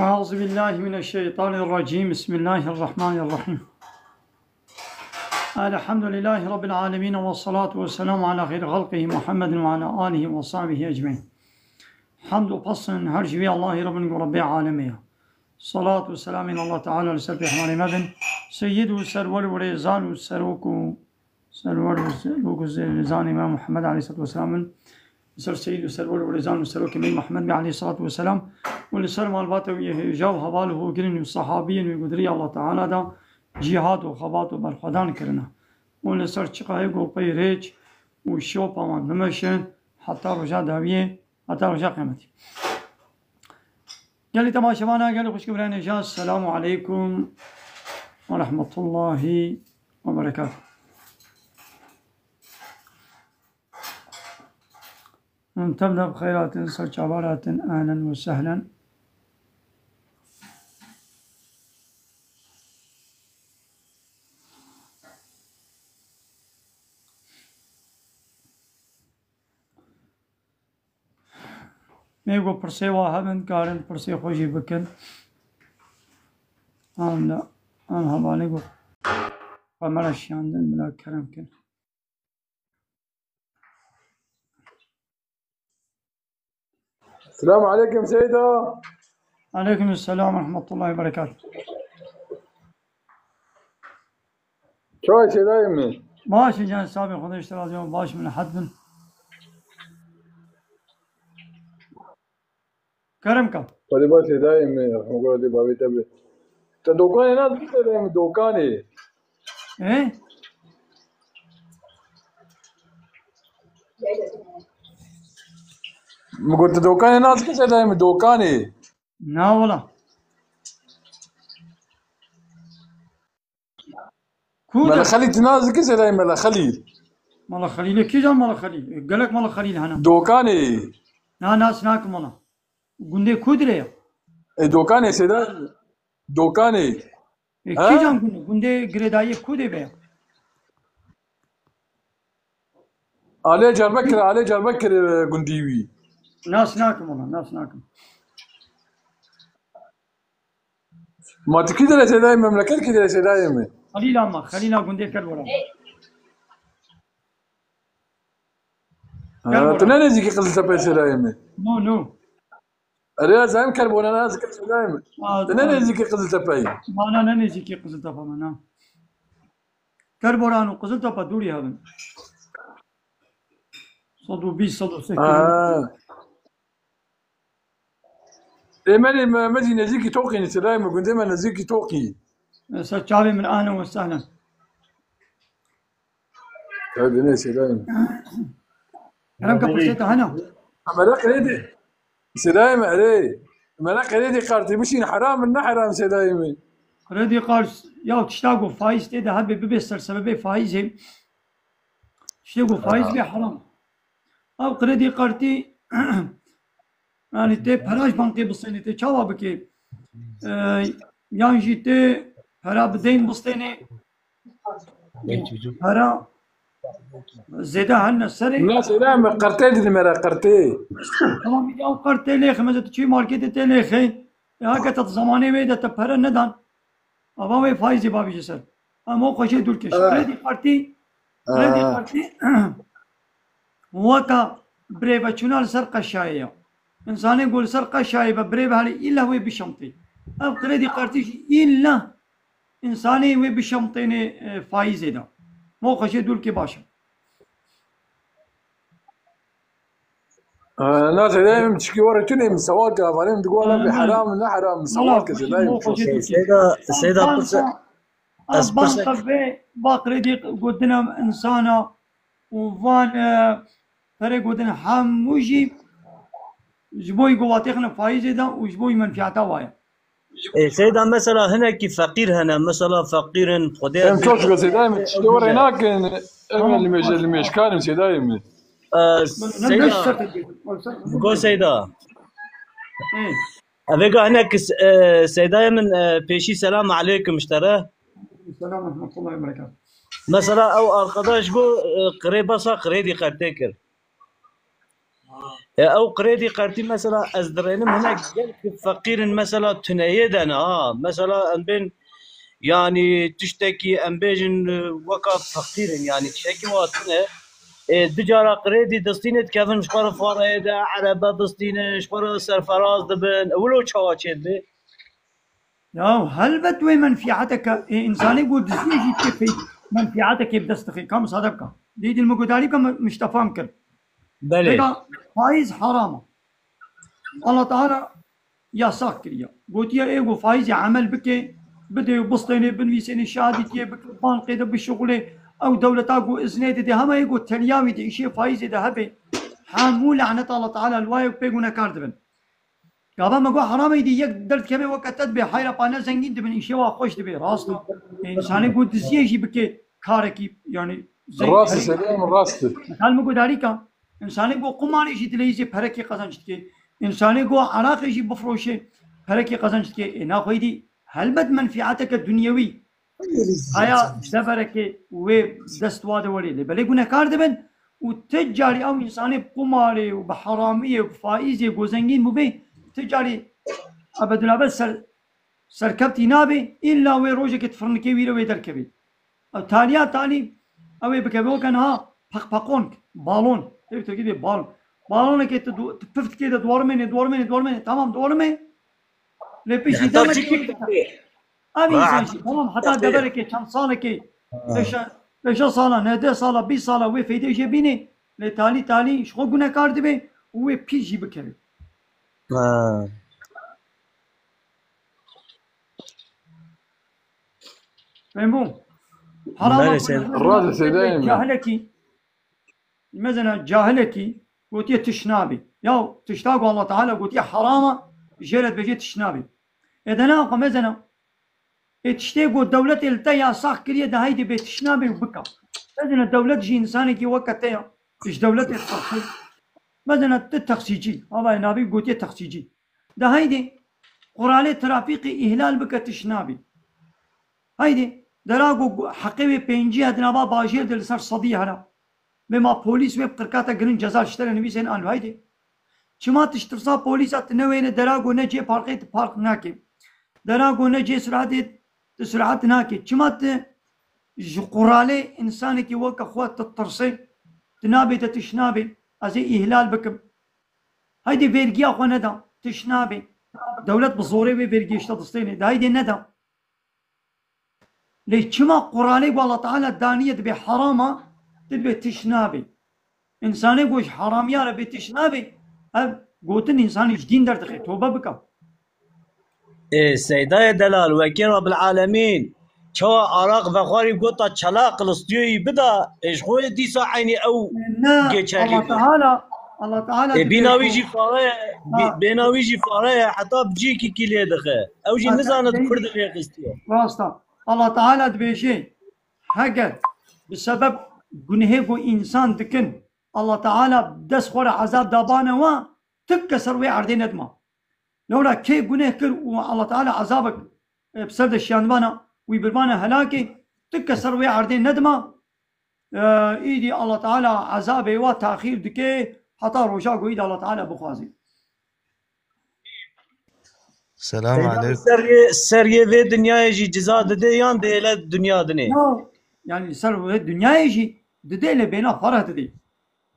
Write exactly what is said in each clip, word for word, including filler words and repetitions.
أعوذ بالله من الشيطان الرجيم. بسم الله الرحمن الرحيم. الحمد لله رب العالمين، والصلاة والسلام على خير خلقه محمد وعلى آله وصحبه أجمعين. Hamd û pesn her ji wî Allahî Rabbin ku Rabbê alemê ye. Salat û selamên Allah Teala li ser pêxemberê me bin. Seyyid û serwer û rêzan û serok û serwer û serok û rêzanê me Muhammed aleyhissalatu vesselam bin. Li ser seyyid û serwer û rêzan û serokê me Muhammed bin aleyhissalatu vesselam û li ser malbata wî yê hêja û heval û hogirên û sahabiyên wî ku di rêya Allah Teala de cîhad û xebat û berxwedan kirine. Û li ser çiqa hê ku pey rêç û şopa wan bimeşin heta roja dawiyê, heta roja qiyametî. Gelî temaşevana, gelî xwişk û birayên hêja, selamu aleykum ve rahmetullahi ve berekatuh. Em tev de bi xeyr hatin, ser çavan hatin, ehlen ve sehlen. Mê ku pirsê wa hebin, karin pirsê xwe jî bikin. Em li, em hevalê ku kamera şiyandin, bila kerem kin. Selamu aleykum Seyda. Aleykum selam ve rahmetullahi ve berekatuh. Çawa Seydayê min? Baş in can, sabê Xwedê ji te razî be, baş in, rehet bin. Kerem ka. Xwedê baş Seydayê min, rehmekor dê bavê te be. Te dokanê na dikî Seydayê min, dokanê. E? Min got, tu dokanê na dikî Seydayê min, dokanê. Na wala. Ku Mele de? Xelîl, tu nas dikî Seydayê Mele Xelîl? Mala Xelîlê kîjan Mala Xelîl? E, gelek Mala Xelîl hene. Dokanê. Na, nas nakim wala. Gundê ku dire ya? E, dokanê Seyda, dokanê. E, Ha? Kîjan gundê? Gundê girêdayiyê ku de be ya? Alê Diyarbekir, Alê Diyarbekir, e, gundî wî. Nas nakim wala, nas nakim. Ma tu kî derê Seydayê, memleket kî derê Seydayê min? Xelîla ma, Xelîla gundê Kerbora. Ha, tu ne nêzîkî Qiziltepe Seydayê min? No, no. Erê, ez hem Kerbora ne, ez Seydayê min. Ha, tu ne ha. Nêzîkî Qiziltepe yî? Ma na, ne nêzîkî Qiziltepe me, na. Kerboran û Qiziltepe dûrî hebin. Sed û bîst, sed û sî Ha. kilometre. Ê, me, me, me jî nêzîkî Toqî ne, Seydayê min, gundê me nêzîkî Toqî. Ser çavê min, ahlen ve sehlen. Tabii ne Seydayê min. Kerem ka pirsê te hene? Mele Xelîlê. Seydayê min, erê. Mele Xelîlê, kartê bişîn heram in, ne heram Seydayê min? Kredi kart, ya tişta ku faiz tê de hebe bibe ser sebebê faizê. Tiştê ku faiz Aha. bê heram. Ev kredi kartî, yani tê pera ji bankê bistênê, tê çawa bikê? E, yan jî tê pera bi deyn bistênê. Pera zêde hene serê. Na Seydayê min, qertê didî me re, qertê. Tamam, ya qertê lêxe, mesela tu çi marketê tê lêxe. Ya heke te zamanê wê de te pere nedan. Ava wê faîzê babî ji ser. Em o xweşê dûr keş. Evet. Kredi kartî, kredi Evet. kartî weka birêveçûna li ser qeşayê ya. Însanê ku li ser qeşayê be birêve hele îlla wê bişemtê. Ev kredi kartî jî îlla însanê wê bişemtênê, e, faîzê de. Mo xweşê dûr kê baş e. Ee, na Seydayê min, çikî were tune min sewal ke, avalê min digo wala bi heram, ne heram, min sewal ke Seydayê min. Seyda, Seyda, pirse, ez banka, banka vê, ba kredî gotina insana û van, e, perê gotin hemû jî ji bo yî ku vatêxine faîzê de û ji bo yî menfiyata wa ye. Ê, Seyda, mesela hinekî feqîr hene, mesela feqîr in, Xwedê Em ez çok Seydayê min, çikî were nakin, em limêje, limêjkar in Seydayê min. Ee, Seyda, Go Seyda. Evê ga hinek, e, Seydayê min, e, pêşî selam aleykum ji te re. Selam rahmetullahi ve berekatuh. Mesela ew arkadaş go, e, qirê besa qirêdî qertê kir. E, ew qirêdî qertî mesela ez dirênim hinek gelkî feqîr in mesela tuneyê de ne ha. Mesela em bên yanî tiştekî em bêjin, e, weka feqîr in yanî tiştekî wa tune. E, du cara qirêdî distîne dikevin ji xwe re fareyê de, erebe distîne, ji xwe re serferaz dibin. Ew wilo çawa çêdibe? Ya helbet wê menfîeteke, ê, însanê ku diziyê jî tê pey menfîetekê bi dest dixê. Ka misade bika. Dê dil min gudarî bike, min, min ji te fam kir. Belê. Vêga faîz haram e. Allah Teala yasak kiriye. Gotiye ê ku faîzê emel bike, bidê û bistênê, binivîsênê, şahadîtiyê bike, bankê de bişuxulê, ew dewleta ku iznê dide, hema ê ku teliya wî di îşê faîzê de hebe, hemû lanet Allah Teala li wayê pê gunekar dibin. Gava me got heram êdî yek derdikeve weke te dibe, heyra pa ne zengîn dibin, îşê wa xweş dibe, rast e. Ê, însanê got diziyê jî bike karekî, yanî zeng-, Rast e, herî-, Seyda min, rast e. Misal min got darîka, însanê got qumarê jî dileyîzê perekê qezenc dike. Însanê got eraqê jî bifroşe, perekê qezenc dike. Ê, naxwe êdî helbet menfîeteke dunyewî. Haya deverekê wê dest wa de werê lê belê gunekar dibin û ti carî ew însanê bi qumarê û bi heramiyê û bi faîzê ku zengîn bûbê, ti carî ebedulabed ser, serkevtî nabê, îlla wê rojekê di firnikê wî re wê derkevê. Ew taliya talî ew ê bikeve weke niha peqpeqonk, balon. Tê bi tirkî dê balon. Balonekê tu du-, tu pif dikê de diwarimênê, diwarimênê, diwarimênê. Tamam diwarimê. Lê piştî Heta demekê çi wê ki- Ev Ha, însan jî, tamam, heta deverekê, çend salekê, Ha. beşe, beşe sala, nehde sala, bîst sala wê feydê jê bînê, lê talî talî ji xwe gunekar dibe û wê pîs jî bikeve. Ha. Fehmbû? Heram Belê, a sen- Razî Seyda Emîn. Cahilekî, Mezena cahilekî gotiye tiş nabê. Ya tişta ku Allah Teala gotiye herama, jê re dibêje tiş nabê. Ê de ne xwe mezena. Ê tiştê ku dewletê li te yasax kiriye de heydê bê tiş nabê û bika. Mezena dewlet jî însanekî weke te ya. Ji dewletê dixwaze. Mezena tu taksîcî. Havayê navî gotiye taksîcî. De heydê quralê trafîqê îhlal bike tiş nabê. Heydê, dera ku heqê wê pêncî ye di nava bajêr de li ser sedî hene. Bê ma polîs wê bi qirkata girin ceza ji te re nivîsên an heydê. Çima tu ji tirsa polîsa tu newêne dera ku ne cê parkê tu park nake. Dera ku ne cê siratê tu sirat nake. Çima tu ji quralê însanekî weke xwe tu tirsê, tu nabê te tiş nabê, ez ê îhlal bikim. Heydê vergiya xwe neda, tiş nabê. Dewlet bi zorê wê vergiyê ji te distêne. De heydê neda. Lê çima quralê ku Allah Teala daniye dibê herama, tu dibê tiş nabê. Însanê ku ji heramiya re bê tiş nabê, ev gotin însanê ji dîn derdixe, tobe bika. Ê, Seydayê delal, wekî Rabbil Alemîn, çawa araq vexwarî gota çela qilistiyoyî bida, ê, ji xwe dîsa eynî ew Ne, geçerlî Allah bû. Teala, Allah Teala Ê, dibê bîna wî ku jî fare ye, bî-, Ha. bêna wî jî fare ye, heta bi cîkî kî lê dixe. Ew jî Ha, nizane di dibê kur de lê xistiye. Rast e. Allah Teala dibêje, heger bi sebeb gunehê ku însan dikin, Allah Teala dest xwe re ezab dabane wa, tik kes ser wê erdê nedima. Lewra kê guneh kir û Allah Teala ezabek, e, bi ser de şiyandibana, wî birbana helakê, tik kes ser wê erdê nedima, e, îdî Allah Teala ezabê wa taxîr dike, heta roja ku îdî Allah Teala bixwaze. Selam Seyda, aleykum. Ser yê, ser yê vê dinyayê jî ciza dide yan dê le dinya dinê? Ya, yani ser vê dinyayê jî dide lê bêna fareh dide.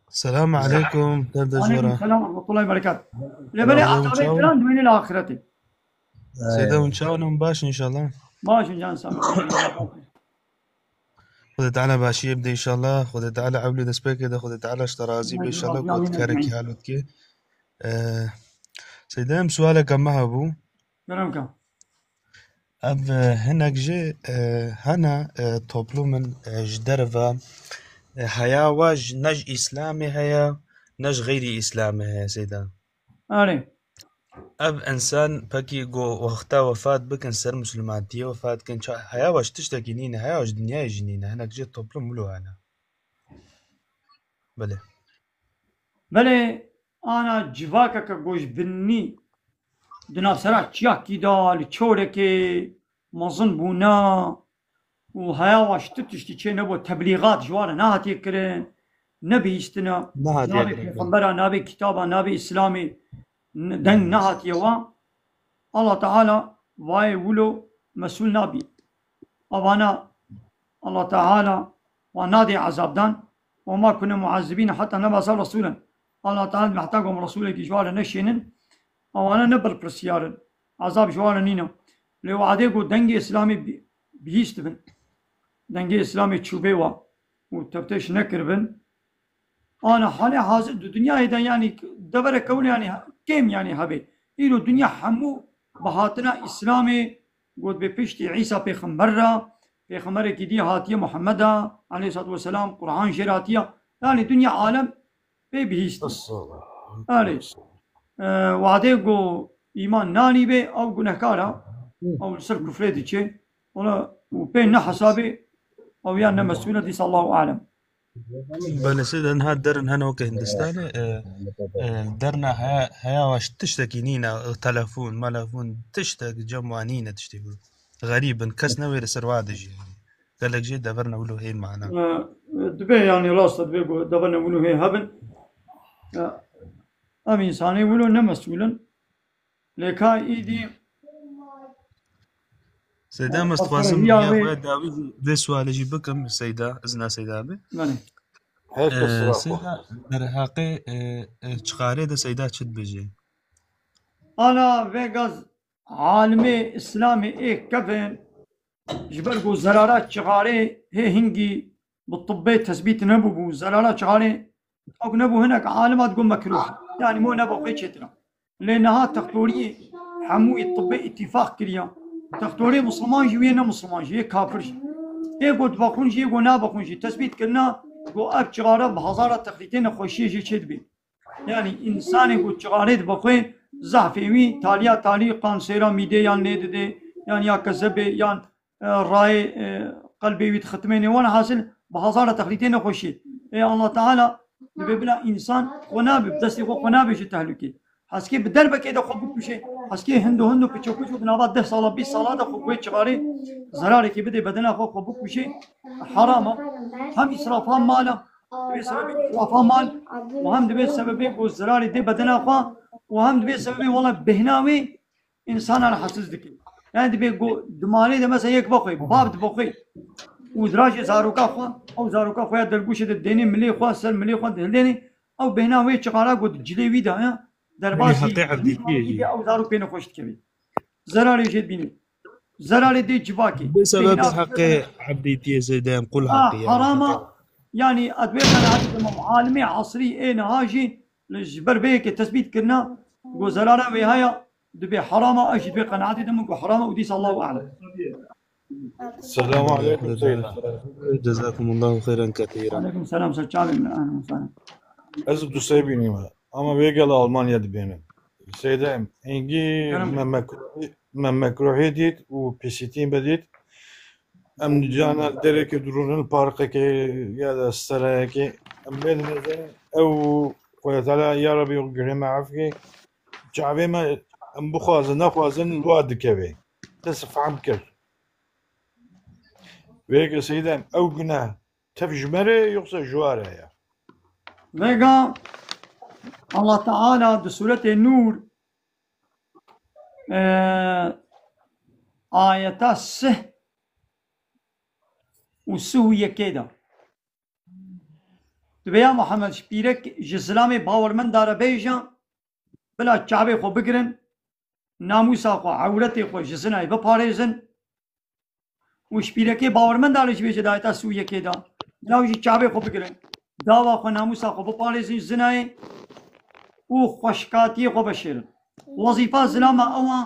Selam aleykum, derdê Aleykum jora. Selam ve rahmetullahi ve berekatuh. Lê belê Selam, azabê çawa? Kiran dimêne li axiretê. Seyda hûn çawa ne, hûn baş inşallah. Baş in can sağ ol. Xwedê Teala başiyê bide inşallah. Xwedê Teala ewlê destpêkê de Xwedê Teala ji te razî be inşallah. Amîn, ku amîn, tu karekî amîn. Hal dike. Ee, Seyda em sualeke me hebû. Kerem ke. Ev, e, hinek jî, e, hene, e, toplumên, e, ji derve, e, heya wa ji, ne ji Îslamê heye, ne ji xeyrî Îslamê heye, Seyda. Erê. Ev însan pekî go wexta wefat bikin, ser misilmantiyê wefat bikin, ça-, heya wa ji tiştekî nîne, heya wa ji dinyayê jî nîne, hinek jê toplum wilo hene. Belê. Belê, ana civakeke ku ji binî di navsera çiyakî de, li çorekê mezin bûna û heya wa ji tu tiştî çê nebû, teblîxat ji wan re nehatiye kirin. nebihîstina, Nehatiye nabê direkt. Pêxembera, nabê kitaba, nabê Îslamê, n-, deng nehatiye wa, Allah Teala vayê wilo mesûl nabî. Avana Allah Teala wa nadê ezabdan, "Ve ma kune muazzibîne hatta nebasa resûlen." Allah Teala dibê heta ku em resûlekî ji wan re neşênin, awana ne berpirsiyar in. Ezab ji wan re nîne. Lê wadê ku dengê Îslamê bi-, bihîst dibin. Dengê Îslamê çûbê wa û tevtêş nekiribin. Ana halê hazir di dinyayê de, yanî, devereke wile, yanî, kêm, yanî, hebe. Îro dinya hemû bi hatina Îslamê, got, bi piştî Îsa pêxember re, pêxemberekî dî hatiye Muhammeda aleyhissalatu vesselam, Quran jê re hatiye. Yanî dinya alem pê bihîst. Yanî, e, wadê ku îman nanî bê, ew gunehkar e, ew li ser kufrê diçe. Ona û pê ne hesabê, ew ya ne mesûl e, dîsa Allahu alem. Belê, sê de niha derin hene weke Hindistanê, e, e, derna heya, heya wa tiştekî nîne, e, telefon, melefon, tiştek cem wa nîne tiştê ku. Xerîb in, kes newê li ser wa dijî. Gelek jê deverna wilo hê mana. E, dibê, yanî rast e, dibê ku deverna wilo hê hebin. E, em însanê wilo ne mesûl in. Lê ka îdî Seyda, ez dixwazim ya wê dawî jî vê sualê jî bikim, Seyda, izna Seyda be. Belê. Her kes Ee, Seyda, derheqê, e, e, çixarê de Seyda çi dibêje? Ana vê gaz alimê Îslamê ê kevin ji ber ku zerara çixarê hê hingî bi tibbê tesbît nebûbû, zerara çixarê Ew nebû hinek alim hat got mekruh. Yanî mo neba xwe çêtir e. Lê niha textoriyê hemû yê tibbê îtîfaq kiriya. Textorê Musliman jî wê ne Musliman jî, yê kafir jî. Yê got vexwin jî, yê got navexwin jî. Tesbît kirina, got ev çixare bi hezara texlîtê nexweşiyê jê çê dibê. Yanî însanê got çixarê dibe xwe, zehfê wî taliya talî kansêra mîdê yan lê didê, yan ya kezebê, yan e, rayê, e, qelbê wî dixitimêne. Wan hasil bi hezara texlîtê nexweşiyê. Ê Allah Teala dibê bila însan xwe nabe, bi destê xwe xwe nabe ji tehlûkê. Heskê bi derbekê de xwe bikuşe, heskê hindo hindo piço piço di nava deh sala, bîst sala de xwe wê çixarê zerarekê bidê bedena xwe, xwe bikuşe, heram e. Hem îsrafa mal e, dibê sebebê îsrafa mal û hem dibê sebebê ku zerarê dê bedena xwe û hem dibê sebebê wela bêhna wê însanan rahatsiz dike. Yani dibê go-, di malê de mesela yek vexwe, bab dibexwe û dirajê zaroka xwe, ew zaroka xwe ya delgûşê de dênê milê xwe, ser milê xwe dihildênê, ew bêhna wê çixara got cilê wî de ya, derbasî heqê evdîtiyê jî. Ew zarok pê nexweş dikevê. Zerarê jê dibînê. Zerarê dê civakê. Bê sebeb heqê evdîtiyê zêde em qul ha, heqê yani. Harama, yani, ez dibê qenaetê de me, alimê asrî ê niha jî li ji ber vê yekê tesbît kirina, go zerara wê haya, dibê herama, ez jî dibê qenaetê de min ku herama û dîsa Allahu alem. Selamun aleyküm Seyda. Cezakumullahu xeyran kethîra. Aleyküm selam, ser çavên min, ehlen we sehlen. Ez bi tu sey bînîme. Ama vê gel Almanya dibênim. Seyda em, hingî Kerem bey. Me mekruhî, me mekruhî dît û pisîtî me dît. Em cana derekê dirûnin parkekê ya da serayekê. Em bê dinezin ew Xwedê Teala ya Rebî gurê me efkê. Çavê me em bixwazin, nexwazin, li wa dikeve. Te sifam kir. Vêke Seyda em, ew guneh tev ji me re yoksa ji wa re ye? Vêga Allah Teala di Sûretê Nûr, e, ayeta sih û sih û yekê de. Dibê ya Muhammed, ji pîrek, ji zilamê bawermenda re bêje, bila çavê xwe bigirin, namûsa xwe, ewretê xwe ji zinayê biparêzin û ji pîrekê bawermenda re jî bêje di ayeta sih û yekê de, bila wî jî çavê xwe bigirin, dava xwe, namûsa xwe biparêzin ji zinayê û xweşkatiyê xwe veşêrin. Wezîfa zilama ew a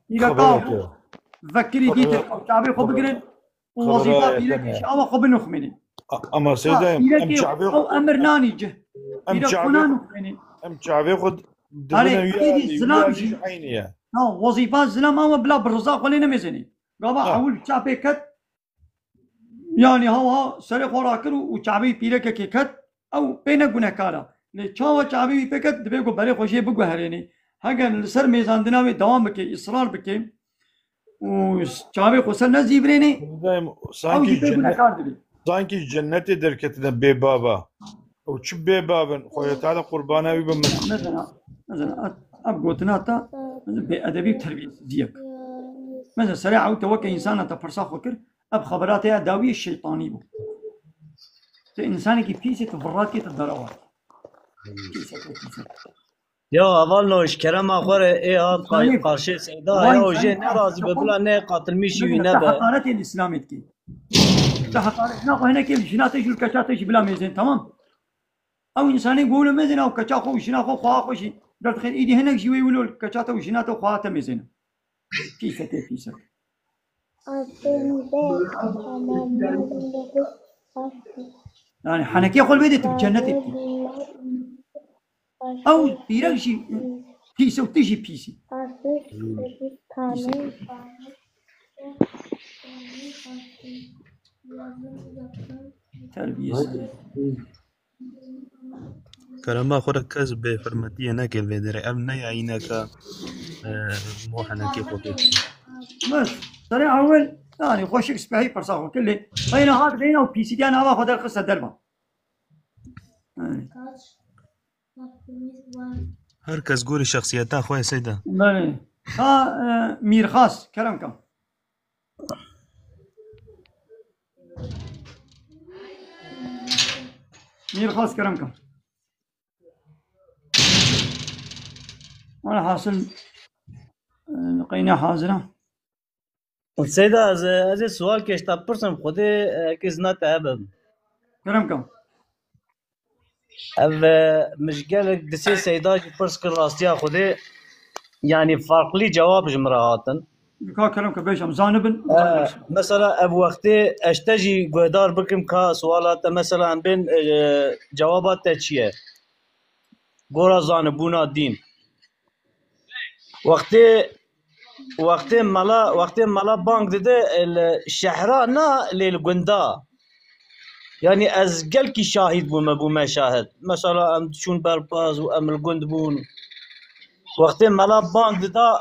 pîreka xwe vekirî dîtin, ew çavê xwe bigirin, û wezîfa pîrekê jî ew a xwe binixmînin. A-, ama Seyda em, em pîrekê çavê ew emir nanî cih. Em pîrek xwe çavê, nanixmînin. Em çavê xwe dibine wî zilam jî eynî ye. Ha, wezîfa zilam ew e bila bi riza xwe lê nemêzenî. Gava ewil çapê ket, yanî hawa serê xwe rakir û, û çavê pîrekekê ket, ew pê ne gunehkar e. Lê çawa çavê wî pê ket, dibê ku berê xwe jê biguherênê. Heger li ser mêzandina wê dewam bike, israr bike, û çavê xwe ser nezîvirênê, ew jî pê gunehkar dibe. Zankî ji cennetê derketine bê baba. Ew çi bê babin? Xwedê Teala qurbana wî bimin. Mesela, mesela, ev gotina te bêedebî û terbiyesiziyek. Mesela, serê ew te weke însana te pirsa xwe kir, ev xebera te ya dawiyê şeytanî bû. Tu însanekî pîs î, tu virat kê, tu derawa. Pîs e, tu pîs e. Ya hevalno, ji kerema xwe re ê hat qay-, Tamam. qarşê Seyda Vay ya û jê sen nerazî be, bila ne qatilmîşî wî Mesela, te nebe. Heqaretê li Îslamê dikî. Te heqaret. Na xwe hinekê jina te jî û keça te jî bila mêzên, tamam? Ew însanê ku wilo mêzên ew keça xwe û jina xwe xweha xwe jî derdixin. Îdî hinek jî wê wilo keça te û jina te û xweha te mêzêne. Pîs e, tê pîs e. Yani henekê xwe li wê de tu bi cennetê dikî. Ew pîrek jî pîs e û tu jî pîs î. Pîs e. Terbiyesiz. Kerema xwe re kes bêhurmetiyê neke li vê derê. Ev ne yayîneka, e, bo henekê xwe pê. Bes, serê ewil, yani xweşik spehî pirsa xwe kir lê. Xeyna hat beyna û pîsîtiya nava xwe derxiste derva. Yani. Her kes gorî şexsiyeta xwe ye Seyda. Belê. Ha, e, Mîrxas, kerem ke. Mîrxas, kerem ke. Welhasil, e, qeyna hazir e. Seyda, ez, ez ê sualkê ji te bipirsim, Xwedê, e, kes nate hebim. Kerem ke. Ev, e, min ji gelek disê Seyda jî pirs kir rastiya Xwedê, yanî farklî cewab ji min re hatin. Ka kerem ke bêjim, zanibin. E, mesela ev wextê ez te jî guhdar bikim ka suala te, mesela em bên, e, cewaba te çi ye? Gora zanibûna dîn. Wextê, wextê mela, wextê mela bang dide, e, li şehra na, lê li gunda. Yanî ez gelkî şahîd bûme, bûme şahid. Mesela em diçûn berpaz û em li gund bûn. Wextê mela bang dida,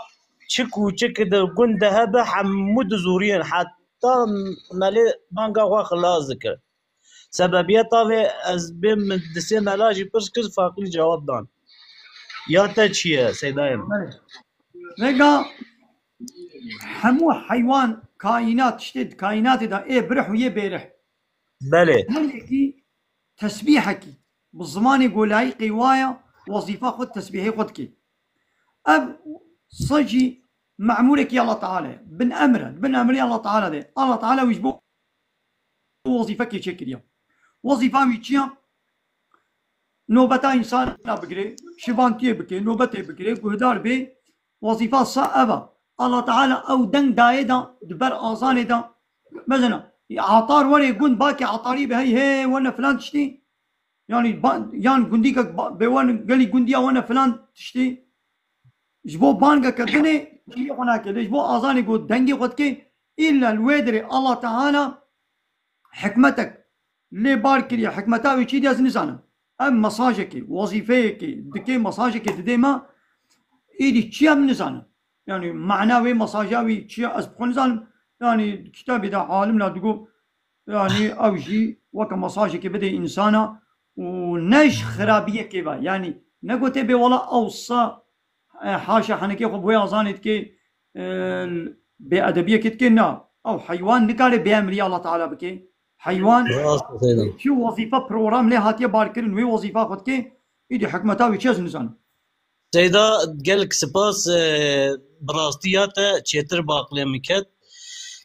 çi kûçik di gund de hebe, hemû dizûriyên, heta melê banga xwe xilas dikir. Sebebiyeta vê ez bêm min disê mela jî pirs kir, farklî cewab dan. Ya te çi ye, Seydayê min? Vêga hemû heywan, kaînat, tiştê di kaînatê de ê birih û yê bêrih. Belê. Her yekî tesbîhekî bi zimanê ku layîqî wa ye, wezîfa xwe, tesbîhê xwe dike. Ev sa jî memûrekî Allah Teala ye. Bin emr e. Bin emrê Allah Teala de. Allah Teala wî ji bo wezîfekê çêkiriye. Wezîfa wî çi ye? Nobeta însana bigire, şivantiyê bike, nobetê bigire, guhdar bê. Wezîfa sa ev e. Allah Teala ew deng dayê de, di ber azanê de. Mesela, atar were gund, bakê atarî be, hey, hey, wene filan tiştî. Yani, ba-, yan gundîkek ba-, bê wan gelî gundiya wan e filan tiştî. Ji bo bangeke dinê çîyê xwe nake. Lê ji bo azanê ku dengê xwe dike, îlla li wê dirê Allah Teala hikmetek lê bar kiriye. Hikmeta wê çi diye ez nizanim. Ev mesajekê, wezîfeyekê, dike mesajekê didê me, îdî çi em nizanim. Yani mana wê mesaja wî çi ye ez bi xwe nizanim. Yani kitabê de alimla digo, yani ew jî weke mesajekê bidê însana û ne ji xirabiyekê ve. Yani negote bê wela ew sa, e, haşa henekê xwe bi wê azanê dike, e, bêedebiyekê dike, na. Ew heywan nikare bêemrî Allah Teala bike. Heywan Rast e, Seyda. çi wezîfe program lê hatiye barkirin, wê wezîfa xwe dike, îdî hikmeta wî çi ez nizanim. Seyda, gelek spas, e, bi rastî ya te çêtir bi aqilê min ket.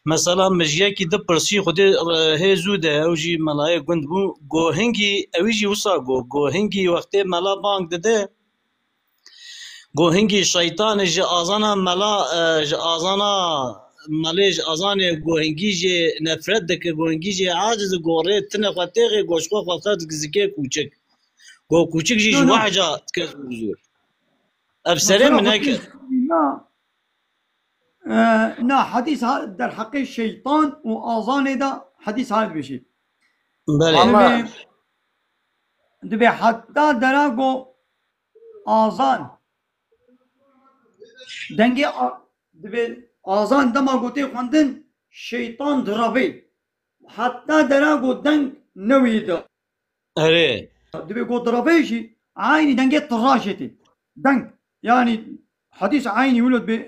Mesela min ji yekî di pirsî Xwedê, e, hê zû de, ew jî melayê gund bû. Go hingî, ewî jî wisa go. Go hingî wextê mela bang dide, go hingî şeytanê ji azana mela, e, ji azana melê, ji azanê go hingî jê nefret dike, go hingî jê aciz, go rê tine xwe têxê, go ji xwe xwe xwe dike zikê kûçik. Go kûçik jî ji wehca dike zûr zûr. Ev serê min neke. Na, e, na, hedîs ha, derheqê şeytan û azanê de hedîs ha dibêjî. Belê. Dibê, dibê heta dera go azan. Dengê a-, dibê azan dema gotê xwendin, şeytan direvê. Heta dera ku deng newî de. Erê. Dibê ku direvê jî eynî dengê tira jê tê. Deng. Yanî hedîs eynî wilo dibê,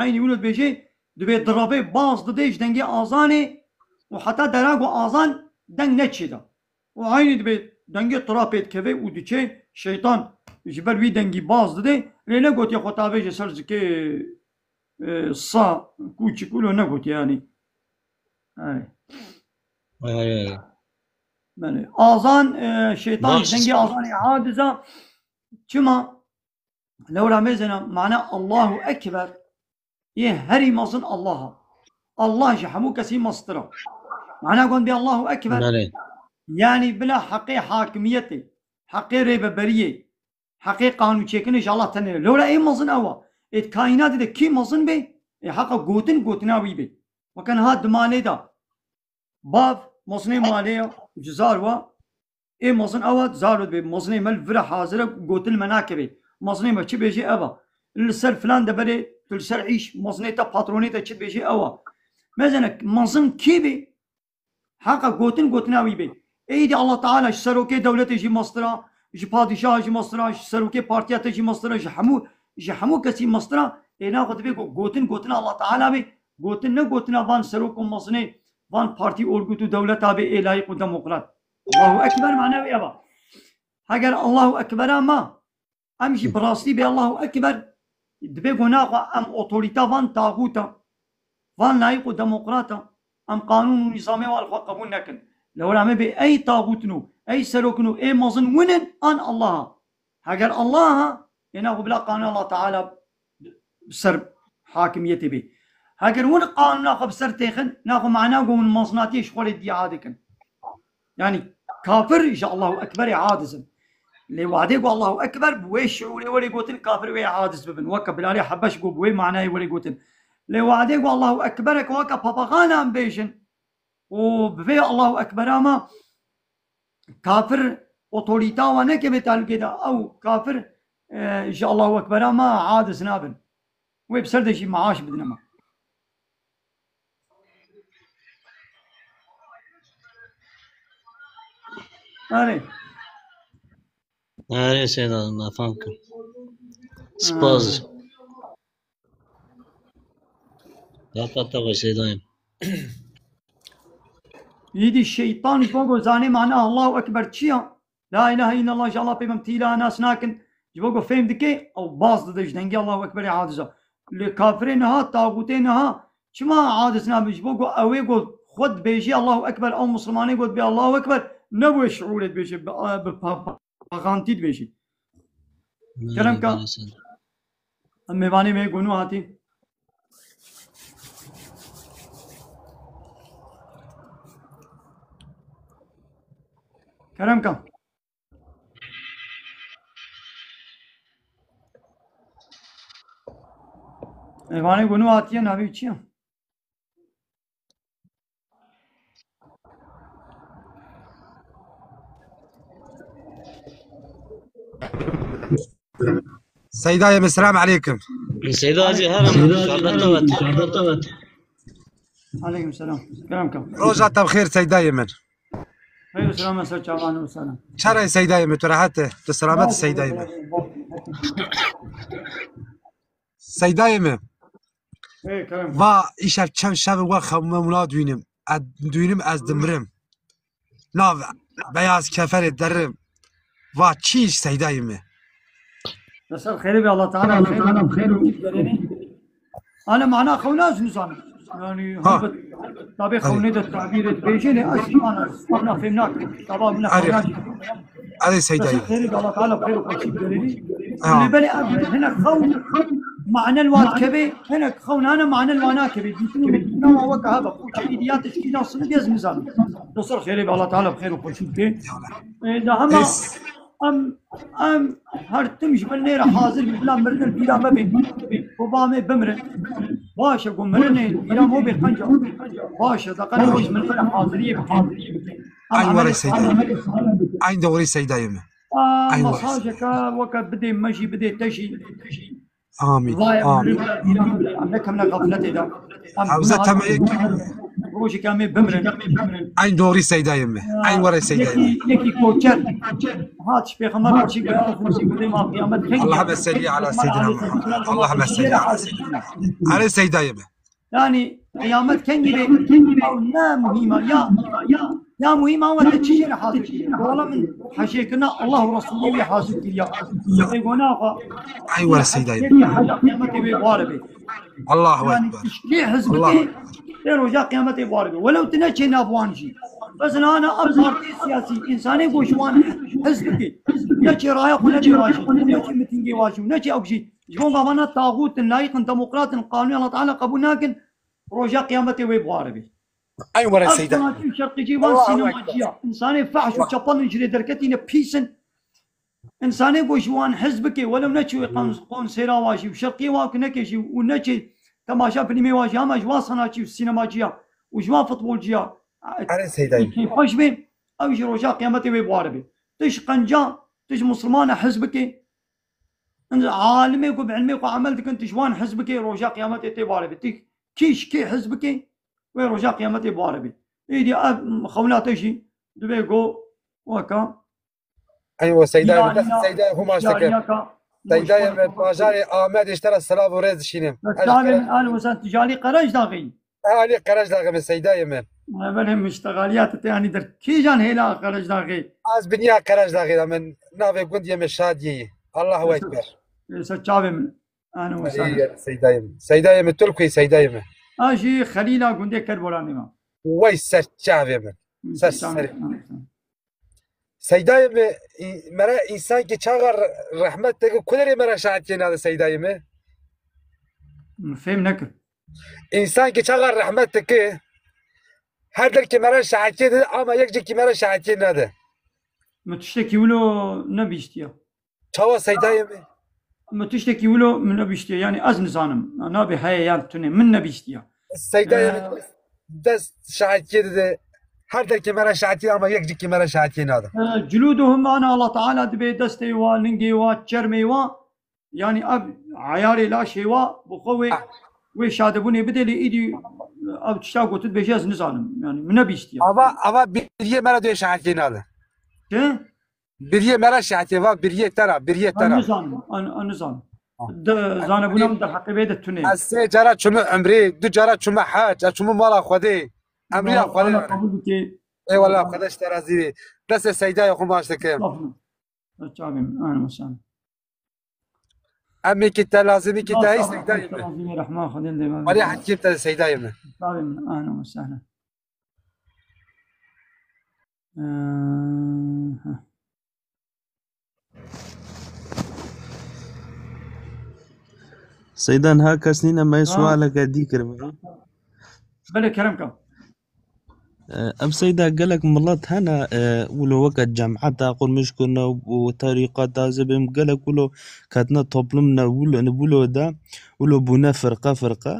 eynî wilo dibêjê, dibê direvê baz didê ji dengê azanê û heta dera ku azan deng neçê de. Û eynî dibê dengê tira pê dikeve û diçe, şeytan ji ber wî dengî baz didê, lê negotiye xwe tavêje ser zikê, e, sa, kûçik wilo negotiye yanî. Erê. Erê, erê. Belê. Azan, e, şeytan Baş. ji dengê azanê hadiza. Çima? Lewra mêzena mana Allahu Ekber. Yê herî mezin Allah a. Allah ji hemû kesî meztir a. Mana gon bê Allahu Ekber. Belê. Yanî bila heqê hakimiyetê, heqê rêveberiyê, heqê qanûnçêkinê ji Allah tenê. Lewra ê mezin ew a. Ê di kaînatê de kî mezin bê? Ê heqa gotin gotina wî bê. Weke niha di malê de bav mezinê malê ya, ji zar wa, ê mezin ew a, zar dibê mezinê me li vir e, hazir e, gotin me nakeve. Mezinê me çi bêjê ev a. Li ser filan deverê, tu li ser îş, mezinê te, patronê te çi dibêjê ew a. Mezene, mezin kê bê? Heqa gotin gotina wî bê. Êdî Allah Teala ji serokê dewletê jî mestir a, ji padîşaha jî mestir a, ji serokê partiya te jî mestir a, ji hemû, ji hemû kesî mestir a. Ê naxwe divê ku gotin gotina Allah Teala bê. Gotin ne gotina van serok û mezinê, van partî, orgut û dewleta bê ê layîq û demokrat. Allahu Ekber mana wê ev a. Heger Allahu Ekbera ma, em jî bi rastî bê Allahu Ekber, dibê ku naxwe em otorîta van taxûta, van layîq û demokrata, em qanûn û nîzamê wan li xwe qebûl nekin. Lewra me bê ey taxûtin û ey serokin û ê mezin win in an Allah a. Heger Allah a, ê naxwe bila qanûn Allah Teala bi ser hakimiyetê bê. Heger win qanûna xwe bi ser têxin, naxwe mana ku win mezinatiyê ji xwe lê dîa dikin. Yanî kafir ji Allahu Ekberê aciz in. Lê wadê ku Allahu Ekber bi wê şiûrê were gotin, kafir wê aciz bibin. Weke Bilalê Hebeş got bi wê manayê were gotin. Lê wadê ku Allahu Ekberek weke papaxana em bêjin û bi vê Allahu Ekbera me kafir otorîta wan nekeve talûkê de, ew kafir, e, ji Allahu Ekbera me aciz nabin. Wê bi ser de jî maaş bidine me. Erê. Erê Seyda, me fam kir. Spas. Erê. Lata te ve Seydayê. Îdî şeytan ji bo ku zanê mana Allahu Ekber çi ya? La ilahe illallah ji Allah pê me tîla nas nakin. Ji bo ku fêm dike, ew baz dide ji dengê Allahu Ekberê aciz a. Lê kafirê niha, taxûtê niha, çima aciz nabin? Ji bo ku ew ê ku xwe dibêjî Allahu Ekber, ew Mislimanê ku dibê Allahu Ekber, ne bi wê şiûrê dibêje, bi, bi pa-, pa-, paxantî dibêje. Kerem ka. Em mêvanê me gonû hatî. Kerem ka. Mêvanê gonû hatiye, navê çi ye? Seydayê min, selam aleykum. Seyda Hacı, her an şardata vet. Aleykum selam. Kerem ka. Roja te bi xêr Seydayê min. Xeyr û selam ser çavan û selam. Çara Seydayê min, tu rehet e? Tu selamet Seydayê min. Seydayê min. Hey, kerem. Va îşev çend şev we xewme wina dûnim. Ez dûnim ez dimrim. Nav beyaz keferê derim. Va çi iş Seydayê min. Li ser xêrê be, Allah Teala xêr û xêr û Ana mana xewna ez nizanim. Yani, ha, helbet, tabê xewnê de tabîrê dibêjê, lê ez ana, ana fêm nakim. Taba min xewna jî. Erê Seydayê. Xêrê be, Allah Teala xêr û xweşî biderê. Ha. Lê belê ev hinek xewn, mane li wan dikeve, hinek xewn hene mane li wan nakeve. Dîtin û dîtina wan weke hebe. Û çi îdiyatê şkî nasıl diye ez nizanim. Li ser xêrê be, Allah Teala xêr û xweşî bike. Ê, da hema Em, em her tim ji bin nêre hazir bin, bila mirin bîra me bên. Ku ba me bimirin. Baş e, ku mirinê bîra me bê qenca. Baş e, da qenca ji min nêre haziriyê bikin. Em Eyn amel were Seyda. Eyn doğru Seydayê min. Aa, Eyn were. Mesajeke weke bidê me jî, bidê te jî. Amîn. Vay, amîn. Em nekemine gafletê de. Em Hewze guna temeyek. rojek em ê bimrin. Eyn doğrî seydayê me. Eyn were seydayê me. Yekî, yekî koçer. Hat ji pêxember re çi gotiye, Xwedê ma qiyamet kengî. Allahümme salli ala seyyidina Muhammed. Allahümme salli ala seyyidina Muhammed. Erê seydayê me. Yani qiyamet kengî be, ew ne muhîm e. Ya, ya, ya muhîm e, we te çi jê re hazir kiriye? Wala min heşêkirina Allah û Resulî wê hazir kiriya. Ê gona xwe. Ay were seydayê. Heta qiyametê wê bi we re be. Allahu Ekber. Kê hez bike, tê roja qiyametê bi we re be. Welew tu neçê nav wan jî. Bes niha ev partiyê siyasî, însanê ku ji wan hez bike. Neçê raya xwe nedê wan jî. Neçê mitingê wan jî. Neçê ew jî. Ji bo gavana taxût in, layîq in, demokrat in, qanûnê Allah Teala qebûl nakin, roja qiyametê wê bi we re be. Ay were seyda. Ev sanatçî û şerqîcî van sînemacî ya. Însanê fehş û çapal in, ji rê derketî ne, pîs in. Însanê ku ji wan hez bike, welew neçê wê kon-, konsêra wa jî û şerqiyê wa ku neke jî û neçê temaşa filmê wa jî, hema ji wan sanatçî û sînemacî ya û ji wan futbolcî ya, erê seydayê, kêfxweş be, ew jî roja qiyametê wê bi we re be. Tu ji qenca, tu ji misilmana hez bike, alimê ku bi ilmê xwe emel dikin, tu ji wan hez bike, roja qiyametê tê bi we re be. Tu kî ji kê hez bike, wê roja qiyametê bi we re be. Êdî ev xewna te jî divê ku weka Eywa seydayê me, dest seydayê xwe maç dike. Seydayê me, bajarê Amedê ji te re selav û rêz dişînim. Çavê min, Alî Hesen, tu ji alî Qerejdaxê yî? Alî Qerejdaxê me, seydayê me. Belê, min ji te xaliya te tê anî der. Kîjan hêla Qerejdaxê? Ez biniya Qerejdaxê de, min navê gundiyê me Şadiyê yî. Allahu Ekber. Êsa çavê min. Anî Hesen. Seydayê me. Seydayê me, Turkî seydayê me. A jî Xelîla gundê Kerboranê me. Wey ser çavê min. Ser serê. Seydayê me, î-, mere însankî çaxa re-, rehmet dike, kulerê mere şahetiyê nade seydayê me? Min fêm nekir. Însankî çaxa rehmet dike, her derkê mere şahetiyê dide, ama yek cekî mere şahetiyê nade. Min tiştekî wilo nebîstiya. Çawa seydayê me? Min tiştekî wilo min nebîstiye. Yani ez nizanim. Nabê heye yan tune. Min nebîstiye. Seydayê me, ee, dest şahitiyê dide. Her derkê me re şahitiyê, ama yek cikî me re şahitiyê nade. Ee, Culuduhum ana Allah Teala dibê destê wa, lingê wa, çermê wa. Yani ev ayarê laşê wa, bi xwe wê, ah, wê şadebûnê bidê, lê îdî ev tişta gotin dibêje ez nizanim. Yani min nebîstiye. Ava, ava biriyê me re dê şahitiyê nade. Çi? Biriyê me re şahetê va, biriyê te ra, biriyê te ra. An nizanim, an, an nizanim. Ha. De, zanebûna min derheqê vê de tune. Ez sê cara çûme umrê, du cara çûme hec, ez çûme mala Xwedê. Emriya Xwedê. Allah qebûl bike. Eyvallah, Xwedê ji te razî bê. Destê seydayê xwe maç dike. Estağfurullah. Çavê min, ahlen we sehlen. Em ê ki te lazimî ki te hî seydayê min. Lazimî rehma Xwedê de. Alî Hekîm te seydayê min. Çavê min, ahlen we sehlen. Ee, heh. Seyda, niha kes nîne, me sualeke dî kiribû. Belê, kerem ke. Ee, ev seyda gelek milet hene, e, wilo weke cemeta qurmîş kirine û terîqeta zibêm gelek wilo ketine toplum ne wilo, wilo de, wilo bûne firqe firqe.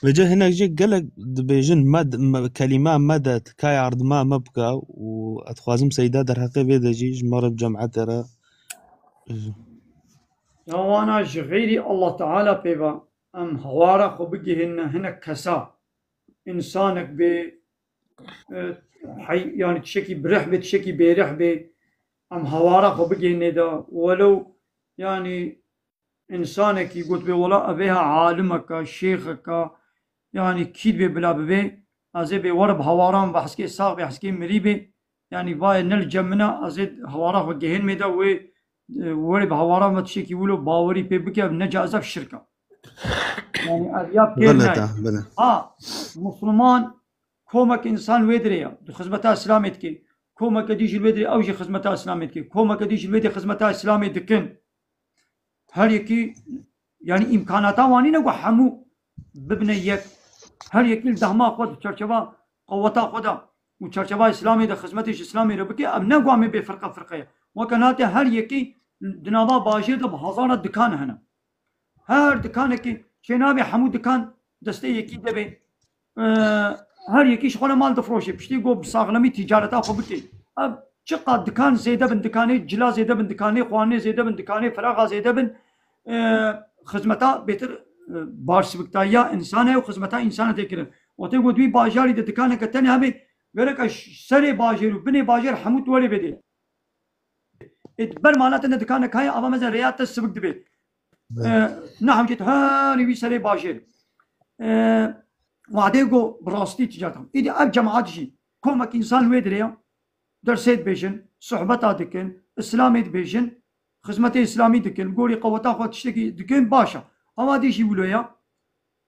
Vêca hinek jî gelek dibêjin med, me, kelîma medet, ka yardima me bika û ez dixwazim seyda derheqê vê de jî ji me re bi cemete re. Ya wana ji xeyrî Allah Teala pê ve em hawara xwe bigihîne hinek kesa, însanek bê, e, hey, yani tiştekî birih bê, tiştekî bêrih bê, em hawara xwe bigihîne de, welew yani Însanekî got bê, wela ev ê ha alimeka, şêxeka, yanî kî dibê bila bibê, ez ê bê were bi hewaran ve heskê sax bê, heskê mirî bê, yanî vayê ne li cem min e, ez ê hewara xwe gehên mê de wê, e, were bi hewaran ve tiştekî wilo bawerî pê bike, ev ne caiz e, ev şirk e. Yanî ev ya pêr nayê. Xelet e, belê. Ha, Musliman Komek însan wê dirê ya, di xizmeta Îslamê dike. Komeke dî jî wê dirê, ew jî xizmeta Îslamê dike. Komeke dî jî wê dê xizmeta Îslamê dikin. Her yekî, yanî îmkanata wan nîne ku hemû bibine yek. Her yekî li dehma xwe di çerçeva qeweta xwe de û çerçeva Îslamê de xizmetê ji Îslamê re bike, ev ne ku em ê bê firqe firqe ye. Weke nate her yekî di nava bajêr de bi hezara dikan hene. Her dikanekî çênabê hemû dikan destê yekî de bê. Ee, her yekî ji xwe re mal difroşê. Piştî ku bi saxlemî tîcareta xwe bikê. Ev çiqas dikan zêde bin dikanê, cila zêde bin dikanê, xwarinê zêde bin dikanê, firaxa zêde bin, ee, xizmeta bêtir, ee, barsibiktayiya însan e û xizmeta însan e tê kirin. Wextê got wî bajarî de dikaneke tenê hebe, gereke ş-, serê bajêr û binê bajêr hemû tu werê bêdê. Ê, di ber mala te ne dikanek heye, ava meze rêya te sibik dibe. Belê. E, ne hemcê tu herî wî serê bajêr. E, wadê go bi rastî ticaret. Îdî ev cemaat jî komek însan wê dirê ya. Dersê dibêjin, sohbeta dikin, Îslamê dibêjin, xizmetê Îslamî dikin, gorî qeweta xwe tiştekî dikin, baş e. Ava dî jî wilo ya.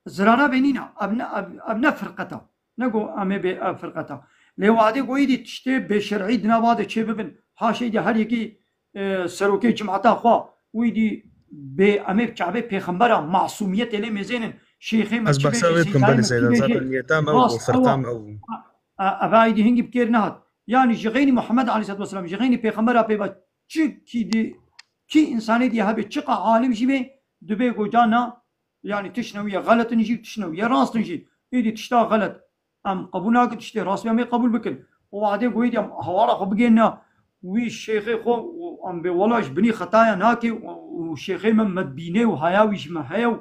Zirara vê nîne. Ev ne, ev, ev ne firqet e. Ne go em ê bê ev firqet e. Lê wadê go îdî tiştê bêşerî di nava de çê bibin. Haşê de her yekî, e, serokê cimata xwe û îdî bê em ê çavê pêxembera masûmiyetê lê mêzênin. Şêxê me Ez çi behsa bêjî, wê bikim, seyda belê, me çi seyda, bêjî. Zaten niyeta me ew, Rast firqa ewa. me ew. A, a, eva îdî hingî bi kêr nehat. Yani ji xeynî Muhammed aleyhissalatu vesselam, ji xeynî pêxembera pê ve çi kî di, kî insanê diye hebe, çiqa alim jî be, dibê go cana, yani tiştine wî ye xeletin jî, tiştine wî ye rastin jî. Îdî tişta xelet em qebûl nakin, tiştê rast em ê qebûl bikin. O wadê go îdî em hewara xwe bigêne wî şêxê xwe û em bê wela ji binî xetaya nake û, û şêxê me me dibîne û haya wî ji me heye û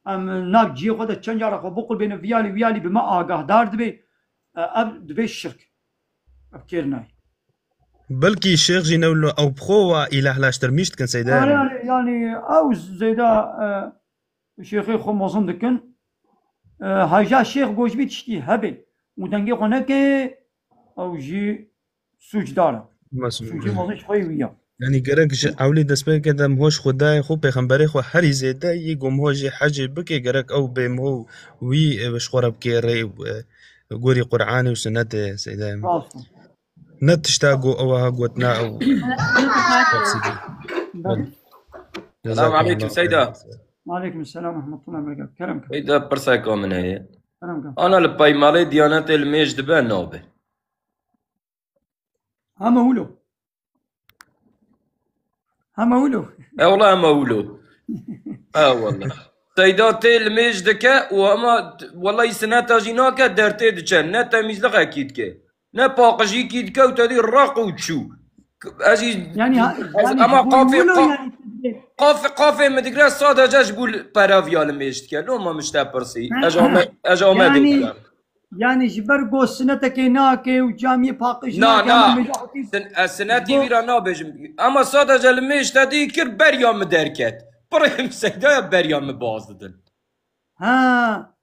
em nav cihê xwe de çend cara xwe biqulbêne vîyalî, vîyalî bi me agahdar dibe. E, ev dibe şirk. Ev kêr nayê. Belkî şêx jî ne wilo ew bi xwe wa îlahlaştirmîş dikin, seyda. Are, are, yani ew zêde, e, şêxê xwe mezin dikin. E, heyja şêx go ji vî tiştî hebe û dengê xwe neke, ew jî sûcdar e. Mesûl. Sûcê mezin ji xwe yê wî ya. Yani gerek ji ewlî dest pê ke dem hoş Xwedayê xwe, pêxemberê xwe herî zêde yî gom ho jê hecê bike, gerek ew bê miho wî, e, ji xwe re bikê rê, e, gorî Qur'anê û Sunnetê, seyda. Rast e. Ne tişta go ew ha gotina ew. Belê. Selamun aleyküm, Seyda. Aleyküm selam ve rahmetullah ve berekatuhu. Kerem ke. Seyda, pirseka min heye. Kerem ke. Ana li peymalê Diyanetê li mêj dibe nabe? Hema wilo. Hema wilo. E, wala hema wilo. E, wala. Seyda tê li mêj dike û hema, wala, î sineta jî nake, dertê diçe. Ne temîzlixekî dike. Ne paqijîkî dike û te dî req û çû. Ez jî, Yani ha, ez, yani ama ji bo qafê, wilo qa-, yani qafê, qafê min digre sadece ji bo li, pereviya li mêj dike. Loma min ji te pirsî. Ha, ez ame, ha. Ez ame Yani, dikare. Yani ji ber go sinetekê nake û camiyê paqij Na, nake, na. Ama mêja xwe Sin-, ez sinetî Go- vîra nabêjim. Ama sadece li mêj te dî kir beriya min derket. Pirê min Seydaya beriya min baz didin. Ha.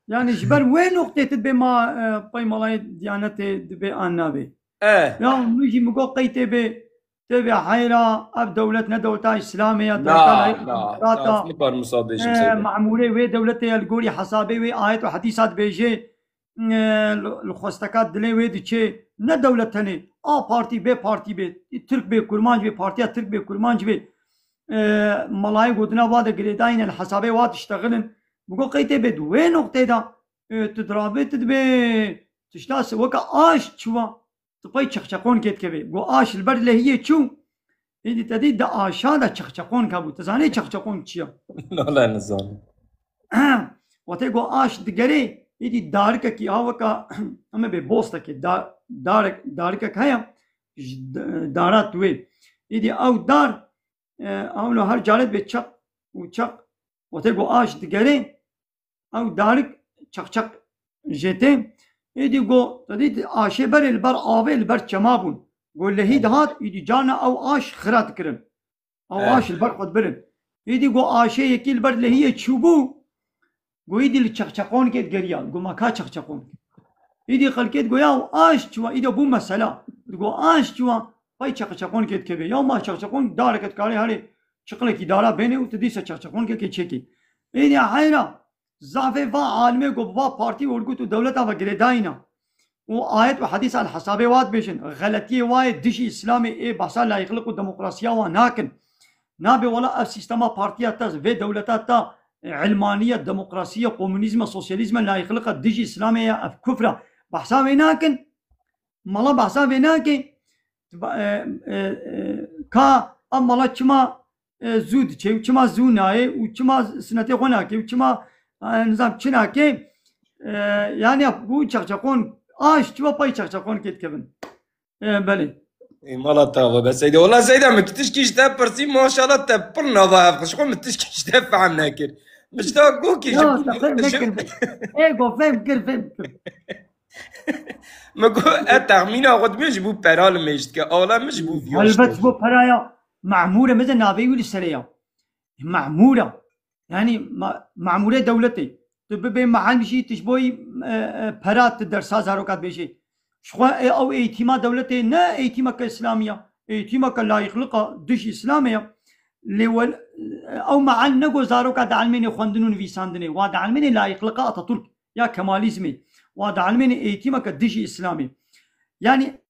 Yani ji ber wê noqtê tu dibê ma, e, peymalayê Diyanetê dibê an nabê. E. Ya min jî min got qey tê bê, tê bê heyra, ev dewlet ne dewleta Îslamê ya, Na, dewleta layîk na, demokrat na, a. Nikarim wisa bêjim, E, Seyda. Memûrê wê dewletê ya li gorî hesabê wê ayet û hedîsa dibêjê, e, li, li xwesteka dilê wê diçê. Ne dewlet tenê, A partî, B partî bê, Tirk bê, Kurmanc bê, partiya Tirk bê, Kurmanc bê. E, melayê gotina va de girêdayî ne, li hesabê wa diştexilin. Min got qey tê bê di wê noqtê de, e, tu dirabê tu dibê tişta se-, weke aş çiwa. Tu pey çeqçeqonkê dikevê. Go aş li ber lehiyê çû, êdî te dî di aşa de çeqçeqonk hebû. Tu zanî çeqçeqonk çi ye? Wala nizanim. Wextê go aş digerê, êdî darikekî ha weka, em ê bê bostekê, da-, darek, darikek heye, ji d-, dara tu wê. Êdî ew dar, e, ewlo her carê dibê çeq û çeq. Wextê go aş digerê, ew darik çeqçeq jê tê. Êdî go, te dît aşê berê li ber avê, li ber çema bûn. Go lehî He. dihat, êdî carna ew aş xira dikirin. Ew He. aş li ber xwe dibirin. Êdî go aşê yekî li ber lehiyê çûbû, go êdî li çeqçeqonkê digeriya. Go ma ka çeqçeqonk? Êdî xelkê digo ya aş çiwa, êdî bû mesela. Digo aş çiwa, pey çeqçeqonkê dikevê. Ya ma çeqçeqonk dareke dikarê herê çiqilekî dara bênê û tu dîsa çeqçeqonkekê çêkê. Êdî heyra, Zafê va alimê ku bi va partî û örgût û dewleta ve girêdayî ne û ayet û hedîsa li hesabê wa dibêjin, xeletiyê wa yê dijî Îslamê ê behsa layîqlik û demokrasiya wa nakin. Nabê wela ev sîstema partiya te, vê dewleta te, e, ilmaniyet, demokrasiyet, komunîzm e, sosyalîzm e, layîqlik e, dijî Îslamê ye, ev kufr e. Behsa wê nakin. Mala behsa vê nake. Ba-, e, e, e, ka ev mala çima, e, zû diçe û çima zû nayê û çima sinetê xwe nake û çima, e, nizam çi nake? E, yani bû çeqçeqon, aş çiwa pay çeqçeqon kê dikevin. E, belê. Ê, mala te ava be Seyda. Wala Seyda, min tişkî ji te pirsî, maşallah te pir nava hev xwe. Ji xwe min tişkî ji te fehm nekir. Bijda gokê ji Ya, bo te fêm ji nekir. Ê, go fêm kir, fêm kir. Min got, e, texmîna xwe dibê ji bo pera li mêj dike. Ola min ji bo viya Helbet ji bo pera ya. Memûre, meze navê wî li serê ya. Memûra. Yani ma-, memûrê dewletê. Tu bibê meal jî, tu ji bo yî, e, e, pera tu dersa zaroka dibêjê. Ji xwe, e, ew eğitîma dewletê ne eğitîmeke îslamî ya. Eğitîmeke layîqlika dij îslamê ya. Lê wel-, ew meal ne ku zaroka dielmênê xwendin û nivîsandinê. Wa dielmênê layîqlika Atatürk ya Kemalizmê. Wa dielmênê eğitîmeke dijî Îslamê. Yani,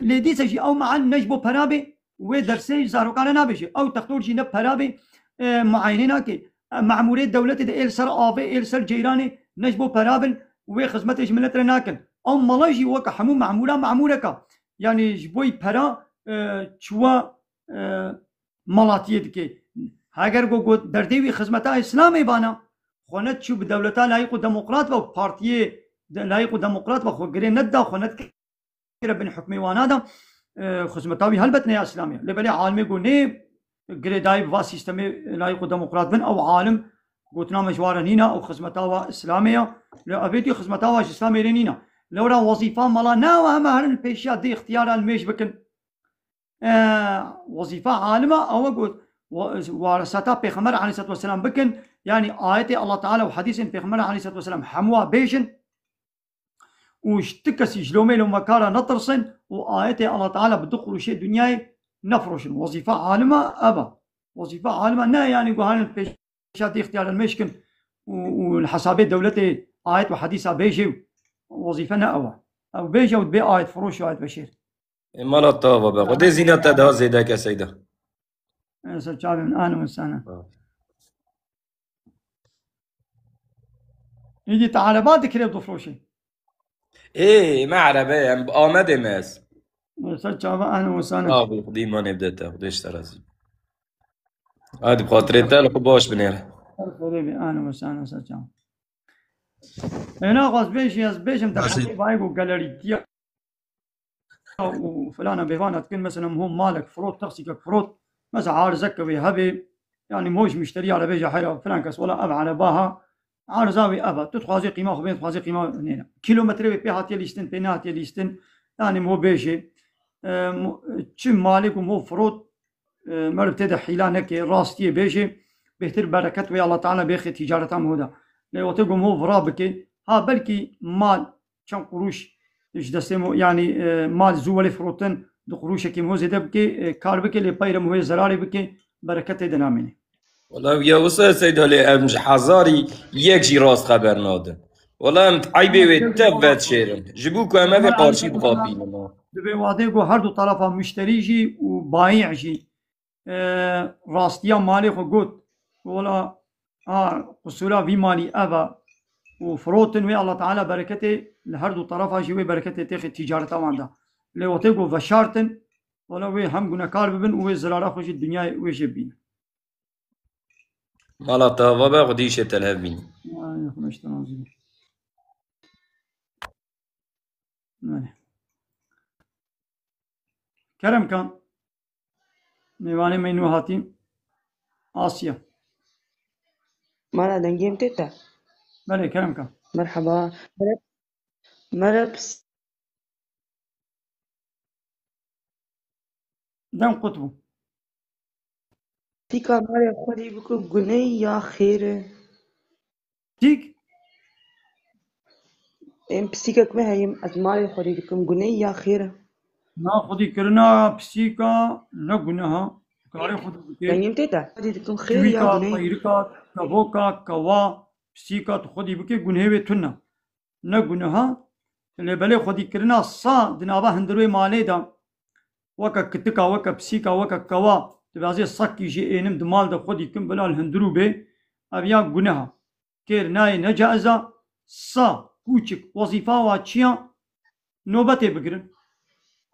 lê dîsa jî ew meal ne ji bo pera bê, wê dersê ji zarokan re nabêje. Ew textor jî ne pera bê, e, muayene nake. E, memûrê dewletê de ê li ser avê, ê li ser ceyranê, ne ji bo pera bin, wê xizmetê ji milet re nakin. Ew mala jî weke hemû memûra memûreka. Yani ji bo yî pera, e, çiwa, e, malatiyê dike. Heger got, got derdê wî xizmeta Îslamê bana, xwe ne çû bi dewleta layîq û demokrat ve û partiyê de layîq û demokrat ve xwe girê nedida, xwe nedikire bin hukmê wana de, e, xizmeta wî helbet ne ya Îslamê. Lê belê alimê got nê girêdayî bi va sîstemê layîq û demokrat bin, ew alim gotina me ji wa re nîne, ew xizmeta wa Îslamê ya. Lê evêtî xizmeta wa ji Îslamê rê nîne. Lewra wezîfa mala ne ew heme herin pêşiya dê îxtiyara li mêj bikin. E, wezîfa alima ew e ku wa-, warisata Pêxember aleyhissalatu vesselam bikin, yani ayetê Allah Teala û hadîsên Pêxember aleyhissalatu vesselam hemû wa bêjin û ji ti kesî ji lomê lomekara netirsin û ayetê Allah Teala bi du quruşê dinyayê nefiroşin. Wezîfa alima ev e. Wezîfa alima ne yani ku herin pêşiya dê îxtiyara mêj kin û, û li hesabê dewletê ayet û hadîsa bêjê û wezîfe ne ew e. Ew bêje û dibê ayet firoş û ayet veşêr. Ê mala te ava be. Xwedê zîna te daha zêde ke seyda. Esa çavên an û sana. Ha. Îdî te ereba dikirê difroşê. Ê, me erebe ye, em bi Amedê me ez. Esa çava an û sana. Abi, Xwedê imanê bide te, Xwedê ji te razî. Hadi bi xatirê te li xwe baş binêre. Xwedê bi an û sana, esa çava. Ê, naxwaz bêjî, ez bêjim, te Baş e. Hemî bayê ku galerîtiya û filana bêvana dikin, mesela, ho malek firot, taksîkek firot, mesela, arizeke wê hebe, yani, ho ji muşteriya re bêje, heyra, filan kes, wela ev ereba ha, ariza wê ev e. Tu dixwazî qîma xwe bê, dixwazî qîma nêne. Kilometre wê pê hatiye lîstin, pê nehatiye lîstin, yani, ho bêjê, e, mo-, çi malek û ho firot, e, meriv tê de hîla neke, rastiyê bêjê, bêhtir bereket wê Allah Teala bêxê ticareta min da. Lê wextê ku min vira bike, ha belkî mal çend qurûş ji destê min, yanî, e, mal zû welê firotin, du qurûşekî min zêde bike, e, kar bike, lê peyre min wê zerarê bike, bereket tê de namîne. Wala ya wisa seyda lê em ji hezarî yek jî rast xeber nadin. Wala em eybê wê tev vedişêrin. Ji bo ku em evê qarşî bixapînin. Dibê wadê ku her du tarafa muşterî jî û bayî jî, e, rastiya malê xwe got. Wela, ha, qusûra vî malî ev e. Û firotin wê Allah Teala bereketê li her du tarafa jî wê bereketê têxê ticareta wan de. Lê wextê ku veşartin, wela wê hem gunekar bibin û wê zirara xwe jî dinyayê wê jê bînin. Mala te ava be, Xwedî îşê te li hev bînî. Ay, Xwedê ji te razî be. Belê. Kerem kan. Mêvanê me nû hatî. Asya. Mala dengê min tê te? Belê, Kerem kan. Merhaba. Merhaba. Merhaba. Dem qut bû. Pîka malê xwedî bike guney ya xêr e? Pîk? Em pisîkek me heye, ez malê xwedî dikim, guney ya xêr e? Na, xwedî kirina pisîka ne guneha. Karê xwedî bike. Dengê min tê te? Xwedî dikim xêr ya guney. Çivîka, peyrika, kevoka, kewa, pisîka tu xwedî bike, gunehê wê tune. Ne guneha. Lê belê xwedîkirina sa di nava hundirê malê de, weke kitika, weke pisîka, weke kewa, tu vazê sekî jî ênim di mal de xwedî kim, bila li hundirû bê, ev ya guneha. Kêr nayê, ne caiz a, sa, kûçik, wezîfa wa çi ya, nobetê bigirin.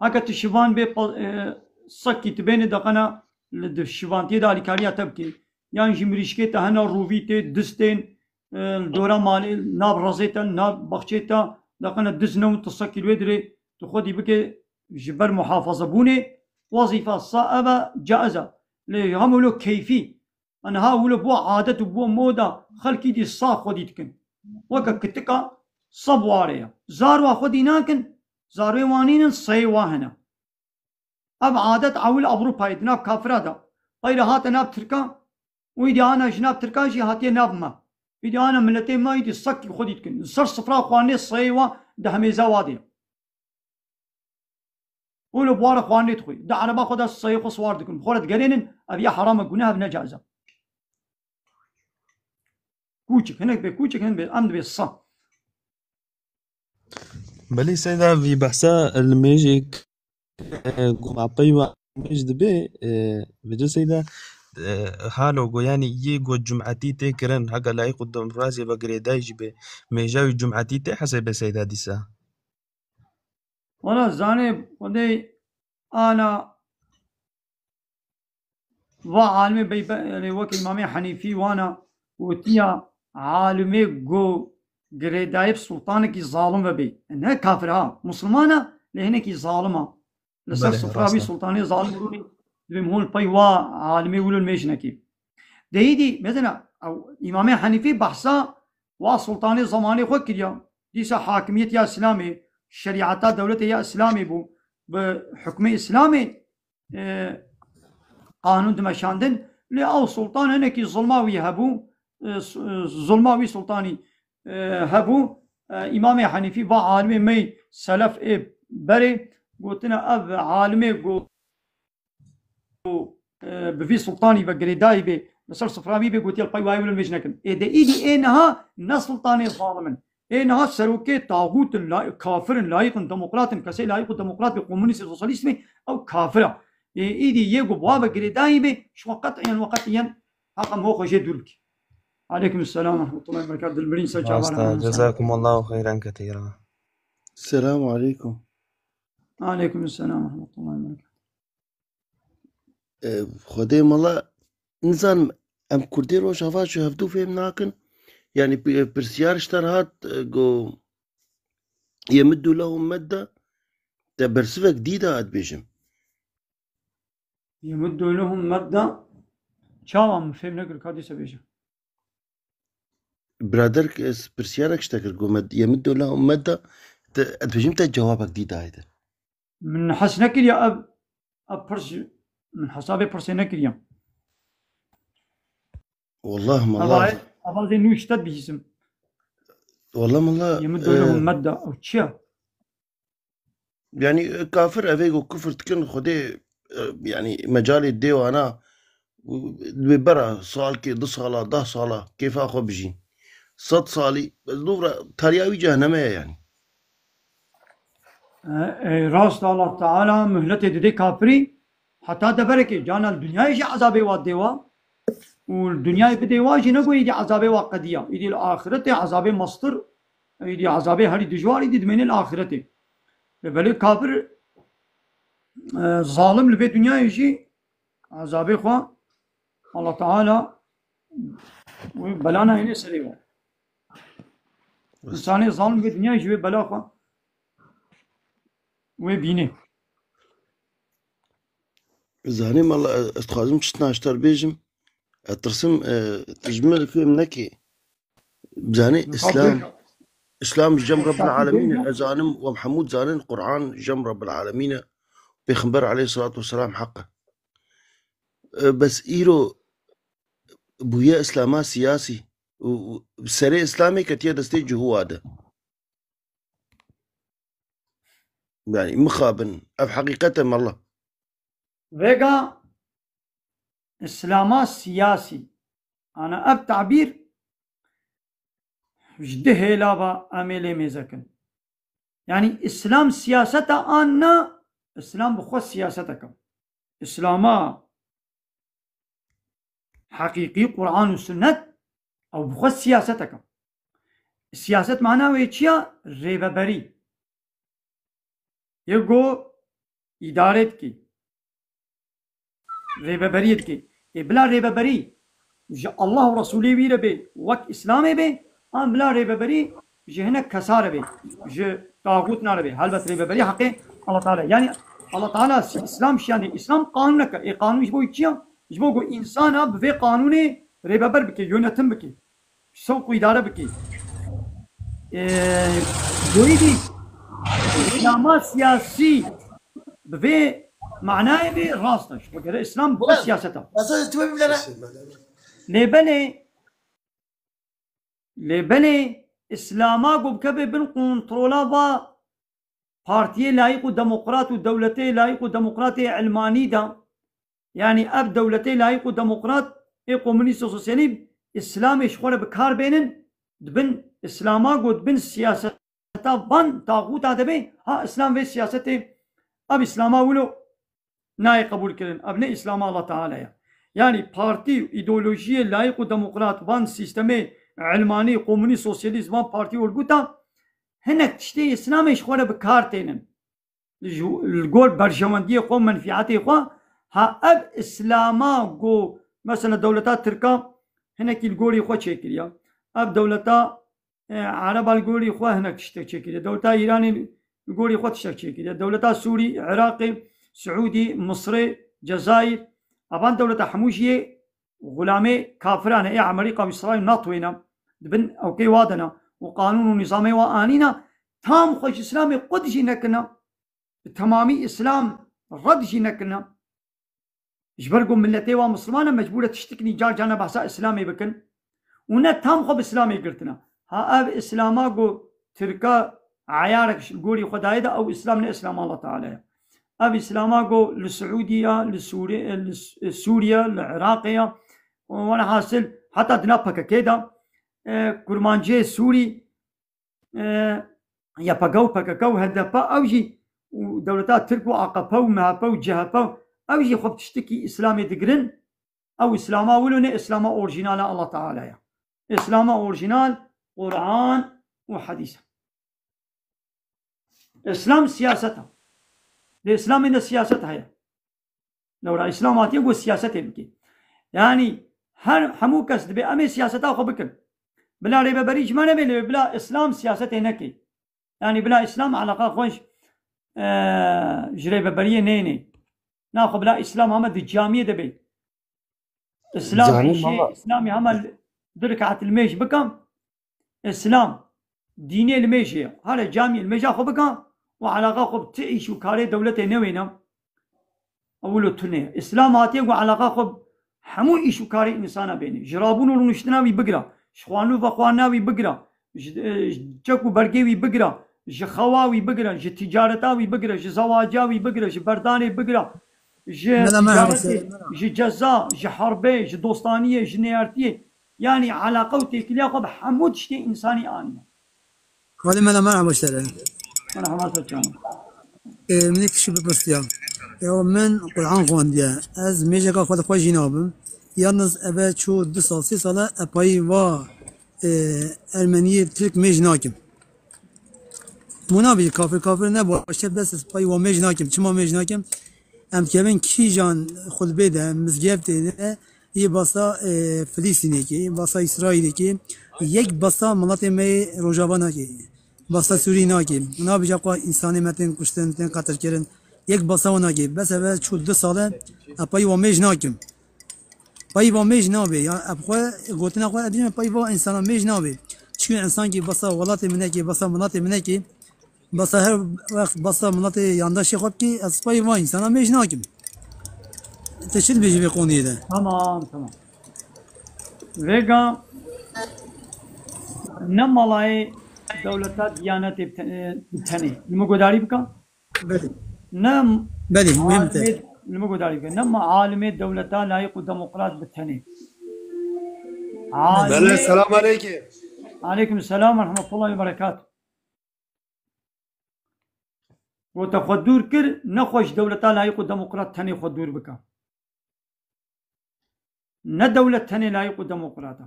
Heke tu şivan bê, pa-, e, sekî tu bênî deqena li di şivantiyê de alîkariya te bikê. Yan jî mirîşkê te hene, rûvî tê, distên, e, li dora malê, nav rezê te, nav baxçê te, deqena dist ne û tu sekî wê dirê, tu xwedî bike ji ber muhafazebûnê, wezîfa sa ev e, caiz e. Lê hemû lo keyfî, Niha wilo bû adet û bû moda, xelkî dî sa xwedî dikin. Weke kitika sa bi warê ye. Zarwa xwedî nakin, zarwê wan nînin, seyê wa hene. Ev adet ewil Ewropayê di nav kafira de. Qeyre hate nav Tirkan û îdî ana ji nav Tirkan jî hatiye nav me. Îdî ana miletê me îdî sekî xwedî dikin. Li ser sifra xwarinê seyê wa di hemêza wa de ye. Wilo bi ware xwarinê dixwî. Di ereba xwe de seyê xwe siwar dikin. Bi xwe re digerênin, ev ya heram e, guneh e, ev ne caiz e. Kûçik, hinek bê kûçik, hinek bê, em dibê sa. Belê seyda, vî behsa li mêjê, e, ku mapey wa mêj dibe, e, vêca seyda, e, halo go, yanî yê go cumetî tê kirin, hega layîq û demokrasiyê ve girêdayî jî bê, mêja wî cumetî tê hesê bê seyda dîsa. Wala zanê Xwedê ana va alimê bey be-, yanî wek Îmamê Henîfî wana gotiya alimê go girêdayî bi sultanekî zalim ve bê. Ne kafir ha, musulman e, lê hinekî zalim e. Li ser Belê, sifra rast wî e. sultanê zalim rûnî, divê hûn pey wa alimê wilo mêj nekî. Deyî dî, mesela, ew Îmamê Henîfî behsa wa sultanê zamanê xwe kiriya. Dîsa hakimiyet ya Îslamê, şerîeta dewletê ya Îslamê bû. Bi hukmê Îslamê, e, qanûn dimeşandin. Lê ew sultan hinekî zulma wî hebû, e, s-, e, zulma wî sultanî, e, hebû. E, Îmamê Henîfî va alimê me selef ê berê gotine ev alimê go-, e, bi vî sultanî ve girêdayî bê, li ser sifra wî bê, gotiye li pey wayê wilo mêj nekin. Ê de îdî ê niha ne sultanê zalim in. Ê niha serokê taxût in, la-, kafir in, layîq in, demokrat in, kesê layîq û demokrat bê, komunîst bê, sosyalîst bê, ew kafir e. Ê îdî yê ku bi wa ve girêdayî bê, ji xwe qet'iyen ve qet'iyen heqa min xwe jê dûr bikî. Aleykum selam ve rahmetullahi ve berekatuhu. Dilbirîn ser çavan. Rast e, hemen cezakumullahu xeyran kethîra. Selamu aleykum. Aleykum selam ve rahmetullahi ve berekatuhu. E, Xwedê mala, nizanim, em Kurdê Rojava ji hevdû fêm nakin. Yanî pi-, pirsiyar ji te re hat, e, go, yemiddu lehum medda, te bersivek dî da, ez dibêjim. Yemuddu lehum medda. Çawa min fêm nekir, ka dîsa bêje. Birader, ez pirsiyarek ji te kir, got, med-, yemuddu lehum medda, te, ez dibêjim te cewabek dî dayê te. Min hes nekiriya ev, ev pirs, min hesabê pirsê nekiriya. Wallah, mallah. Eva, eva zê nû ji te dibihîsim. Wallah, mallah, Yemuddu lehum, e, medda. Ew çi ye? Yanî, e, kafir evê ku kufir dikin, Xwedê, e, yanî, mecalê dê wana, wê bera salkê, du sala, deh sala, kêfa xwe bijîn. Sed salî, ez dûv re tariya wî cehennemê ye yanî. E, e, rast, Allah Teala muhletê didê kafirî, heta deverekê, cana li dinyayê jî ezabê wa dê wa, û li dinyayê bidê wa jî ne ku êdî ezabê wa qediya. Êdî li axiretê ezabê mestir, êdî ezabê herî dijwar êdî dimêne li axiretê. Lê belê kafir, e, zalim li vê dinyayê jî ezabê xwe Allah Teala wê bela nayêne serê we. Însanê zalim vê dinyayê jî wê bela xwe wê bînê. Zanî mala, ez dixwazim çitina ji te re bêjim. Ez tirsim, e, tu ji min fêm nekî. Zanî Îslam, Îslam ji cem Rebbil Alemîn e. Ez zanim we Mehmûd zanin Quran ji cem Rebbil Alemîn e. Pêxember aleyhissalatu vesselam heq e. E, bes îro bûye Îslama siyasî û, û serê Îslamê ketiye destê cihûa de. Yanî mixabin, ev heqîqet e mala. Vêga Îslama siyasî. Ana ev tabîr ji du hêla ve em ê lê mêze kin. Yanî Îslam siyaset e an na, Îslam bi xwe siyasetek e. Îslama heqîqî, Quran û Sunnet, ew bi xwe siyasetek e. Siyaset mana wê çi ya? Rêveberî. Yê ku îdare dikî. Rêveberiyê dikî. Ê bila rêveberî ji Allah û Resûlê wî re bê, wek Îslamê bê, an bila rêveberî ji hinek kesa re bê, ji taxûtina re bê. Helbet rêveberî heqê Allah Teala. Yanî Allah Teala Îslam şiyanê, Îslam qanûnek e. Ê qanûn ji bo wî çi ya? Ji bo ku însana bi vê qanûnê rêveber bike, yönetim bike, sewq û îdare bike. Ee, Goyî dî Îslama siyasî bi vê manayê vê rast e. Ji xwe gere Îslam bi siyaseta. Lê belê, lê belê Îslama ku bikeve bin kontrola va partiyê layîq û demokrat û dewletê layîq û demokratê ilmanî de, yanî ev dewletê layîq û demokrat ê komûnîst û sosyalîst Îslamê ji xwe re bi kar bênin, di bin Îslama ku di bin siyaseta van taxûta de be, ha Îslam vê siyasetê, ev Îslama wilo nayê qebûl kirin. Ev ne Îslama Allah Teala ye. Yanî partî û îdeolojiyê layîq û demokrat van sîstemê ilmanî, komûnîst, sosyalîst van partî û örgûta hinek tiştê Îslamê ji xwe re bi kar tênin. Li ji, li gor berjewendiyê xwe, menfîetê xwe, ha ev Îslama ku mesela dewleta Tirka hinekî li gorî xwe çêkiriye. Ev dewleta e, Ereba li gorî xwe hinek tiştek çêkiriye. Dewleta Îranê li gorî xwe tiştek çêkiriye. Dewleta Sûrî, Iraqê, Siûdî, Misrê, Cezayir, evan dewleta hemû jî yê xulamê kafiran e, ê Amerîka û Îsraîl û NATO ne. Di bin ewkê wa de ne. Û qanûn û nîzamê wa anîne. Tam xwe ji Îslamê qut jî nekirine. Bi temamî Îslam red jî nekirine. Ji ber ku miletê wa Misliman e, mecbûr e tiştikî car carna behsa Îslamê bikin. Û ne tam xwe bi Îslamê girtine. Ha ev Îslama ku Tirka eyarek ji gorî xwe dayê de, ew Îslam ne Îslama Allah Teala ye. Ev Îslama ku li Siûdî ya, li Sûrî-, li S-, Sûriye, li Iraqê ya, û welhasil heta dina P K K de, e, kurmanciyê Sûrî, e, Y P G û P K K û H D P, ew jî û dewleta Tirk û A K P û M H P û C H P, ew jî xwe bi tiştekî Îslamê digirin. Ew Îslama wilo ne Îslama orjînal e Allah Teala ye. Îslama orjînal Quran û Hedîs e. Îslam siyaset e. Lê Îslamê de siyaset heye. Lewra Îslam hatiye ku siyasetê bike. Yanî her, hemû kes dibe em ê siyaseta xwe bikin. Bila rêveberî ji me nebe lê bila Îslam siyasetê neke. Yanî bila Îslam eleqa xwe ji, e, ji rêveberiyê neyne. Naxwe bila Îslam heme di camiyê de be. Îslam Canî îşê, mama. Îslamî hema li-, du rekat li mêj bika. Îslam dînê li mêjê ye. Hale camî li mêja xwe bika û eleqa xwe bi ti îş û karê dewletê newêne. Ewilo tune. Îslam hatiye ku eleqa xwe bi hemû îş û karê însana bêne. Ji rabûn û rûniştina wî bigira. Ji xwarin û vexwarina wî bigira. Ji, e, ji çek û bergê wî bigira. Ji xewa wî bigira. Ji ticareta wî bigira. Ji zewaca wî bigira. Ji berdanê bigira. Ji Mela, merhaba, ticaretê, selam. Ji ceza, ji herbê, ji dostaniyê, ji neyartiyê. Yanî eleqa û têkiliya xwe bi hemû tiştê însanî anîne. Xalê Mela, merhaba, sere. Merhaba, Sercan. Ê, min ê kişî bipirsiya. Ya min Quran xwendiye. Ez mêjeka xwe di xwe jî nabim. Yalnız eve çû du sal, sê sal e, epayî va, ê, Ermeniyê Tirk mêj nakim. Mûna bî kafir kafir ne, baş çep dest ez payî wa mêj nakim. Çima mêj nakim? Em kevin kîjan xutbê de, mizgeftê de, yê basa, e, Filîstînê kê, basa Îsraîlê kê, yek basa miletê me yê Rojava nake, basa Sûrî nake. Nabêje xwe însanê me tên kuştin, tên qetilkirin. Yek basa wan nake. Bes eve çû du sal e, ez payî wa mêj nakim. Payî va mêj nabe. Ya, ev xwe, gotina xwe, ez bêjim, payî va însana mêj nabe. Çikî însan kî basa welatê min neke, basa miletê min neke, basa her wext basa miletê yandaşê xwe bike, ez payî va însana mêj nakim. Te çi dibêjî vê qoniyê de? Tamam, tamam. Vêga ne malayê dewleta diyanetê bi te-, bi tenê. Li min guhdarî bike. Belê. Ne Belê, muhim te. Alimê, li min guhdarî bike. Ne ma-, alimê dewleta layîq û demokrat bi tenê. Belê, alimê selam aleyke. Aleykum selam ve rahmetullahi ve berekat. Gote xwe dûr kir, nexwe ji dewleta layîq û demokrat tenê xwe dûr bike. Ne dewlet tenê layîq û demokrat e.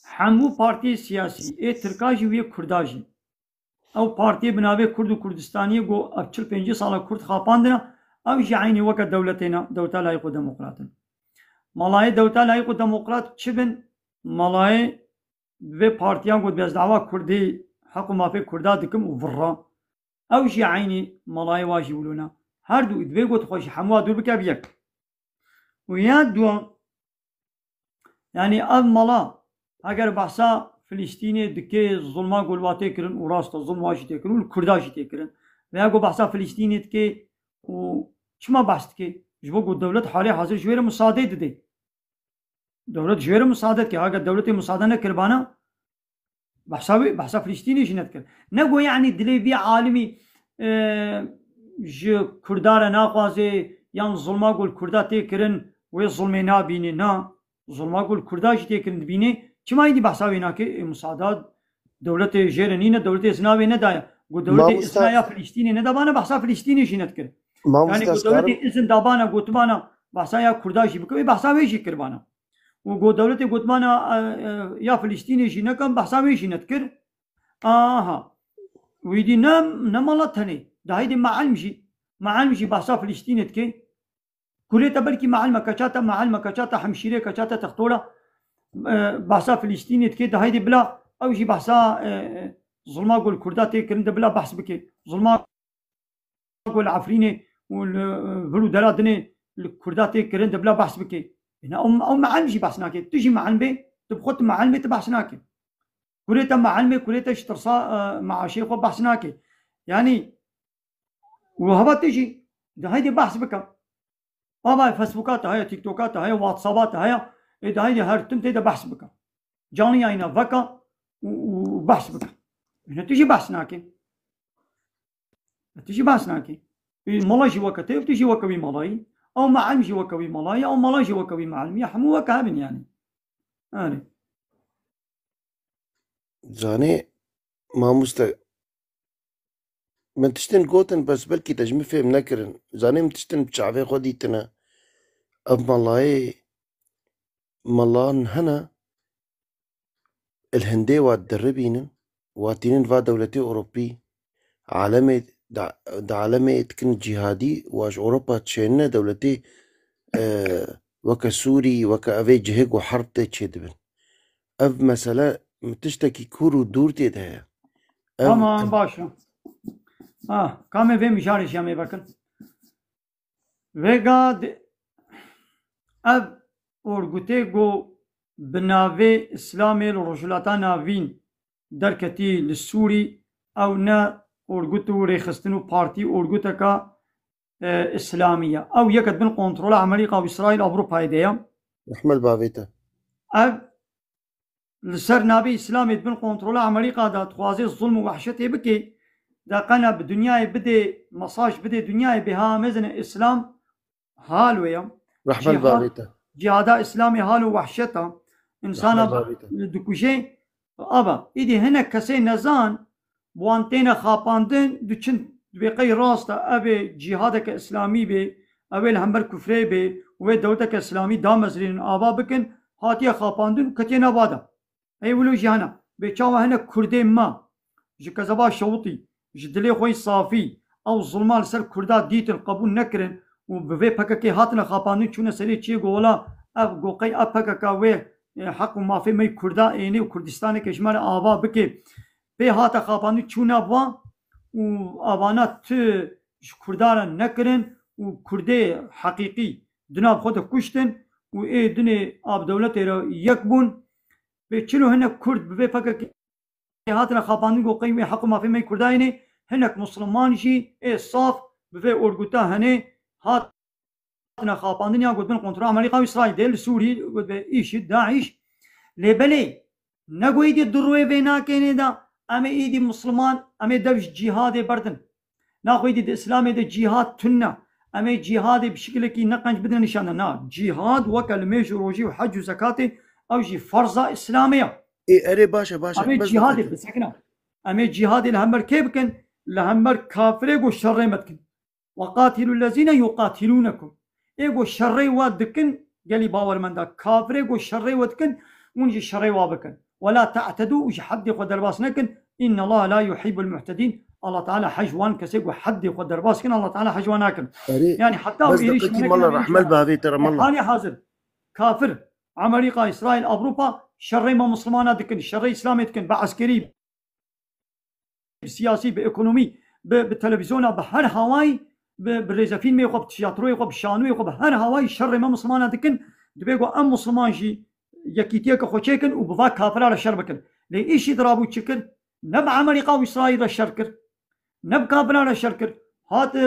Hemû partiyê siyasî, ê Tirka jî û yê Kurda jî. Ew partiyê bi navê Kurd û Kurdistaniyê ku ev çil pêncî sala Kurd xapandine, ew jî eynî weke dewletê ne, dewleta layîq û demokrat in. Malayê dewleta layîq û demokrat çi bin? Malayê vê partiyan got, ez dawa Kurdî, heq û mafê Kurda dikim û virra. Ew jî eynî malayê wa jî wilo ne. Her du divê got xwe ji hemû dûr bike bi yek. Û ya duwa, yanî ev mala, eger behsa Filistînê dike, zulma ku li wa tê kirin, û rast e, zulm wa jî tê kirin, û li Kurda jî tê kirin. Veya ku behsa Filistînê dike û çima behs dike? Ji bo ku dewlet halê hazir ji wê re musade dide. Dewlet ji wê re musade dike. Eger dewletê musade nekiribana, behsa wê, behsa Filistînê jî nedikir. Ne ku, yanî, dilê vî alimî, e, ji Kurda re naxwaze, yan zulma ku li Kurda tê kirin, wê zulmê nabîne. Na, zulma ku li Kurda jî tê kirin dibîne. Çima êdî behsa wê nake? Ê, musada dewletê jê re nîne, dewletê izna wê nedaye. Ku dewletê Mamosta izna ya Filistînê nedabana, behsa Filistînê jî nedikir. Yanî Mamosta, ku ez karim dewletê izin dabana, gotibana, behsa ya Kurda jî bike, wê behsa wê jî kiribana. Û ku dewletê gotibana, e, e, ya Filistînê jî nekan, behsa wê jî nedikir. Aha. Wî dî ne, ne mala tenê. Dahîdê meelm jî. Meelm jî behsa Filistînê dike. Kurê te belkî meelm e, keça te meelm e, keça te hemşîrê, keçate textora, e, behsa Filistînê dike. Dahîdê bila ew jî behsa, e, e, zulma ku li Kurda tê kirin de bila behs bike. Zulma ku li Efrînê û li vir û dera dinê li Kurda tê kirin, de bila behs bike. Êna ew, ew meelm jî behs nake. Tu jî meelm bê, tu bi xwe tu meelm bê, tu behs nake. Kurê te meelm bê, kurê te ji tirsa, e, meaşê xwe behs nake. Yanî, û heva tu jî, de heydê behs bike. Ava Facebooka te heye, TikToka te heye, WhatsAppa te heye, ê de heydê her tim tê de behs bike. Canliyayîna veke û, û behs bike. Hine tu jî behs nake. Tu jî behs nake. Ê, mala jî weke te, tu jî weke wî malayî. Ew meelm jî weke wî malayî, ew mala jî weke wî meelmî. Hemû weke hebin yanî. Erê. Zanê, mamoste, min tiştin gotin, bes belkî te ji min fêm nekirin. Zanê, min tiştin bi çavê xwe dîtine. Ev melayê, melan hene, li hindê wa diribînin, wa tînin va dewletê Ewropî, alemê, da, da alemê dikin cîhadî, wa ji Ewropa çênine dewletê, e, weke Sûrî, weke evê cihê ku herb tê çêdibin. Ev mesele tiştekî kûr û dûr tê de heye. Ev Tamam, baş e. Ha, kamê vê mijarê jî em ê vekin. Vêga di-, ev orgutê ku bi navê Îslamê li Rojhilata Navîn derketî li Sûrî, ew ne orgut û rêxistin û partî, orguteka, e, Îslamî ye. Ew yek di bin kontrola Amerîka û Îsraîl, Ewropayê de ye. Rehme li bavê te. Ev li ser navê Îslamê di bin kontrola Amerîka de dixwaze zulm û wehşetê bike, de qena bi dinyayê bidê, mesaj bidê dinyayê bê ha mezin e Îslam hal wê ye. Rehme li Cîhad, bavê te. Cîhada Îslamê hal û wehşet e. Rehme li Însana bavê te. dikuje. Ava, îdî hinek kesê nezan, bi wan têne xapandin, diçin, dibê qey rast e, ev ê cîhadeke Îslamî bê, ew ê li hember kufrê bê, û wê dewleteke Îslamî damezrînin, ava bikin, hatiye xapandin û ketiye nava de. Ey wilo jî hene, bê çawa hinek Kurdê me, ji kezeba Şewitî, ji dilê xwe yî safî, ew zulma li ser Kurda dîtin, qebûl nekirin û bi vê P K K hatine xapandin, çûne serê çiyê, got wela ev, got qey ev P K K wê, e, heq û mafê me yî Kurda ênê û Kurdistaneke ji me re ava bike. Pê hate xapandin, çûne va û avana tu ji Kurda re nekirin û Kurdê heqîqî di nav xwe de kuştin û ê dinê av dewletê re yek bûn. Bê çilo hinek Kurd bi vê P K K hatine xapandin, got qey wê heq û mafê me yî Kurda ênê, hinek Musliman jî ê saf bi vê orguta hene hatine xapandin ya got bin kontrola Amerîka û Îsraîl de li Sûrî, got be îşîd, DAIŞ. Lê belê, ne got êdî di rûyê vê nakênê de, em ê êdî Musliman, em ê dev ji cîhadê berdin. Naxwedî di Îslamê de cîhad tune. Em ê cîhadê bi şikilekî ne qenc bidin nîşan de. Na, cîhad weke limêj û rojî û hec û zekatê, ew jî ferza Îslamê ye. Ê, erê, baş e, baş e. Em ê Bes cîhadê, dixetin. Bisekine. Em ê cîhadê li hember kê bikin? Li hember kafirê ku şerê me dikin. "Ve qatilû lezîne yuqatilûnekum." Ê ku şerê we dikin, gelî bawermenda. Kafirê ku şerê we dikin, hûn jî şerê we bikin. "Ve la te'tedû", û ji heddê xwe derbas nekin. "Innallaha la yuhibbul mu'tedîn." Allah Teala hej wan kesê ku heddê xwe derbas kin, Allah Teala hej wan nakin. Erê, Yani hatta bes êrîş deqekî mala rehmel bavê te re mala. Halê hazir kafir, Amerîka, Îsraîl, Ewropa şerê me Muslimana dikin, şerê Îslamê dikin, bi eskerî, bi siyasî, bi ekonomî, bi, bi televizyona, bi her hawayî bi, bi rêzefîlmê xwe, bi tiyatroyê xwe, bi şanoyê xwe, bi her hawayî şerê me Mislimana dikin. Dibê ku em Misliman jî yekîtiyeke xwe çêkin û bi va kafira re şer bikin. Lê îşî dirabû çi kir? Ne bi Amerîka û Îsraîl re şer kir, ne bi kafira re şer kir. Hat bi,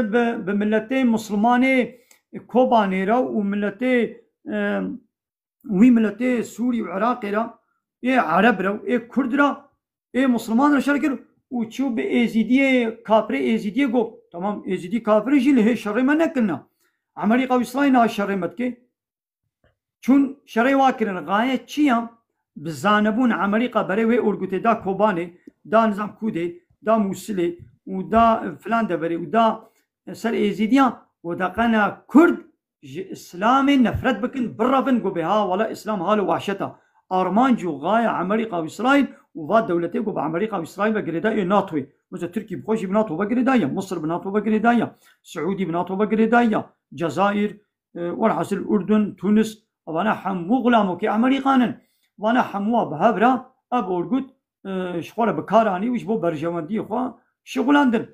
bi miletê Mislimanê Kobanê re û miletê, e, wî miletê Sûrî û Iraqê re, ê Ereb re û ê Kurd re, ê Misliman re şer kir û çû bi Êzîdiyê, kafirê Êzîdiyê got. Tamam, Êzîdî kafir jî li hê şerê me nekirine. Amerîka û Îsraîl niha şerê me dike. Çûn şerê wa kirin. Gaye çi ya? Bi zanebûn Amerîka berê wê orgutê da Kobanê, da nizam Kûdê, da Mûsilê û da filan deverê û da ser Êzîdiyan û da qena Kurd ji Îslamê nefret bikin, birevin, got bê ha wala Îslam halo wahşet a. Armanc û gaye Amerîka û Îsraîl û va dewletê got bi Amerîka û Îsraîl ve girêdayî ê NATOyê. Mesela Tirkî bi xwe jî bi NATO ve girêdayî ya, Misir bi NATO ve girêdayî ya, Siûdî bi NATO ve girêdayî ya, Cezayir, e, welhasil Urdun, Tunis, evana hemû xulamokê Amerîkan in. Vana hemûa bi hev re ev orgut, e, ji xwe re bi kar anî û ji bo berjewendiyê xwe şixulandin.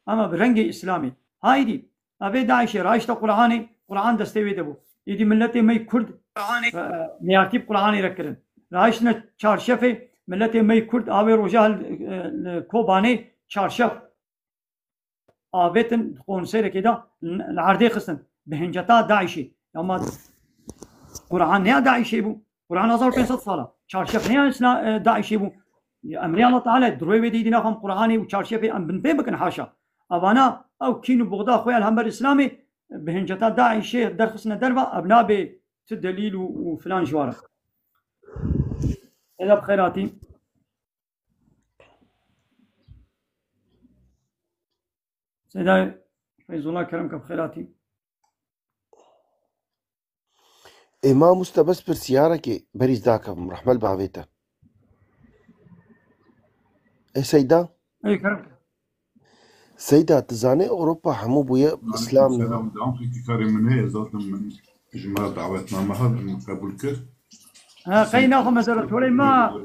Ama bi rengê Îslamê. Haydî, Evê DAIŞê rahişte Qur'anê, Qur'an destê wê de bû. Êdî miletê me yê Kurd, e, neyartî bi Qur'anê re kirin. Rahiştine çarşefê, miletê me yê Kurd, avê roja hil, e, li Kobanê çarşef avêtin, konserekê de li erdê xistin. Bi hinceta DAIŞê. Ama Qur'an ne ya DAIŞê bû. Kur'an hezar û pênc sed sala. Çarşef ne ya Îsla-, e, DAIŞê bû. Emrê Allah Teala, dirwê wê de îdî naxwem Kur'anê û çarşefê em binpê bikin, haşa. Evana ew kîn û buxda xwe ya li hember Îslamê, bi hinceta DAIŞê derxistine derva, ev nabê ti delîl û, û filan ji wa re. Êda bi xêr hatî. Seyda Feyzullah, kerem ke bi xêr hatî. Ê mamoste, bes pirsiyarekê berî ez dakevim, rehmet bavê te. Ê Seyda? Ey, kerem. Seyda, tu zanê Ewropa hemû bûye Îslam. Selam, devam peki karê min heye, zaten min ji me re davetname hat, min qebûl kir. Ha, qey naxwe me zere tolê ma,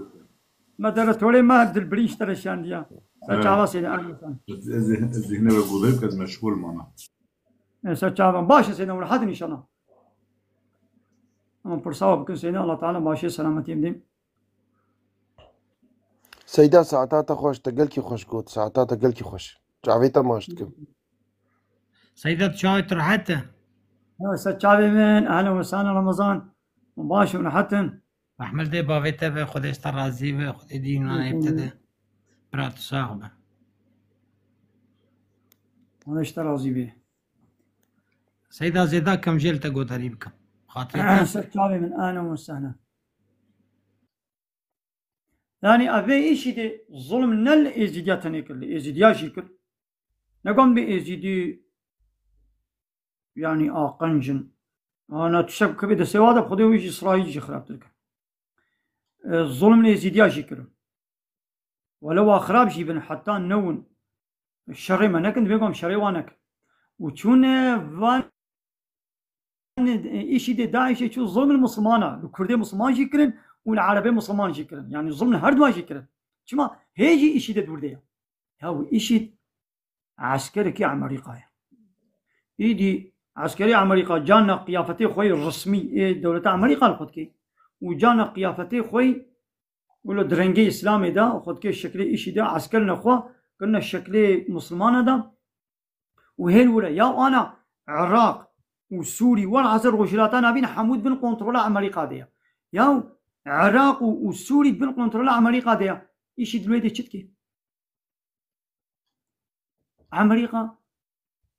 me zere tolê ma dilbirî ji te re şandiya. Ser çava Seyda, ahlan. Ez, ez, ez zihne ve godayî ke ez meşgûl mana. E, ser çavan. Baş e Seyda, hûn rehat in înşallah. Ama pirsa we bikin Seyda, Allah Teala başê selametiyê bidê. Seyda, saeta te xweş, te gelkî xweş got, saeta te gelkî xweş. Çavê te maç dikim. Seyda, tu çavê tu rehet e? Ya, ser çavê min, ehlen we sehlen Remezan. Baş in, rehet in. Rehmet dê bavê te be, Xwedê ji te razî be, Xwedê dîn nayê te de. Bira tu sax be. Xwedê ji te razî be. Seyda, zêda kem jê li te godarî bikim. Xatirê te. Ser çavê min, ahlen we sehlen. Yani, ev vê îşî de zulm ne li Êzîdiya tenê kir, li Êzîdiya jî kir. Ne gom bi Êzîdî, yani, aqenc in. Ana tiştek kevê destê wa de, Xwedê wî ji Îsraîl jî xirabtir kir. E, zulm li Êzîdiya jî kirin. Wele wa xirab jî bin, heta newin şerê me nekin, divê ku em şerê wan nekin. Û çûne van, e, îşî de DAIŞê çû zulm li Musulmana, li Kurdê Musulman jî kirin û li Erebê Musulman jî kirin. Yani zulm li her duwa jî kirin. Çima hê jî îşî de dûr de ye. Ya û îşî eskerekî Amerîka ye. Îdî eskerê Amerîka carna qiyafetê xwe yê resmî ê dewleta Amerîka li xwe dike û carna qiyafetê xwe yê wilo di rengê Îslamê de xwe dike şeklê îşî de, eskerine xwe kirine şeklê Musulmana de û hêl wire ya ana Iraq û Sûrî, welhasil Rojhilata Navîn hemû di bin kontrola Amerîka de ye. Ya Iraq û, û Sûrî di bin kontrola Amerîka de ye. Îşî di wê de çi dike? Amerîka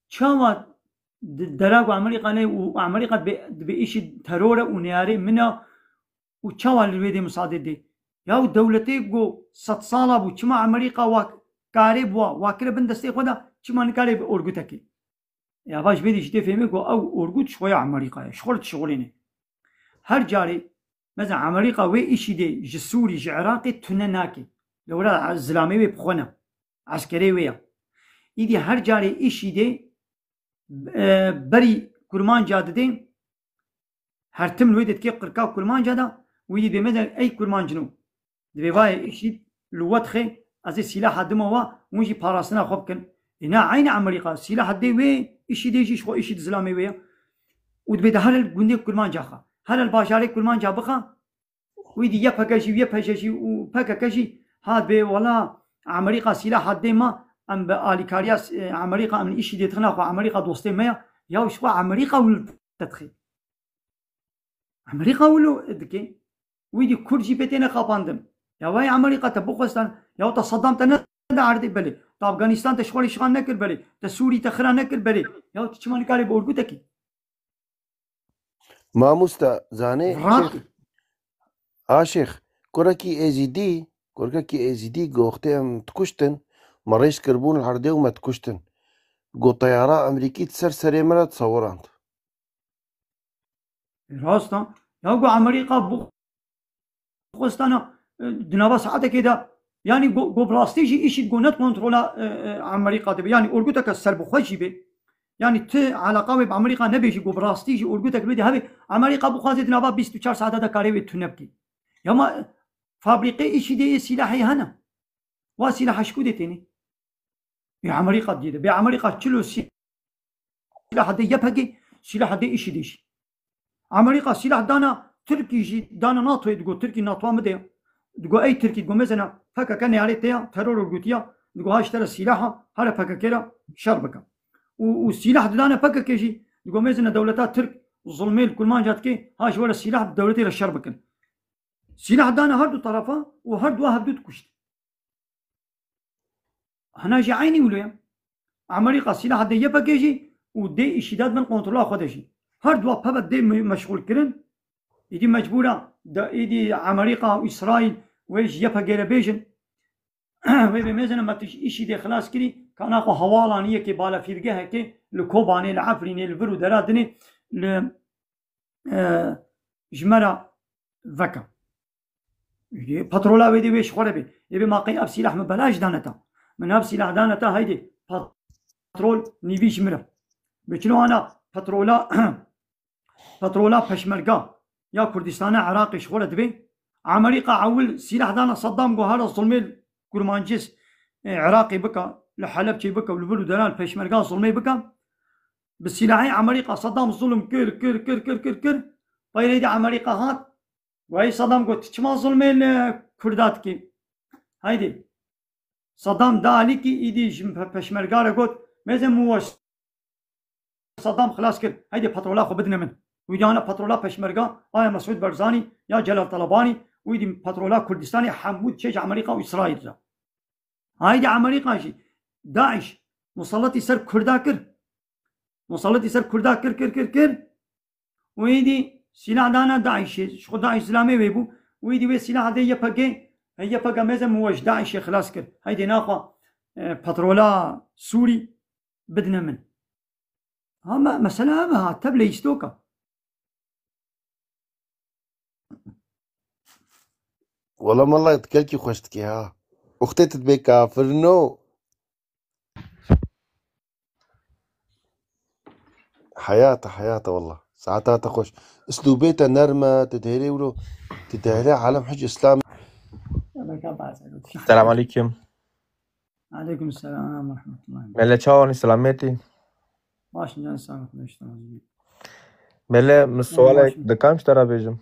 çawa di-, dera ku Amerîka ne û Amerîka dibe, dibe îşî teror e û neyarê min e û çawa li wê dê misade dê? Ya dewletê ku sed sala bû, çima Amerîka wa karê bû, wa kire bin destê xwe de, çima nikare bi orgutekê? Ya va ji vê dê jî tê fêmê ku ew orgut ji xwe ya Amerîka ye, ji xwe re dişixulîne. Her carê, mesela Amerîka wê îşî dê ji Sûrî, ji Iraqê tune nake. Li wira zilamê wê bi xwe ne. Eskerê wê ya. Îdî her carê îşî dê, e, berî kurmanca didê, her tim li wê dê dikê qirka kurmanca da, wî dî bê mesela ey kurmancino. Divê vayê îşî li we dixê, ez ê sîlaha dima wa, hûn jî parastina xwe bikin. Ê na eynî Amerîka, sîlaha dê wê, Îşîdê jî ji xwe îşîd zilamê wê ye. Û dibê de her li gundê Kurmanca xa. Her li bajarê Kurmanca bixa. Wî dî Y P G jî, Y P J jî û P K K jî hat bê, wela Amerîka sîlah hat dê me, em bi alîkariya s-, e, Amerîka, em îşîdê dixin xwe, Amerîka dostê me ye. Ya ji xwe Amerîka wil te dixê. Amerîka wilo dike. Wî dî Kurd jî pê têne xapandin. Ya vay Amerîka te bixwestan, ya te Saddam te neda erdê belê. Te Afganistan te ji xwe lê şixan nekir belê. Te Sûrî te xira nekir belê. Ya tu çima nikarê bi orgutekî? Mamoste, zanê Rat. Şêx, a Şêx, kurekî Êzîdî, kurekî Êzîdî goxtê em dikuştin, me rêz kiribûn li erdê û me dikuştin. Got teyara Amerîkî di ser serê me re disewirand. Rast e. Ya ku Amerîka bu xwestana, e, di nava saetekê de, yanî go, go bi rastî jî îşîd go net kontrola, e, e, Amerîka dibe. Yanî orguteke serbixwe jî be. Yanî ti eleqa wê bi Amerîka nebe jî go bi rastî jî orgutek wê de hebe. Amerîka bixwaze di nava bîst û çar saete de karê wê tune bike. Ya ma fabrîqê îşîdê yê sîlahê hene. Wa sîlaha ji ku dê têne? Bê Amerîka diyê de. Bê Amerîka çilo sîlaha dê Y P G, sîlaha dê îşîdê jî. Amerîka sîlah dana Tirkî jî, dana NATOyê, digo Tirkî NATOa min de ya. Digo ey Tirkî, digo mezena P K K neyarê te ya, teror örgütü ya. Digo ha ji te re sîlaha, here P K K re şer bike. Û, û sîlah didane P K K jî, digo mezena dewleta Tirk zulmê li Kurmanca dike, ha ji we re sîlah bi dewletê re şer bikin. Sîlah dane her du tarafa û her dua hevdu dikuşt. Hina jî eynî wilo ye. Amerîka sîlaha dê Y P G jî û dê îşîda di bin kontrola xwe de jî. Her dua peve dê me-, meşxûl kirin. Îdî mecbûra de îdî Amerîka û Îsraîl wê ji Y P G re bêjin. Wê bê mêzine me tu ji îşîdê xilas kirî, kana xwe hewalanî yekê balefîrgehekê li Kobanê, li Efrînê, li vir û dera dinê, li e, ji me re veke. Petrola wê dê wê ji xwe re bê. Ê bê ma qey ev sîlah min belaş dane te. Min ev sîlah dane te, heydê petrol nîvî ji min re. Bi çilo ana petrola, petrola peşmerga ya Kurdistana Iraqê ji xwe re dibê. Amerîka ewil sîlah dana Saddam, got here zulmê Kurmancî, e, Iraqê bike, li Helebçê bike û li vir û deran peşmerga zulmê bike. Bi sîlahê Amerîka Saddam zulm kir, kir, kir, kir, kir, kir. Peyre de Amerîka hat. Wayî Saddam got, "Tu çima zulmê li Kurda dikî?" Haydi. Saddam da alîkî îdî ji pe-, peşmerga re got, "Mêze min we Saddam xilas kir. Haydi petrola xwe bidine min." Wî dî ana petrola peşmerga, aya Mesûd Barzanî, ya Celal Talabanî, wî dî petrola Kurdistanê hemû diçe ji Amerîka û Îsraîl re. Haydi Amerîka jî, DAIŞ, musalletî ser Kurda kir. Musalletî ser Kurda kir, kir, kir, kir. Û êdî sîlah dana DAIŞê. Ji xwe DAIŞ zilamê wê bû. Û êdî wê sîlaha dê Y P G, Y P G meze min we ji DAIŞê xilas kir. Haydi naxwe, e, petrola Sûrî bidine min. Ha, me-, mesela ev e ha, tevlê îstoka. Wala mala tu gelkî xweş dikê ha. Uxtê tu dibê kafir no. Heyata, heyata wala. Saeta te xweş. Islûbê te nerm e, tu dihêlê wilo, tu dihêlê alem hic Îslam. Selam aleyküm. Aleyküm selam ve rahmetullah. Mele çawanî selametî? Baş can sağ ol, işte. Mele, min sualek dikan ji te re bêjim?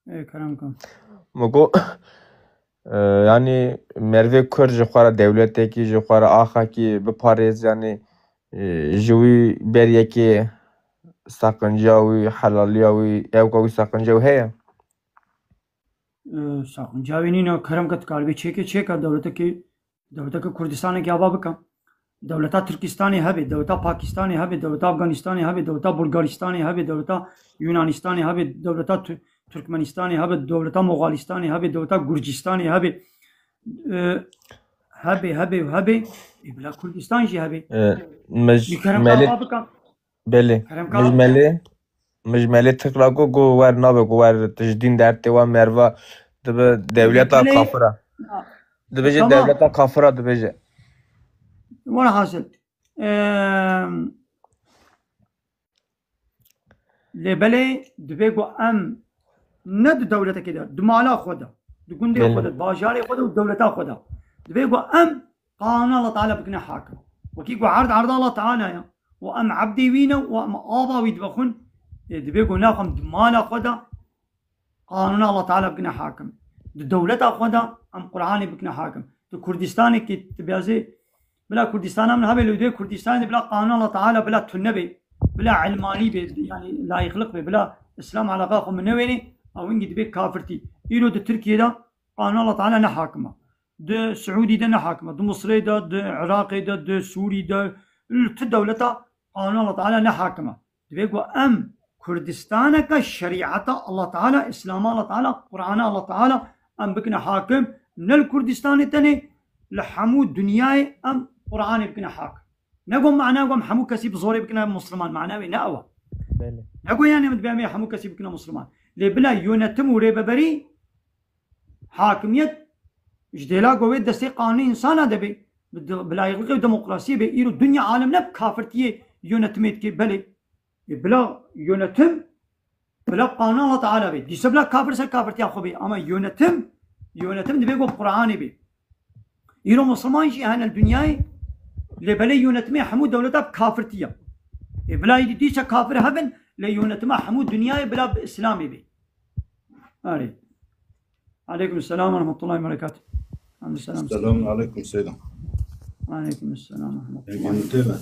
Ê, kerem kan. Min got, e, yanî merivê Kurd ji xwe re dewletekî, ji xwe re axakî biparêz, yanî, e, ji wî ber yekê saqinca wî, helaliya wî, ewka wî saqinca wî heye? E, saqinca wî nîne, kerem ke tu karibê çêke, çêke dewletekê, dewleteke Kurdistanekê ava bike. Dewleta Tirkistanê hebe, dewleta Pakistanê hebe, dewleta Afganistanê hebe, dewleta Bulgaristanê hebe, dewleta Yunanistanê hebe, dewleta Tu-, Turkmenistanê hebe, dewleta Moxalistanê hebe, dewleta Gurcistanê hebe. E, hebe, hebe, hebe. E, bila Kurdistan jî hebe. E, mej-, Ji kerem ke mele-, ava bike. Belê. Kerem ka- Min ji melê, min ji melê Tirk re got, got wer nabe, got wer tu ji dîn dertê, wer merva dibe dewleta Belê. Kafira. Ha. Dibêje Tamam. Dewleta kafira dibêje. Were hasil. Em, lê belê dibê ku em ne di dewletekê de, di mala xwe de, di gundê Belê. Xwe de, di bajarê xwe de û dewleta xwe de. Dibê ku em qanûna Allah Teala bikine hakim. Wekî ku erd erda Allah Teala ya. Û em ebdê wî ne û em ava wî dibexwin, ê, dibê ku naxwem di mala xwe de qanûna Allah Teala bikine hakim. Di dewleta xwe de em Qur'anê bikine hakim. Di Kurdistanekî tu biyazê, bila Kurdistana min hebe, lê dê Kurdistanê de bila qanûna Allah Teala bila tune bê, bila ilmanî bê, yanî layıklık bê, bila Îslam alaqa xwe min newênê, ew hingî dibê kafirtî. Îro di Tirkiye de qanûna Allah Teala ne hakim e. Di Siûdî de ne hakim e. Di Misirê de, di Iraqê de, di Sûrî de, li tu dewleta qanûna Allah Teala ne hakim e. Divê ku em Kurdistaneke şerîeta Allah Teala, Îslama Allah Teala, Qur'ana Allah Teala em bikine hakim. Ne li Kurdistanê tenê, li hemû dinyayê em Qur'anê bikine hakim. Ne ku mana ku em hemû kesî bi zorê bikine Musliman, mana wê ne ew e. Belê. Ne ku yani em dibê em ê hemû kesî bikine Musliman. Lê bila yönetim û rêveberî, hakimiyet ji dêla ku wê destê qanûnê însana de bê, bi de-, bi layıklıkê û demokrasiyê bê, îro dinya alem ne bi kafirtiyê yönetimê dikê, belê. E, bila yönetim, bila qanûna Allah Teala bê. Dîsa bila kafir ser kafirtiya xwe bê. Ama yönetim, yönetim dibê ku Qur'anê bê. Îro Musulman jî hene li dinyayê, lê belê yönetimê hemû dewleta bi kafirtiya. E, bila îdî dîsa kafir hebin, lê yönetima hemû dinyayê bila bi Îslamê bê. Arê. Aleyküm selam ve rahmetullahi ve berekatuh. Aleyküm selam. Selamun aleyküm Seyda. Aleyküm selam ve rahmetullahi. Dengê min tê mi?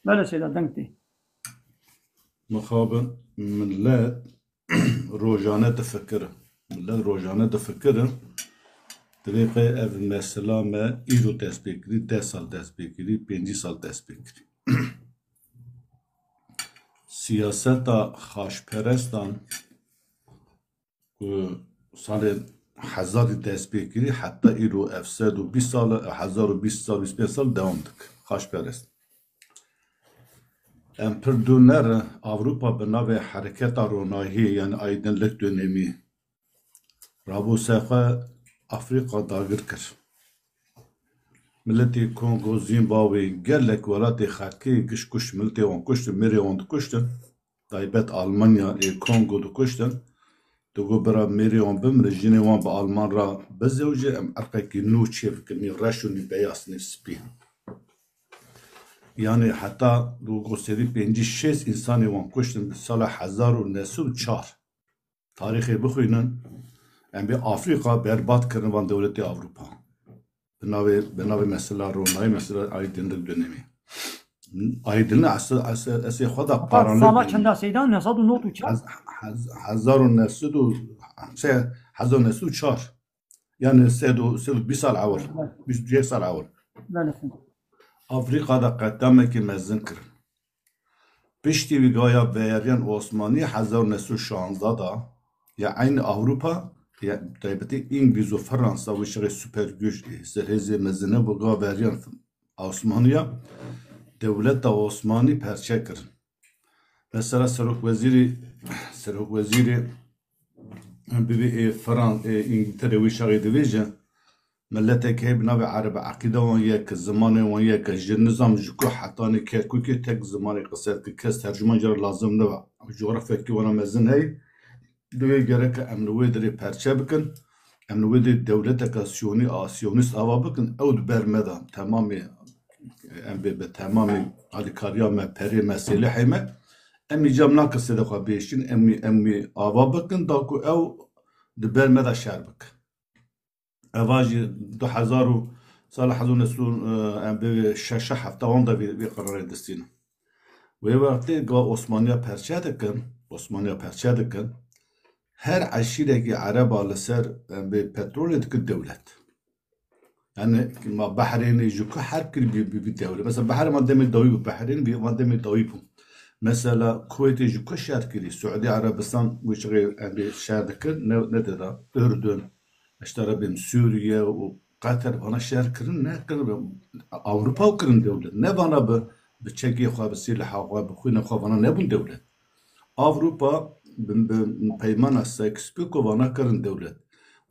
Belê Seyda, deng tê. Mixabin millet rojane difikire. Millet rojane difikire. Divê qey ev mesela me îro dest pê kirî, deh sal dest pê kirî, pêncî sal dest pê kirî. Siyaseta xaçperestan ku salê hezarî dest pê kirî, heta îro ev sed û bîst sal, hezar û bîst sal, bîst pênc sal dewam dike. Xaçperest. Em pir dûr nerin, Ewropa bi navê Hereketa Ronahiyê, yani Aydınlık Dönemi, rabû serxwe Afrîka dagir kir. Miletê Kongo, Zimbabwe, gelek welatê xelkê giş kuşt, miletê wan kuştin, mêrê wan dikuştin. Taybet Almanya ê Kongo dikuştin. Digot bira mêrê wan bimire, jinê wan bi Alman re bizewje, em erqekî nû çê bikin, nî reş û nî beyaz, nî spî. Yani heta digot sedî pêncî şêst însanê wan kuştin di sala hezar û neh sed û çar. Tarîxê bixwînin, em bê Afrîka berbat kirin van dewletê Ewropa. Bi navê, bi navê mesela Ronayî, mesela Aydınlık Dönemi. Aydınlık esê, esê, esê xwe da Heta sala çenda Seyda? Neh sed û nod û çar? Hez-, hez-, hezar û neh sed û, şey, hezar û neh sed û çar. Yani sed û, sed û bîst sal ewil. Evet. Bîst û yek sal ewil. Belê. Afrîka da qetamekî mezin kirin. Piştî vî gaya veyariyan Osmanî hezar û neh sed û şanzde da, ya eynî Ewropa, ya taybetî Îngilîz û Fransa wî çaxê super güç, serhêzê mezine bû, ga veriyan Osmaniya, dewleta Osmanî perçe kirin. Mesela serokwezîrî, serokwezîrî bibî ê Fran-, ê Îngiltere wî çaxê dibêje, miletek heye bi navê Ereb, eqîda wan yek e, zimanê wan yek e, ji nizam ji ku hetanî Kerkûkê tek zimanê qise dike, kes tercûman jê re lazim nebe. Cografyakî wana mezin heye. Divê gereke em li wê derê perçe bikin. Em li wê derê dewleteke siyonî a, siyonîst ava bikin. Ew di ber me de temamê, em bê bi temamê alîkariya me, perê me, sêlehê me. Em îca em nakin sêdê xwe bêşin, em wî, em wî ava bikin, da ku ew di ber me de şer bikin. Eva jî du hezar û sala hezar û neh sed û, e, em bê şeşa hefta wan de vê, vê qerarê distînin. Wê wextê ga Osmaniya perçe dikin, Osmaniya perçe dikin, her eşîrekî Ereba li ser, em bê petrolê dikin dewlet. Yani ma Behrênê ji ku herb kir bî, bî, bî dewlet. Mesela Behrê ma demê dawî bû, Behrênê bî, ma demê dawî bû. Mesela Kuweytê ji ku şer kirî, Suudi Erebistan wî çaxê em bê şer dikir, ne, ne deda, Ürdün, işte Rebim Sûriye û Qatar vana şer kirin, ne kirin, Ewropa kirin dewlet. Ne vana bi, bi çekê xwe, bi sîleha xwe, bi xwîna xwe vana nebûn dewlet. Ewropa bi, bi peymana Sykes-Picot vana kirin dewlet.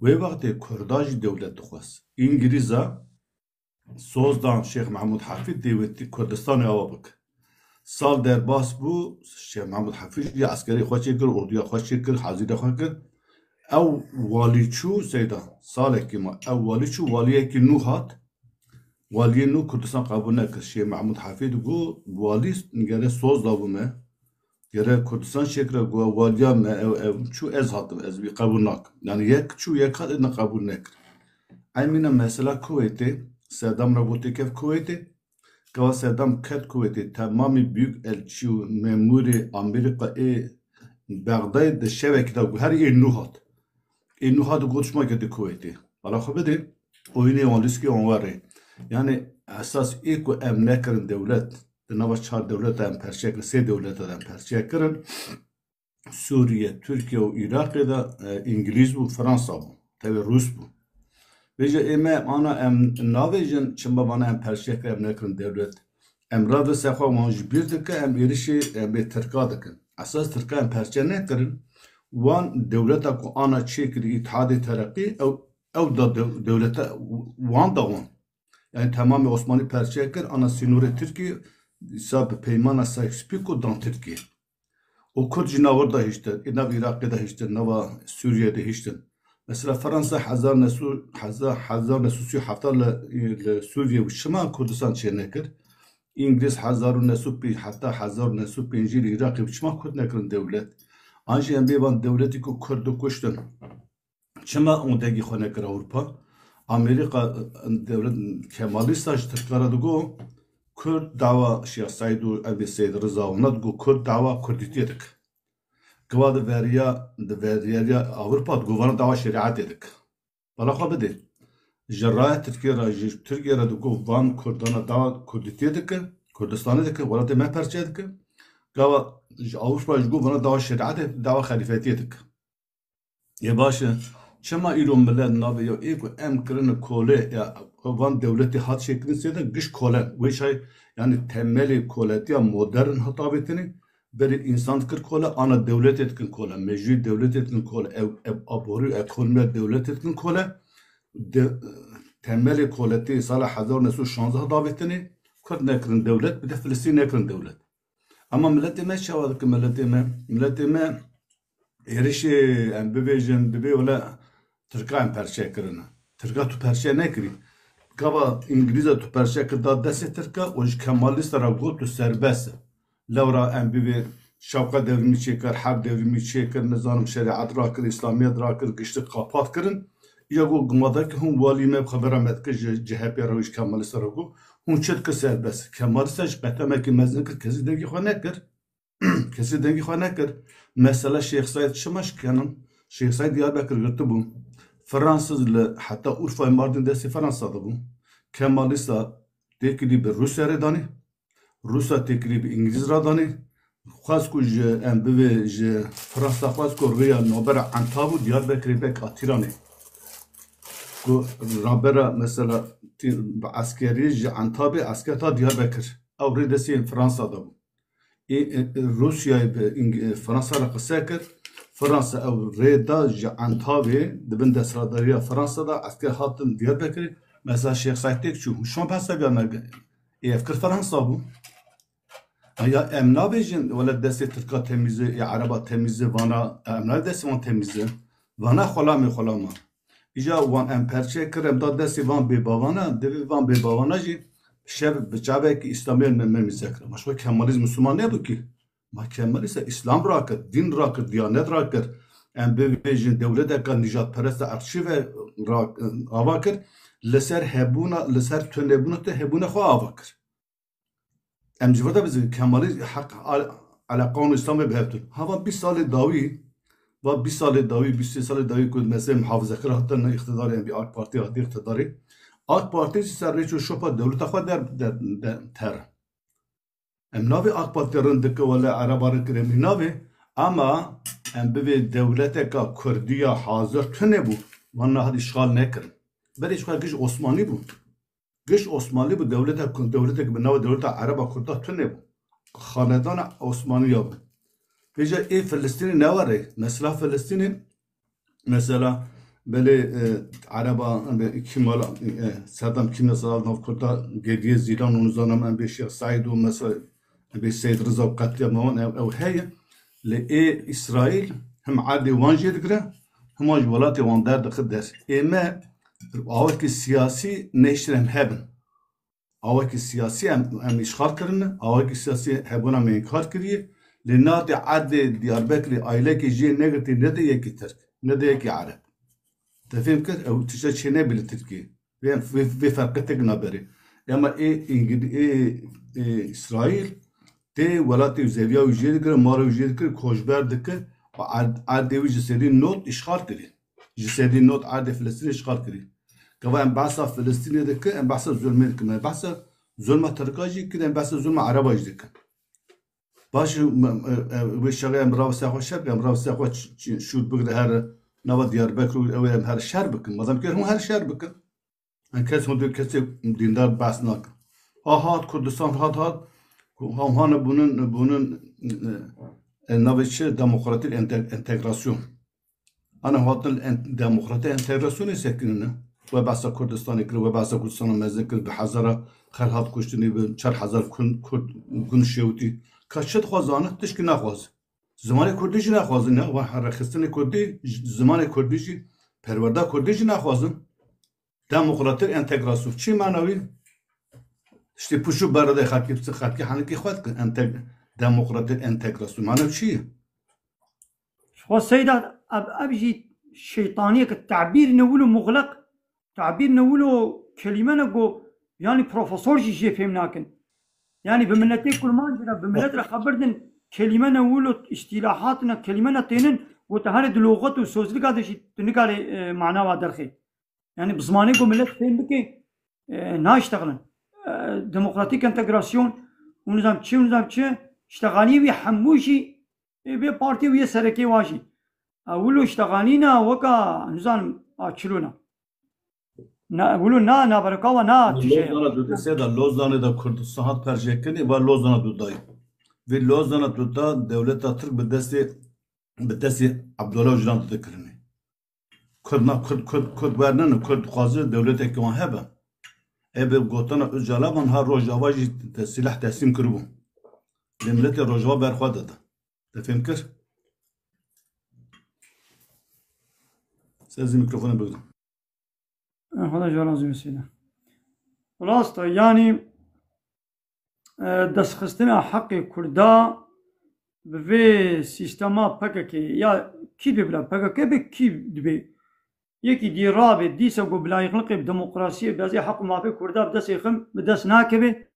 Wê wextê Kurda jî dewlet dixwest. Îngilîza soz dan Şêx Mehmûd Hefî dê wê Kurdistanê ava bike. Sal derbas bû, Şêx Mehmûd Hefî jî eskerê xwe çêkir, orduya xwe çêkir, hazîrê xwe kir. Ew walî çû, Seyda, salekî ma, ew walî çû, waliyekî nû hat. Waliyê nû Kurdistan qebûl nekir. Şêx Mehmûd Hefî digot, walî gere soz dabû me. Gere Kurdistan çêkira, got, waliya me, ew, ew çû, ez hatim, ez wî qebûl nakim. Yani yek çû, yek hat, êdî qebûl nekir. Eymîna mesela Kuweytê, Sedam re got têkev Kuweytê. Gava Sedam ket Kuweytê, temamî büyük elçî û memûrê Amerîka ê Bexdayê di şevekî de got, her ê nû hat. Ê nû hat got, şima ketê Kuweytê. Bala xwe bidê, oyunê wan lîskê wan werê. Yani esas ê ku em nekirin dewlet, di nava çar dewleta em perçe kirin, sê dewleta de em perçe kirin. Sûriye, Tirkiye û Iraqê de, e, Îngilîz bû, Fransa bû, tevê Rûs bû. Vêca ê me ana em navêjin, çima vana em perçe kirin, em nekirin dewlet. Em radin ser xwe wan ji bîr dike, em êrişê, em bê Tirka dikin. Esas Tirka em perçe nekirin. Wan dewleta ku ana çêkirî Îtihadê Tereqî, ew, ew da dew-, dewlete wan da wan. Yani temamê Osmanî perçe kir, ana sînorê Tirkî, îsa bi peymana Sykes-Picot dan Tirkî. Û Kurd jî navir de hiştin, ê nav Iraqê de hiştin, nava Sûriyê de hiştin. Mesela Fransa hezar neh sed, hezar, hezar neh sed û sî û heft li, li Sûriyê û çima Kurdistan çênekir? Îngilîz hezar û neh sed û pêncî, heta hezar û neh sed û pêncî li Iraqê û çima Kurd nekirin dewlet? An jî em bê van dewletî ku Kurd dikuştin. Çima hûn dengê xwe nekir Ewropa? Amerîka, e, dewlet Kemalîsta ji Tirka re digot, Kurd dawa Şêx Seîd û Ebê Seîd Riza wana digot, Kurd dawa Kurdîtiyê dike. Giva di veriya, di veriyeriya Ewropa digot, vana dawa şerîetê dike. Bala xwe bidê. Ji raya Tirkiye re, ji Tirkiye re digot, van Kurdana dawa Kurdîtiyê dike, Kurdistanê dike, welatê me perçe dike. Gava ji Ewropa ji got, vana dawa şerîetê, dawa xelîfetiyê dike. Yê baş e, çima îro milet nabê ya ê ku em kirine kolê ya van dewletê hat çêkirin sê de giş kolen. Wê çay, yani temelê koletiya modern hat avêtinê, berê însan dikir kole, ana dewletê dikin kole, mejûyê dewletê dikin kole, ew, ev aborî, ekonomiya dewletê dikin kole, de, temelê koletê sala hezar neh sed û şanzdeh hat avêtinê, Kurd nekirin dewlet, bir de Filistîn nekirin dewlet. Ama miletê me çawa dike miletê me? Miletê me êrişê em bibêjin, dibê wele Tirka em perçe kirine. Tirka tu perçe nekirî. Gava Îngilîza tu perçe kir da destê Tirka û ji Kemalîsta re got tu serbest e. Lewra em bibê şewqa devrimî çêkir, herb devrimî çêkir, nizanim şerîet rakir, îslamiyet rakir, giştî qapat kirin. Ya got gumada ki hûn walî me bi xebera me dike ji C H P re û ji Kemalîsta re got. Hûn çi dike serbest? Kemalîsta ji qetemekî mezin kir, kesî dengê xwe nekir. Kesî dengê xwe nekir. Mesela Şêx Seîd çima şikenin? Şêx Seîd Diyarbekir girtibû. Fransiz li heta Urfayê Mardin destê Fransa de bû. Kemalîsta têkilî bi Rûsya re danî. Rûsya têkilî bi Îngilîz re danî. Xwest ku ji em bivê ji Fransa xwest ku rêya navbera Entab û Diyarbekirê bek a Tîranê. Ku rabera mesela tî-, bi eskerî ji Entabê esker ta Diyarbekir. Ew rê destê Fransa de bû. Ê, ê, ê, Rûsyayê bi Îng-, ê, Fransa re qise kir. Fransa ew rê da ji Entabê di bin desthilatdariya Fransa de esker hatin Diyarbekirê. Mesela Şêx Seîd têk çû. Hûn şan behsa biya me ge-, ê, ev kir Fransa bû. Ya em nabêjin wele destê Tirka temîz e, ê Ereba temîz e, vana, em nabê destê wan temîz e. Vana xulame xulama. Îja wan em perçe kir, em da destê van bêbavana, divê van bêbavana jî şev bi çavekî îslamiyê me, me mîze kir. Ma şo Kemalîst Misliman nebû kî. Ma Kemalîst îslam rakir, dîn rakir, diyanet rakir. Em bibêjin dewleteka nîjadperest e, erçîve ra-, ava kir. Li ser hebûna, li ser tunebûna te hebûna xwe ava kir. Em ji vir de bizin Kemalî heq al-, eleqa û Îslamê bi hev tun. Hava bîst salê dawî, va bîst salê dawî, bîst sê salê dawî ku mesela muhafizekar hatin îqtidarê, em bî AK Partî hatî îqtidarê. AK Partî jî ser rêç û şopa dewleta xwe der, der, der ter. Em navê AK Partî rind dike wele Ereba rind kir em navê, ama em bivê dewleteka Kurdî ya hazir tune bû, van nehad îşxal nekirin. Berê ji xwe giş Osmanî bû. Giş Osmanlî bû, dewleta ku, dewletek bi nava dewleta Ereba Kurda tune bû. Xanedana Osmanî ya bû. Vêca ê Filistînê ne were. Mesela Filistînê, mesela belê, e, Ereba, em bê Kemal, e, Sedam Kemal Sedam nav Kurda geriye zîran û nizanim em bê Şêx Seîd û mesela em bê Seyd Riza û qetlî me wan ew, ew heye. Lê ê Îsraîl him erdê wan jê digire, hima ji welatê wan derdixe der. Ê me awakî siyasî nehiştin em hebin. Awakî siyasî em, em îşxal kirine, awakî siyasî hebûna me înkar kiriye. Lê nate erdê Diyarbekirê aîlekê jê negirtî, ne de yekî Tirk, ne de yekî Ereb. Te fêm kir, ew tişta çênebî li Tirkiyê. Vê, vê, vê ferqê tek naberê. Ema ê Îngil-, ê, ê Îsraîl tê welatê zeviya wî jê dikir, mala wî jê dikir, koçber dikir û erd-, erdê wî ji sedî nod îşxal kirî. Ji sedî nod erdê Filistînê îşxal kirî. Gava em behsa Filistînê dikin, em behsa zulmê dikin. Em behsa zulma Tirka jî dikin, em behsa zulma Ereba jî dikin. Baş e, me, e, e, wê şerê em rewşa xwe şer bikin, em rewşa xwe ç-, ç-, şûr bigire her nava Diyarbekir û ew em her şer bikin. Madem ki hûn her şer bikin. Em kes hûn dê kesê dîndar behs nakin. Ha hat Kurdistan hat hat. Hûn hane bunun, bunun, e, e, navê çi? Demokratik ente-, entegrasyon. Ana hatin en-, demokratik entegrasyonê sekinine. We behsa Kurdistanê kir, we behsa Kurdistana mezin kir, bi hezara xelk hat kuştinê, bi çar hezar kun-, Kurd gun şewitî. Ka çi dixwazane? Tişkî naxwaze. Zimanê Kurdî jî naxwazin ya. Wa herexistinê Kurdî, j-, zimanê Kurdî jî, perwerda Kurdî jî naxwazin. Demokratik entegrasyon. Çi mana wî? Tiştê pûç û beredê xelkî, xelkî henikî xwe dikin. Enteg-, demokratik entegrasyon. Mana çi ye? Xwe Seyda, ev, ev jî şeytaniyeke tabîr ne wilo muxleq, tabîr ne wilo kelîme ne go, yanî profesor jî jê fêm nakin. Yanî bi miletê kurmancî re, bi milet re xebir din, kelîme ne wilo îstîlahat ne, kelîme ne tênin, go te herê di loxet û sozlika de jî tu nikarê, e, mana wa derxê. Yanî bi zimanê ku milet fêm bike, e, naştexilin. E, demokratîk entegrasyon û nizam çi û nizam çi, ştexaliyê wî hemû jî, ê, vê partî û yê serekê wa jî. E, wilo ştexalîna weka, nizanim, a çilo na. Na, wilo na, nabereka wa na tije ye. Lozana Dudê Seyda, Lozanê de Kurdistan hat perjêkirinê, va Lozana Dudayê. Vê Lozana Duda dewleta Tirk bi destê, bi destê Abdullah Ocalan dikirinê. Kurd na, Kurd, Kurd, Kurd wer nene, Kurd dixwaze dewletekî wan hebe. Ê bi gotina Ocalan ha Rojava jî te-, silah teslîm kiribû. Lê miletê Rojava berxwe dide. Te fêm kir? Sezî mîkrofonê bigrin. Xweda ji we razî be Seyda. Rast e, yanî, e, destxistina heqê Kurda bi vê sîstema P K K ya kî dibê bila P K K be kî dibê? Yekî dî rabê, dîsa ku bila yexliqê bi demokrasiyê, bi ezê heq û mafê Kurda bi destê xim bi dest nakeve.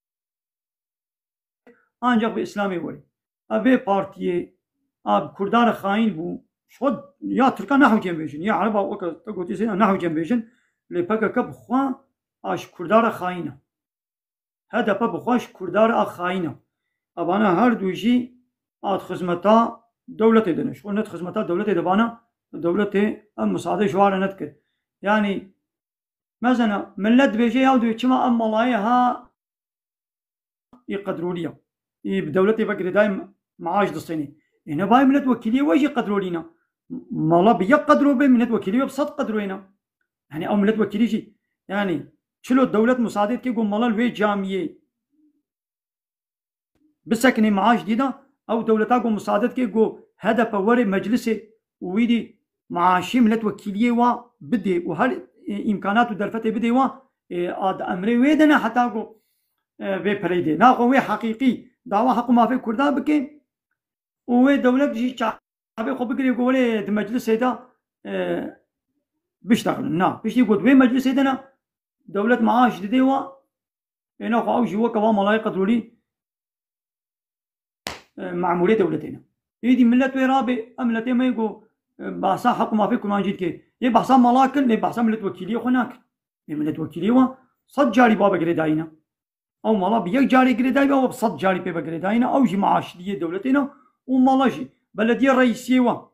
Ancak bi Îslamê werê. A vê partiyê a bi Kurda re xayîn bû. Ji xwe ya Tirka nehewcem bêjin, ya Ereba weke te gotî Seyda nehewcem bêjin. Lê P K K bi xwe a ji Kurda re xayîn e. H D P bi xwe ji Kurda re a xayîn e. Evana her du jî a di xizmeta dewletê de ne. Ji xwe ne di xizmeta dewletê de vana, dewletê ev misade ji wan re nedike. Yanî, mezena, millet dibêje, ya dibê çima ev malayê ha î qedroliya. Î bi dewletê ve girêdayî maaş distênê. Ê, ne bayê millet wekîliyê we jî qedrolîna. Mala bi yek qedro be, millet wekîliyê we bi sed qedroyê ne. Yanî ew millet wekîlî jî, yanî çilo dewlet musadê dike ku mala li wê camiyê bisekinê maaş dî de, ew dewleta ku musade dike ku H D P were meclisê û wî dî maaşê miletwekîliyê wa bidê û her, e, îmkanat û derfetê bidê wa, e, a di emrê wê de ne heta ku, e, vê pereyê dê. Naxwe wê heqîqî dawa heq û mafê Kurda bike û wê dewlet jî çavê xwe bigirê ku welê di meclisê de, e, biştexilin. Na, piştî ku di wê meclisê de ne, dewlet maaş didê wa, ê naxwe ew jî weke va malayê qedrolî, e, memûrê dewletê ne. Êdî millet wê rabê, em miletê me yê ku, e, behsa heq û mafê kurmancî dike. Yê behsa mala kin, lê behsa miletwekîliyê xwe nakin. Ê miletwekîliyê wa sed carî babe girêdayî ne. Ew mala bi yek carê girêdayî be, ew bi sed carî pê ve girêdayî ne. Ew jî maaşliyê dewletê ne û mala jî. Belediye reîsiyê wa.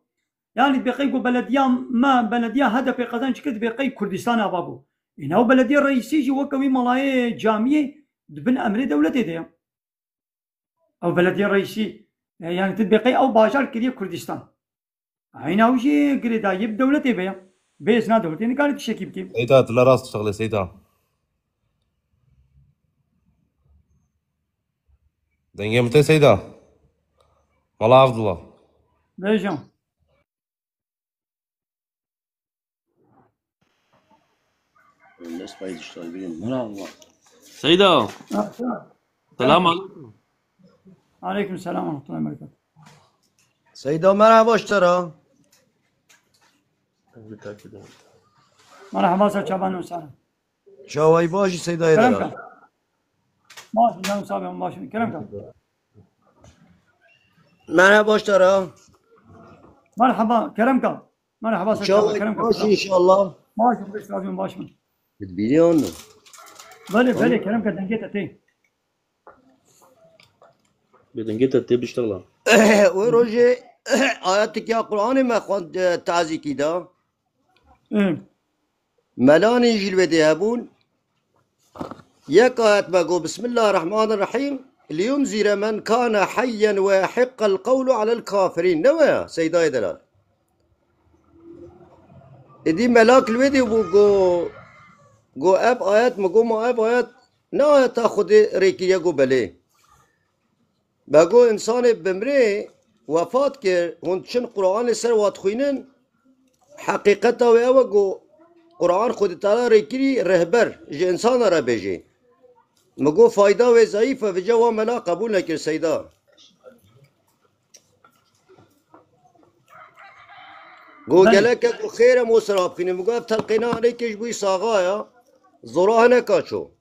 Yanî dibê qey ku belediya me, belediya H D P qezenc kir, dibê qey Kurdistan ava bû. Îna ew belediye reîsî jî weke wî malayê camiyê di bin emrê dewletê de ye. Ew belediye reîsî, e, yanî tu dibê qey ew bajar kiriye Kurdistan. Eyna ew jî girêdayî bi dewletê ve ye. Bê îzna dewletê nikare tiştekî bike. Seyda, tu la rast diştexile Seyda. Dengê min tê Seyda. Mala Abdullah. Bêje. Dest payı diştal birin. Mala Allah. Seyda. Ha, selam. Selam aleyküm. Aleyküm selam ve rahmetullahi ve berekatuhu. Seyda, merhaba ji te re. Merhaba, ser çavan û sar. Çawayî baş î Seydayê Kerem delal. Ka. Baş, canım sağ olun, baş. Kerem ka. Merhaba ji te re. Merhaba, Kerem ka. Merhaba, ser çavan, Kerem ka. Çawayî baş î inşallah. Baş, baş, baş, baş. Biliyor musun? Belê, belê, Kerem ka, dengê te tê. Bi dengê te tê biştexla. Wê rojê ayetek ya Qur'anê me xwend, e, tazîkî da. Ê. Melanên jî li wê dê hebûn. Yek ayet me got, Bismillahirrahmanirrahîm. Liyunzire men kane heyyen ve yahiqqel qewlu alel kafirîn. Ne we ya? Seydayê delal. Êdî melak li wê dê bû, go, go ev ayet, min go ma ev ayet ne ayeta Xwedê rê kiriye, go belê. Me go, însanê bimrê, wefat kir, hûn diçin Qur'anê ser wa dixwînin, heqîqeta wê ew e, go Qur'an Xwedê Teala rê kirî rehber, ji însana re bêjê. Min go, fayda wê zayîf e, vêca wa mela qebûl nekir, Seyda. Go, belê, gelek e, go xêr e, em o sera bixînin. Min go, ev telqîna anêkê ji bo wî saxa ya. Zora hineka ço.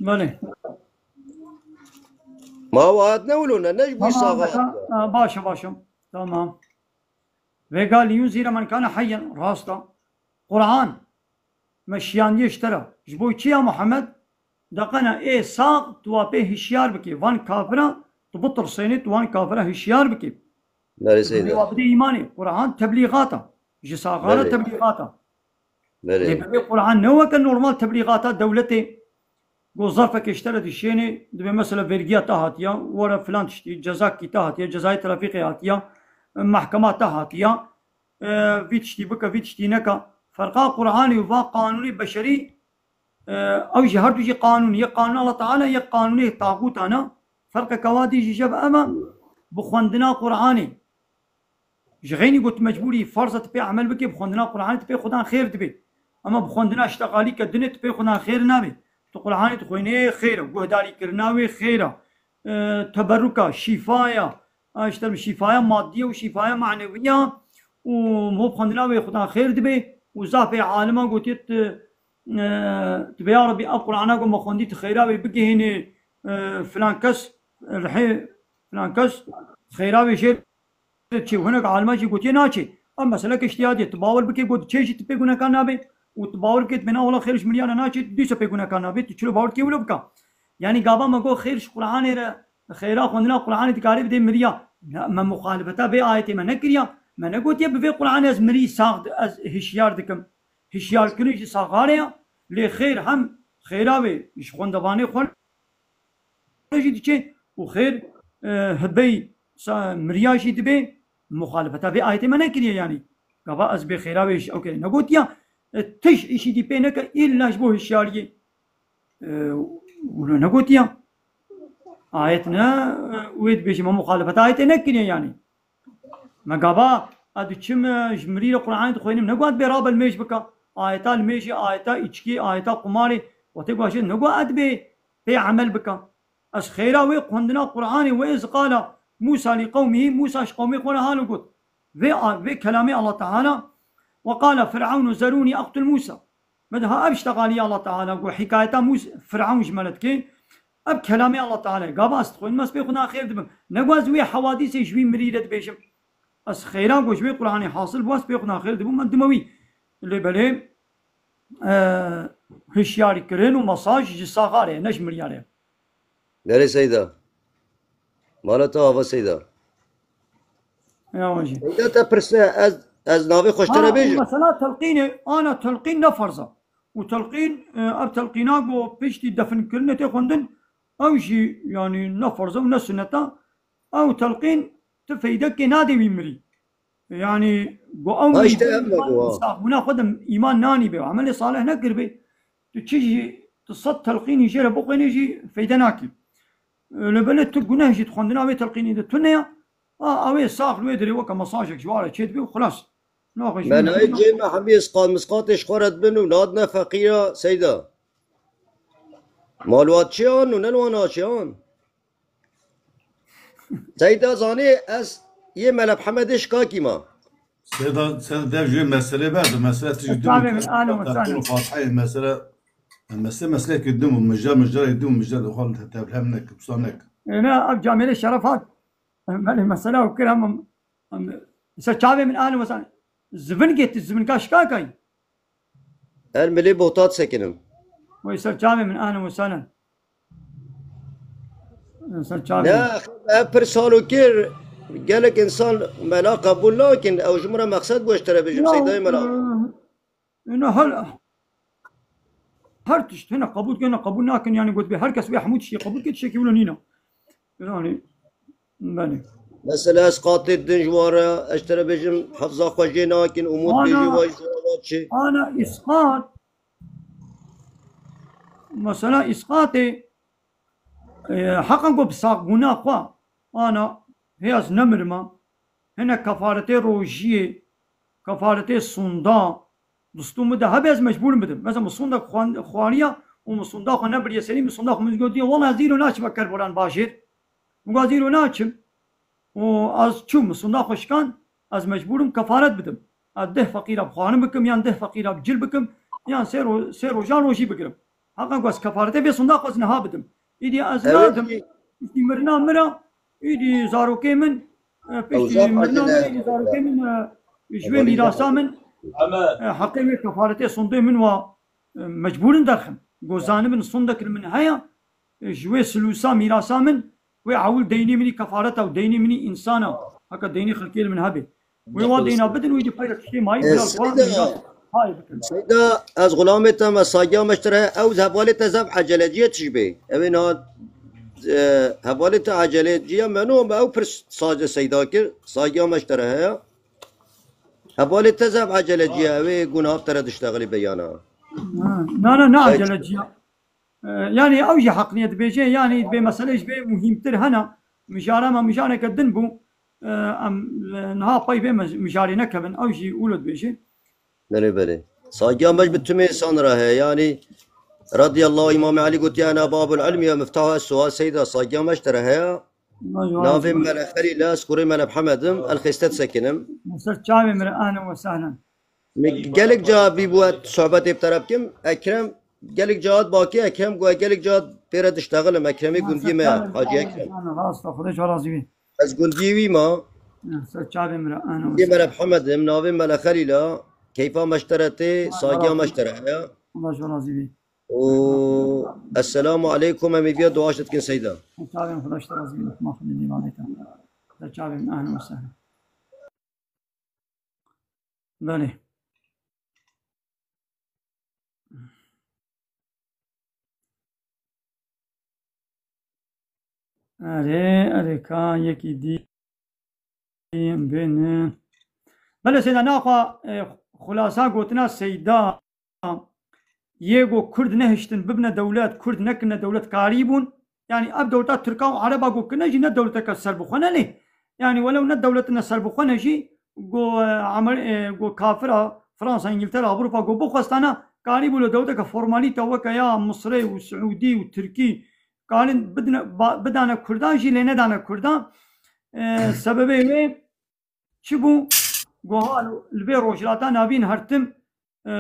Belê. Ma ew ayet ne wilo ne, ne ji bo wî saxa ya. Tamam, ha, baş e, baş e. Tamam. Vêga liyunzire men kane heyyen, rast e. Qur'an me şiyandiye ji te re. Ji bo çi ya Muhammed? Deqene ê sax tu wa pê hişyar bikî. Van kafira tu bitirsênî, tu wan kafira hişyar bikî. Belê, Seyda. Tu wa bidê îmanê. Qur'an teblîxat e. Ji saxa re, belê, teblîxat e. Belê. Lê bibê Qur'an ne weke normal teblîxata dewletê. Go zarfekê ji te re dişênê, dibê mesela vergiya te hatiya, were filan tiştî, cezakî te hatiya, cezayê trafîkê hatiya, mehkema te hatiya, e, vî tiştî bike, vî tiştî neke. Ferqa Qur'anê û va qanûnê beşerî, e, ew jî her du jî qanûn, yek qanûn Allah Teala, yek qanûnê taxûtan e. Ferqeke wa dî jî ji ev e, bi xwendina Qur'anê. Ji xeynî got mecbûrî, farz e tu pê emel bikê, bi xwendina Qur'anê tu pê xudan xêr dibê. Ema bi xwendina şteqalîke dinê tu pê xudan xêr nabê. Tu Qur'anê dixwînê, xêr e. Guhdarîkirina wê xêr e. E, teberruka, şîfaya, a, işte şîfaya maddiye û şîfaya manewiya û mo bi xwendina wê xudan xêr dibê û zafê alima gotiye tu, e, tu bê ya Rebî ev Qur'ana ku me xwendî tu xêra wê bigihînê, e, filan kes, rihê filan kes xêra wê jê çê û hinek alima jî gotiye naçê. Ev mesele ke îhtiyacê, tu bawer bike got çê jî tu pê gunekan nabê û tu bawer bike tu bêna wela xêr ji miriya re naçê, tu dîsa pê gunekan nabê, tu çilo bawer dike wilo bika. Yanî gava me got xêr ji Qur'anê re, xêra xwendina Qur'anê dikarê bidê miriya. Ne, me muxalifeta vê ayetê me nekiriya. Me negotiye bi vê Qur'anê ez mirî sax di-, ez hişyar dikim. Hişyarkirin ji saxarê ya. Lê xêr hem xêra wê ji xwendevanê xwe jî diçe û xêr, e, hibey sa-, miriya jî dibe, muxalifeta vê ayetê me nekiriye yanî. Gava ez bê xêra wê ji ew kerê negotiya, e, tişt îşî dî pê neke îlla ji bo hişyariyê. E, wilo negotiya. Ayet ne, e, wê dibêje me muxalifeta ayetê nekiriye yanî. Me gava, ez diçim, e, ji mirî re Qur'anê dixwînim, ne got bê rabe limêj bika. Ayeta limêjê, ayeta îçkê, ayeta qumarê, wextê ku ez jê ne got ez bê pê emel bika. Ez xêra wê xwendina Qur'anê, we iz qala Musa li qewmihî, Musa ji qewmê xwe re halo got. Vê a-, vê kelamê Allah Teala, "Ve qala Fir'aunu zerûnî aqtul Musa." Me diha ev şteqalî Allah Teala got, hikayeta Mûs-, Fir'aun ji me re dike. Ev kelamê Allah Teala, gava ez dixwînim, ez pê xwe naxêr dibim. Ne got ez wê hewadîsê ji wî mirî re dibêjim. Ez xêra got ji wê Qur'anê hasil bû, ez pê xwe naxêr dibûm, me dime wî. Lê belê, e, hişyarî kirin û mesaj ji saxa re, ne ji miriya re. Nerê Seyda? Mala te ava Seyda. Ya wajî. Seyda te pirse, ez, ez navê xwe ji te re bêjim. Mesela telqînê, ana telqîn ne ferz e. Û telqîn, e, ev telqîna ku piştî definkirinê tê xwendin, ew jî, yanî, ne ferz e û ne sunnet e. Ew telqîn ti feydekê nadê wî mirî. Yanî, ku ew Ha, mirî işte ev me go. Saxbûna xwe de îman nanî bê, emelê salih nekiribê, tu çi jî, tu sed telqînî jê re bixwênî jî feyde nakî. Lê belê tu guneh jî di xwendina wê telqînî de tune ya. A, ew ê sax li wê dirê weke mesajek ji wa re çêdibê û xilas. Naxwe ji wî Menayê cê me hemî isqat misqatê ji xwe re dibin û nadine feqîra Seyda. Malwatçiyan û nelwanaçiyan. Seyda zanî ez yê Mele Hemedê şikakî ma. Seyda, sen dev jê meselê berdi. Mesele tijî din Tabii, û alo, tatil û Fatihayê mesele, mesele, meselekî din û mijda, mijda din û mijda xal tevlem nek, qisa nek. Êne ev camêrê şeref hat. Belê mesela û kir hemû. Ser çavê min alo, mesela zivin geti, zivin ka şikakay. Er milê botat sekinim. Wey ser çavê min, ahlen we sahlen. Ser çavê Ne, min. Ev pir salo kir, gelek insan mela qebûl nakin, ew ji min re mexsed bû, ez ji te re bêjim, Seydayê mela. Ino hal, her tişt hene qebûl kene, qebûl nakin, yani got bê her kes wê hemû tiştê qebûl ke, tiştekî wilo nîna. Yani, belê. Mesela ez qatê din ji wan re, ez ji te re bêjim, hefza xwe jê nakin, umût bêjî Ana, wa ji wan re çi? Ana îsqat, mesela îsqatê, e, heqan ku bi saxbûna xwe, ana, hê ez nemirima, hene kefaretê rojiyê, kefaretê sonda, distû min de hebe ez mecbûr in bidim. Mesela min sonda xwan-, xwariya û min sonda xwe nebiriye serî, min sonda xwe min gotiye, wela ez îro naçime Kerboran bajêr. Min got, ez îro naçim. Û ez çûm, min sonda xwe şikan, ez mecbûr im kefaret bidim. Ez deh feqîra bi xwarin bikim, yan deh feqîra bi cil bikim, yan sê ro-, sê rojan rojî bigirim. Heqan ku ez kefaretê vê sonda xwe ez niha bidim. Îdî ez Evet. nadim, piştî mirina min re, îdî zarokê min, e, Ew piştî zaf mirina acele min re, îdî zarokê min, e, ji wê Hevalî mîrasa de. min, e, heqê wê kefaretê sondê min wa, e, mecbûr in derxim. Ku zanibin sondek li min heye, e, ji wê silûsa mîrasa min, wê ewil deynê min î kefareta û deynê min î însana. Heke deynê xelkê li min hebe. Wê wa deyna bidin, wê dî peyre tiştê mayî Ê, bila li xwe Seyda, mîna payê bikin. Seyda, ez xulamê te me, sagiya me ji te re, ew hevalê te zaf eceleciye tişbê. Ew ê niha, e, hevalê te eceleciye me no, me ew pir saz e Seyda kir, sagiya me ji te re heye. Hevalê te zaf eceleciye, ew ê guna te re diştexilî beyana. Ha, na, na, na Peki. eceleciye. E, yani ew jî heqliye dibêje, yani dibê mesele ji vê muhîmtir hene, mijara me mijareke din bû, e, em, e, niha pey vê mij-, mijarê nekevin, ew jî wilo dibêje. Belê, belê. Sagiya me ji bi timê insan re heye, yani radiyallahu Îmam Elî gotiye, "Ena babul ilmi ve miftahu sual Seyda", sagiya me ji te re heye. Navê Mele Xelîl e, ez kurê Mele Mihemed im, ez li Xêste disekinim. Ser çavê min re, ahlen we sehlen. Min gelek ca vî bû, ez sohbetê bi te re bikim. Ekrem, gelek ca hat bakê Ekrem, got, gelek ca pê re diştexilim. Ekremê gundiyê me, Hacî Ekrem. Rast e, Xwedê ji we razî bî. Ez gundiyê wî ma. Ser çavê min re, ahlen we sehlen. Gundiyê Mele Mihemed im, navê Mele Xelîl e. Keyfa me ji te re tê, sagiya me ji te re heye. Allah ji we razî bî. û Esselamu aleykum, em ê viya dua ji te dikin Seyda. Çavên xweş te razî bin, ma xwe dî malê te. Te çavên, ahlen we sehlen. Belê. Erê, erê, ka yekî dî em bêne. Belê Seyda, naxwa, e, xulasa gotina Seyda, yê go Kurd nehiştin bibine dewlet, Kurd nekirine dewlet karî bûn. Yani ev dewleta Tirka û Ereba go kirine jî ne dewleteke serbixwe ne lê. Yani welew ne dewletine serbixwe ne jî go, e, Amer-, e, go kafira Fransa, Îngiltere, Ewropa go bixwestana karî bû li dewleteke formalîte weke ya Misrê û Siûdî û Tirkî karin bidine, ba-, bidane Kurdan jî lê nedane Kurdan. E, sebebê wê çi bû? Goha li vê rojhilata navîn her tim, e,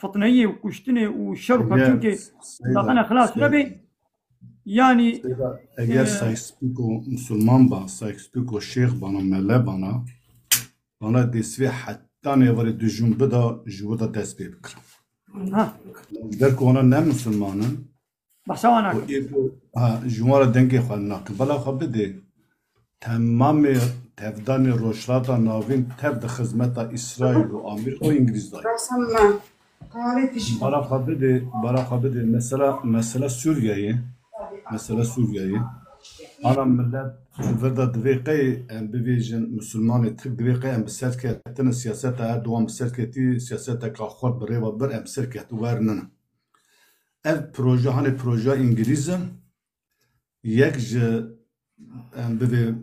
fitneyê û kuştinê û şer û Eger, pertûkê Seyda, daxine xilas Seyda, nebe. Yani, Seyda, eger e, Sykes-Picot Musulman ba, Sykes-Picot şêx bana, mele bana, bana dê sivê heta nêvarê dijûn bida, ji wir de dest pê bikirim. Ha. Ji ber ku wana ne Musulman in, Behsa wan nakim. Û ê ku, ha, ji wan re dengê xwe nakin. Bela xwe bidê. Temamê tevdanê Rojhilata Navîn tev di xizmeta Îsraîl û Amerîka û Îngilîz de ye. Behsa me. Tarê tijî. Bela xwe bidê, bela xwe bidê. Mesela, mesela Sûriyeyê. Mesela Sûriyeyê. Ana millet li vir de divê qey em bivêjin, Musulmanê Tirk divê qey em bi ser ketine siyaseta Erdogan bi ser ketî, siyaseteka xurt bi rê ve bir em bi ser ketin werinin. Ev proje, hanê projeya Îngilîz e, yek ji, em bivê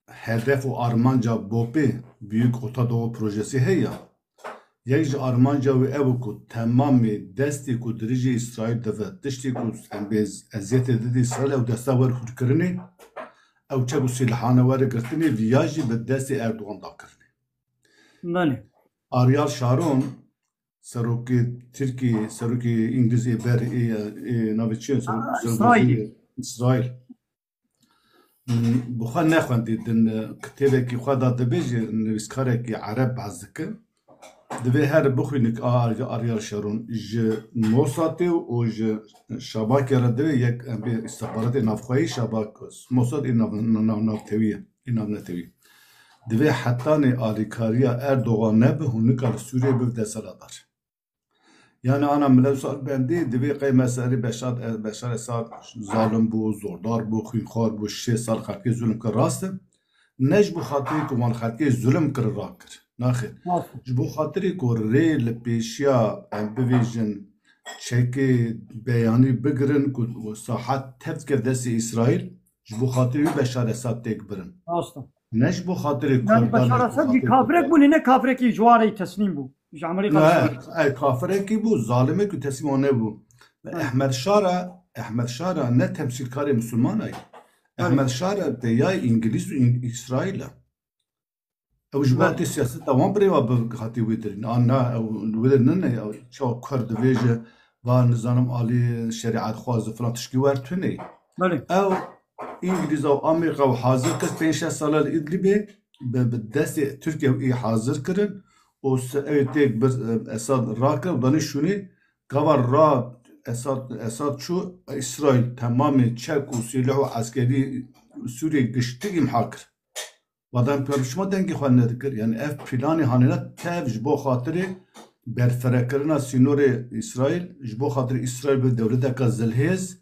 hedef û armanca BOPê, Büyük Orta Doğu Projesi heye. Yek ji armanca wê ew e ku temamê destê ku dirijê Îsraîl dive, tiştê ku em bê eziyetê didî Îsraîl, ew desta wer hûrkirinê, ew çek û sîlehane were girtinê, viya jî bi destê Erdogan da kirinê. Belê. Ariel Sharon, serokê Tirkiyê, serokê Îngilîz ê ber ê, ê navê çi ye? Serok-, Aa, serok Îsraîlî. Wezîrê Îsraîl. Hmm, bi xwe nexwendî din, e, kitêbekî xwe da dibêje, nivîskarekî ereb behs dike. Divê her bixwînik a Ariel Sharon ji Mossadê û ji Şabakê re divê yek, em bê îstixbaratê navxweyî Şabak, Mossad ê nav-, nav-, navnetewî ye, ê navnetewî. Divê hetanê alîkariya Erdogan nebe hûn nikare Sûriyê bibe desthilatdar. Yani ana millet sar bendî, divê qey meselê Beşar, Beşar Esad zalim bû, zordar bû, xwînxwar bû, şêst sal xelkê zulm kir, rast e. Ne ji bo xatirê ku wan xelkê zulm kir, rakir. Naxêr. Rast e. Ji bo xatirê ku rê li pêşiya em bivêjin çekê beyanî bigirin ku sahet tev dike destê Îsraîl, ji bo xatirê wî Beşar Esad têk birin. Rast e. Ne ji bo xatirê Yani Kurdan, Beşar ne ji bo Esad jî xatirê kafirek Kurdan. Bû, ne kafirekî ji warê teslîm bû. Ji Amerîka Ne, dişarî. Ey kafirekî bû, zalimekî teslîm wan nebû. Ey. Ehmed Şara, Ehmed Şara ne temsîlkarê Misilmana ye. Ey. Ehmed Şara pêyayê Îngilîz û Îng-, Îsraîl e. Ew ji bo Ey. Hatê siyaseta wan birêva bi hatî wê dirîn. An na, ew wê dirîn ne, ew çawa Kurd divêje, va nizanim alî şerîetxwaz û filan tişkî wer tune. Belê. Ew Îngilîza û Amerîka û hazir kir pênc şeş sala li Îdlibê bi, bi destê Tirkiye û ê hazir kirin û se-, ew têk bir, e, Esad rakir û danî şûnê gava ra Esad, Esad çû Îsraîl temamê çek û sîleh û eskerî Sûriyê giştî îmha kir. Wadan pêşima dengê xwe nedikir. Yani ev planê hanêne tev ji bo xatirê berfirekirina sînorê Îsraîl, ji bo xatirê Îsraîl bi dewleteka zilhêz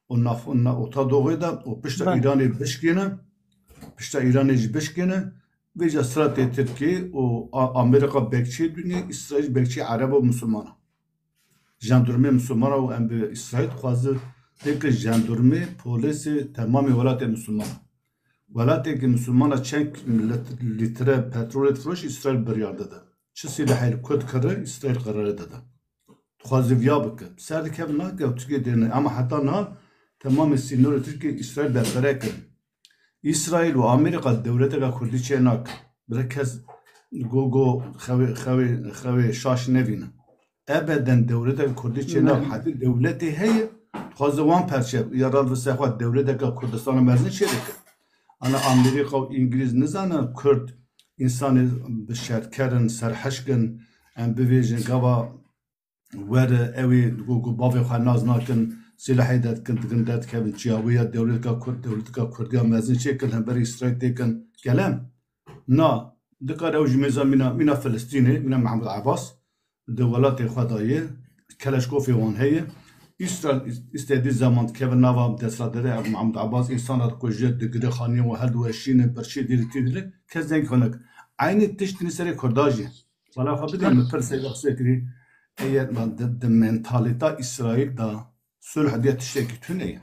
û naf-, na-, ota doxê de û pişta Belê. Îranê bişkêne, pişta Îranê jî bişkêne, vêca stratê Tirkiyê û A-, Amerîka bekçiyê dûnê, Îsraîl bekçiyê Ereb û Misilmana. Jandormê Misilmana û em bi Îsraîl dixwaze têke jandormê, polêsê temamê welatê Misilmana. Welateke Misilmana çend lit-, lître petrolê difiroşî Îsraîl biryar dide. Çi sîlehê li ku dikire, Îsraîl qerarê dide. Dixwaze viya bike. Ser dikeve nake û Tirkiye dêne. Ama heta niha temamê sînorê Tirkiye Îsraîl berfireh kirin. Îsraîl û Amerîka dewleteka Kurdî çê nakin. Bira kes go go xewê, xewê, xewê şaş nevîne. Ebeden dewleteka Kurdî çê Ne. nakin. Hetî dewletê heye, dixwaze wan perçe, ya rad ve sexwe dewleteka Kurdistana mezin çê dike. Ana Amerîka û Îngilîz nizane Kurd însanê bi şerker in, serhişk in, em bivêjin gava were, ew ê ku, ku bavê xwe nas nakin, sîlehê derdikin, dikin derdikevin çiya wê ya dewletka Kurd, dewletka Kurdiya mezin çêkin, hemberî Îsraîl têkin kelem. Na, dikare ew ji mêza mîna, mîna Filistînê, mîna Mehmûd Ebas, di welatê xwe de ye, keleşkofê wan heye. Îsraîl îst-, îstedî zeman dikeve nava desthilatdarê Mehmûd Ebas, însana dikuje, digire, xaniyên wan heldiweşîne, birçî dîrî tî dile, kes deng xwe nake. Eynî tişt tînî serê Kurda jî. Bala xwe bidê min pirsê ve qisê kirî. Eyer ma di, di mentalîta Îsraîl de sulh diye tiştekî tune ye.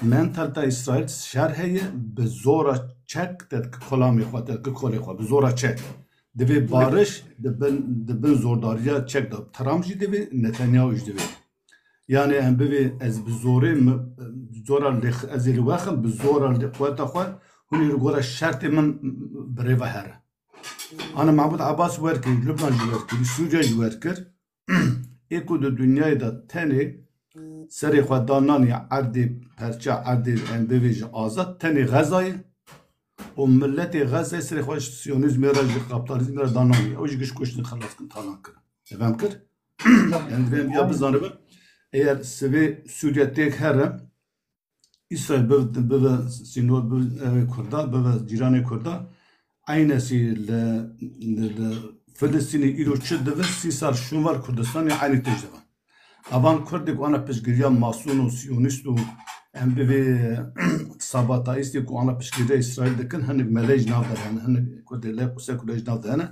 Mentalîta Îsraîl şer heye, bi zora çek te dike kolamê xwe, te dike kolê xwe, bi zora çek. Divê bariş di bin, di bin zordariya çek de. Trump jî divê, Netanyahu jî divê. Yani em bivê ez bi zorê mi, zora lê, ez ê li we xim, bi zora lê quweta xwe, hûn ê li gora şertê min bi rê ve here. Ana Mahmud Abbas werkirî, Lubnan jî werkirî, Sûriye jî werkir. Ê ku di dinyayê de tenê serê xwe dananî erdê perça, erdê em bivêjin azad, tenê Xezayê û miletê Xezayê serê xwe ji siyonîzmê re, ji kapitalizmê re dananî. Ew jî giş kuştin, xelas kin, talan kirin. Efendim kir? Yani divê em ya bizanibe, eğer sivê Sûriye têk here, Îsraîl bibe, bibe sînor, bibe evê Kurda, bibe cîranê Kurda. Eynesî li, li, li Filistînê îro çi dibe, sî sal şûn ver Kurdistanê eynî tişt dibe. Evan Kurdê ku ana piştgiriya masûn û siyonîst û em bivê sabataîstê ku ana piştgiriya Îsraîl dikin, hinek melê ji nav de hene, hinek Kurdê lê quse Kurdê ji nav de hene.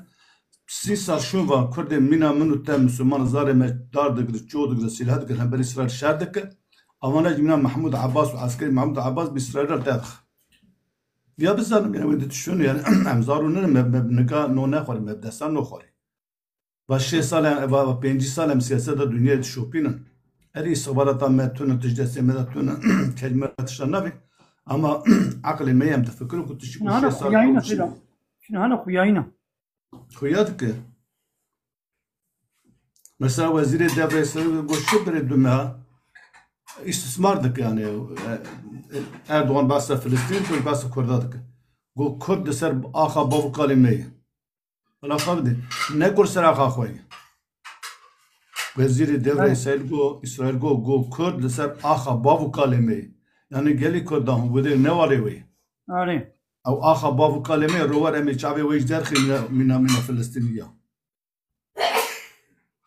Sî sal şûn va Kurdê mîna min û te Misilman zarê me dar digire, ço digire, sîleh digire, hember Îsraîl şer dike. Avana jî mîna Mehmûd Abbas û eskerê Mehmûd Abbas bi Îsraîl re derdixe. Viya bizanim, yani wê di tişûn, yani em zar û nine me, me nika no nexwarî, me bi destan noxwarî. Va şêst sal em, va, va pêncî sal em siyaseta dinyayê dişopînin. Erê, îstixbarata me tune, tişt destê me de tune, kec me re tişta navê. Ama aqilê me em difikirin ku tişt ku Şuna hana şêst sal xuyayîna ew pêda. Şuna hana xuyayîna. Xuya dike. Mesela wezîrê devrê ser got, şi birê du meha îstismar dike yani. E, e, Erdogan behsa Filistîn, tu behsa Kurda dike. Got, Kurd li ser axa bav û kalê me ye. Bila xwe bidê. Ne Kurd ser axa xwe ye. Wezîrê devrê Evet. Îsraîl got, Îsraîl got, got, Kurd li ser axa bav û kalê me ye. Yani gelî Kurdan hûn wê dê ne warê wê ye. Arê. Ew axa bav û kalê me ye, rower em ê çavê wê ji derxê mîna, mîna, mîna Filistînî ya.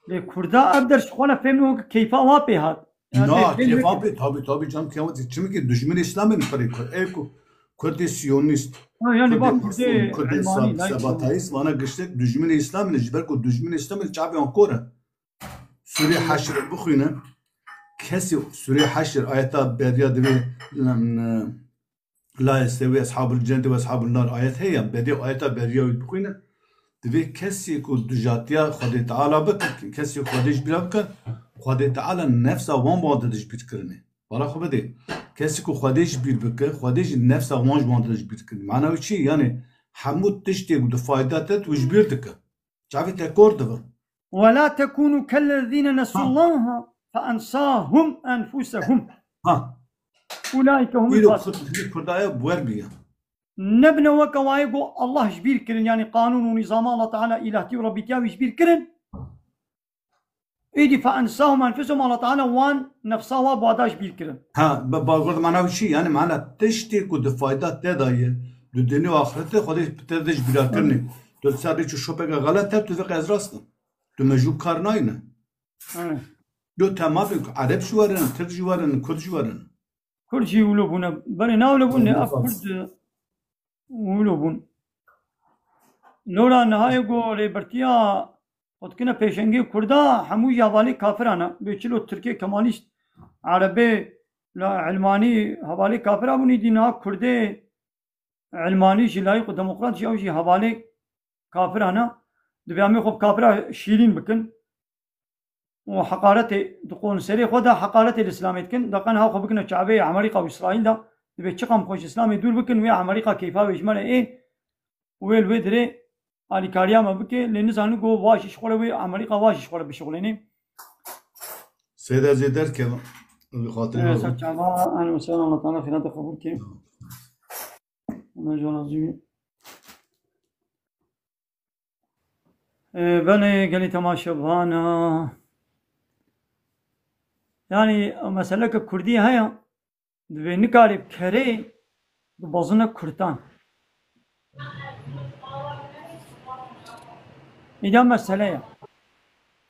Lê Kurda ev der ji xwe ne fêm nû keyfa wa pê hat. Ya Na, tê fêm keyfa neke. Pê, tabi, tabi can keyfa tê. Çimkî dijminê Îslamê ne perê Kurd. Ê ku Kurdê Siyonîst, Ha, yani Kurdê bak, Kurdê masûm, Kurdê Elmanî, sa-, Laîk Sebatayîst vana giştek dijminê Îslamê ne. Ji ber ku dijminê Îslamê ne çavê wan kor e. Sûrê Heşr bixwîne. Kesê Sûrê Heşr ayeta beriya divê, em, Layê sê wê Eshabul Cennetê û Eshabul Nar ayet heye, berê ayeta beriya wî bixwîne. Divê kesê ku dijatiya Xwedê Teala bike, kesê ku Xwedê ji bîra bike, Xwedê Teala nefsa wan bi wan de dijbîr kirine. Bala xwe bidê. Kesê ku Xwedê ji bîr bike, Xwedê jî nefsa wan ji wan de dijbîr kirine. Mana wî çi? Yani hemû tiştê ku di fayda te tu ji bîr dike. Çavê te kor dibe. ولا تكونوا كالذين نسوا Ha. الله فأنساهم أنفسهم. Ha. أولئك هم Îro الفاسقون. Kurd, Kurdaya bi wer bîye. Nebine weke wayê ku Allah ji bîr kirin, yani qanûn û nîzama Allah Teala, îlahtî û rebîtiya wî ji bîr kirin. Îdî فأنساهم أنفسهم, Allah Teala wan nefsa wa bada ji bîr kirin. Ha, bi bawer mana wî çi? Yani mana tiştê ku di fayda te de ye, di dinya û axirete Xwedê bi te de ji bîra kirinê. Tu li ser rêç û şopeke xelet te, tu vê qe ez rast im. Tu mecû kar nayne. Evet. Yo, te mafê ku Ereb jî werin, Tirk jî werin, Kurd jî werin. Kurd jî wilo bûne. Berê na wilo bûne, Kurd ev bas. Kurd wilo bûn. Lora nihayê ku rêbertiya xwe dikine pêşengê Kurda, hemû jî hevalê kafiran e. Bê çilo Tirkê Kemalîst, Erebê la Elmanî hevalê kafira bûn, îdî niha Kurdê Elmanî jî, layîq û demokrat jî, ew jî hevalê kafiran e. Divê em ê xwe bi kafira şîrîn bikin. û heqaretê dixwin serê xwe de, heqaretê li Îslamê dikin, da qe niha xwe bikine çavê Emerîka û Îsraîl de, divê çiqam xwe ji Îslamê dûr bikin, wê Emerîka keyfa wê ji me re ê, wê li wê dirê alîkariya me bike, lê nizanin ku va jî ji xwe re wê Emerîka va jî ji xwe re bişixulênê. Seyda ez ê derkevim, bi xatirê Ee, me. Ser çava, en mesela Allah Teala xîrata qebûl ke. Tamam. Ona jî razî bî. Ee, belê gelî temaşevana. Yani meseleke Kurdî heye, divê nikarê kerê bibezine Kurdan. Îda mesele ye.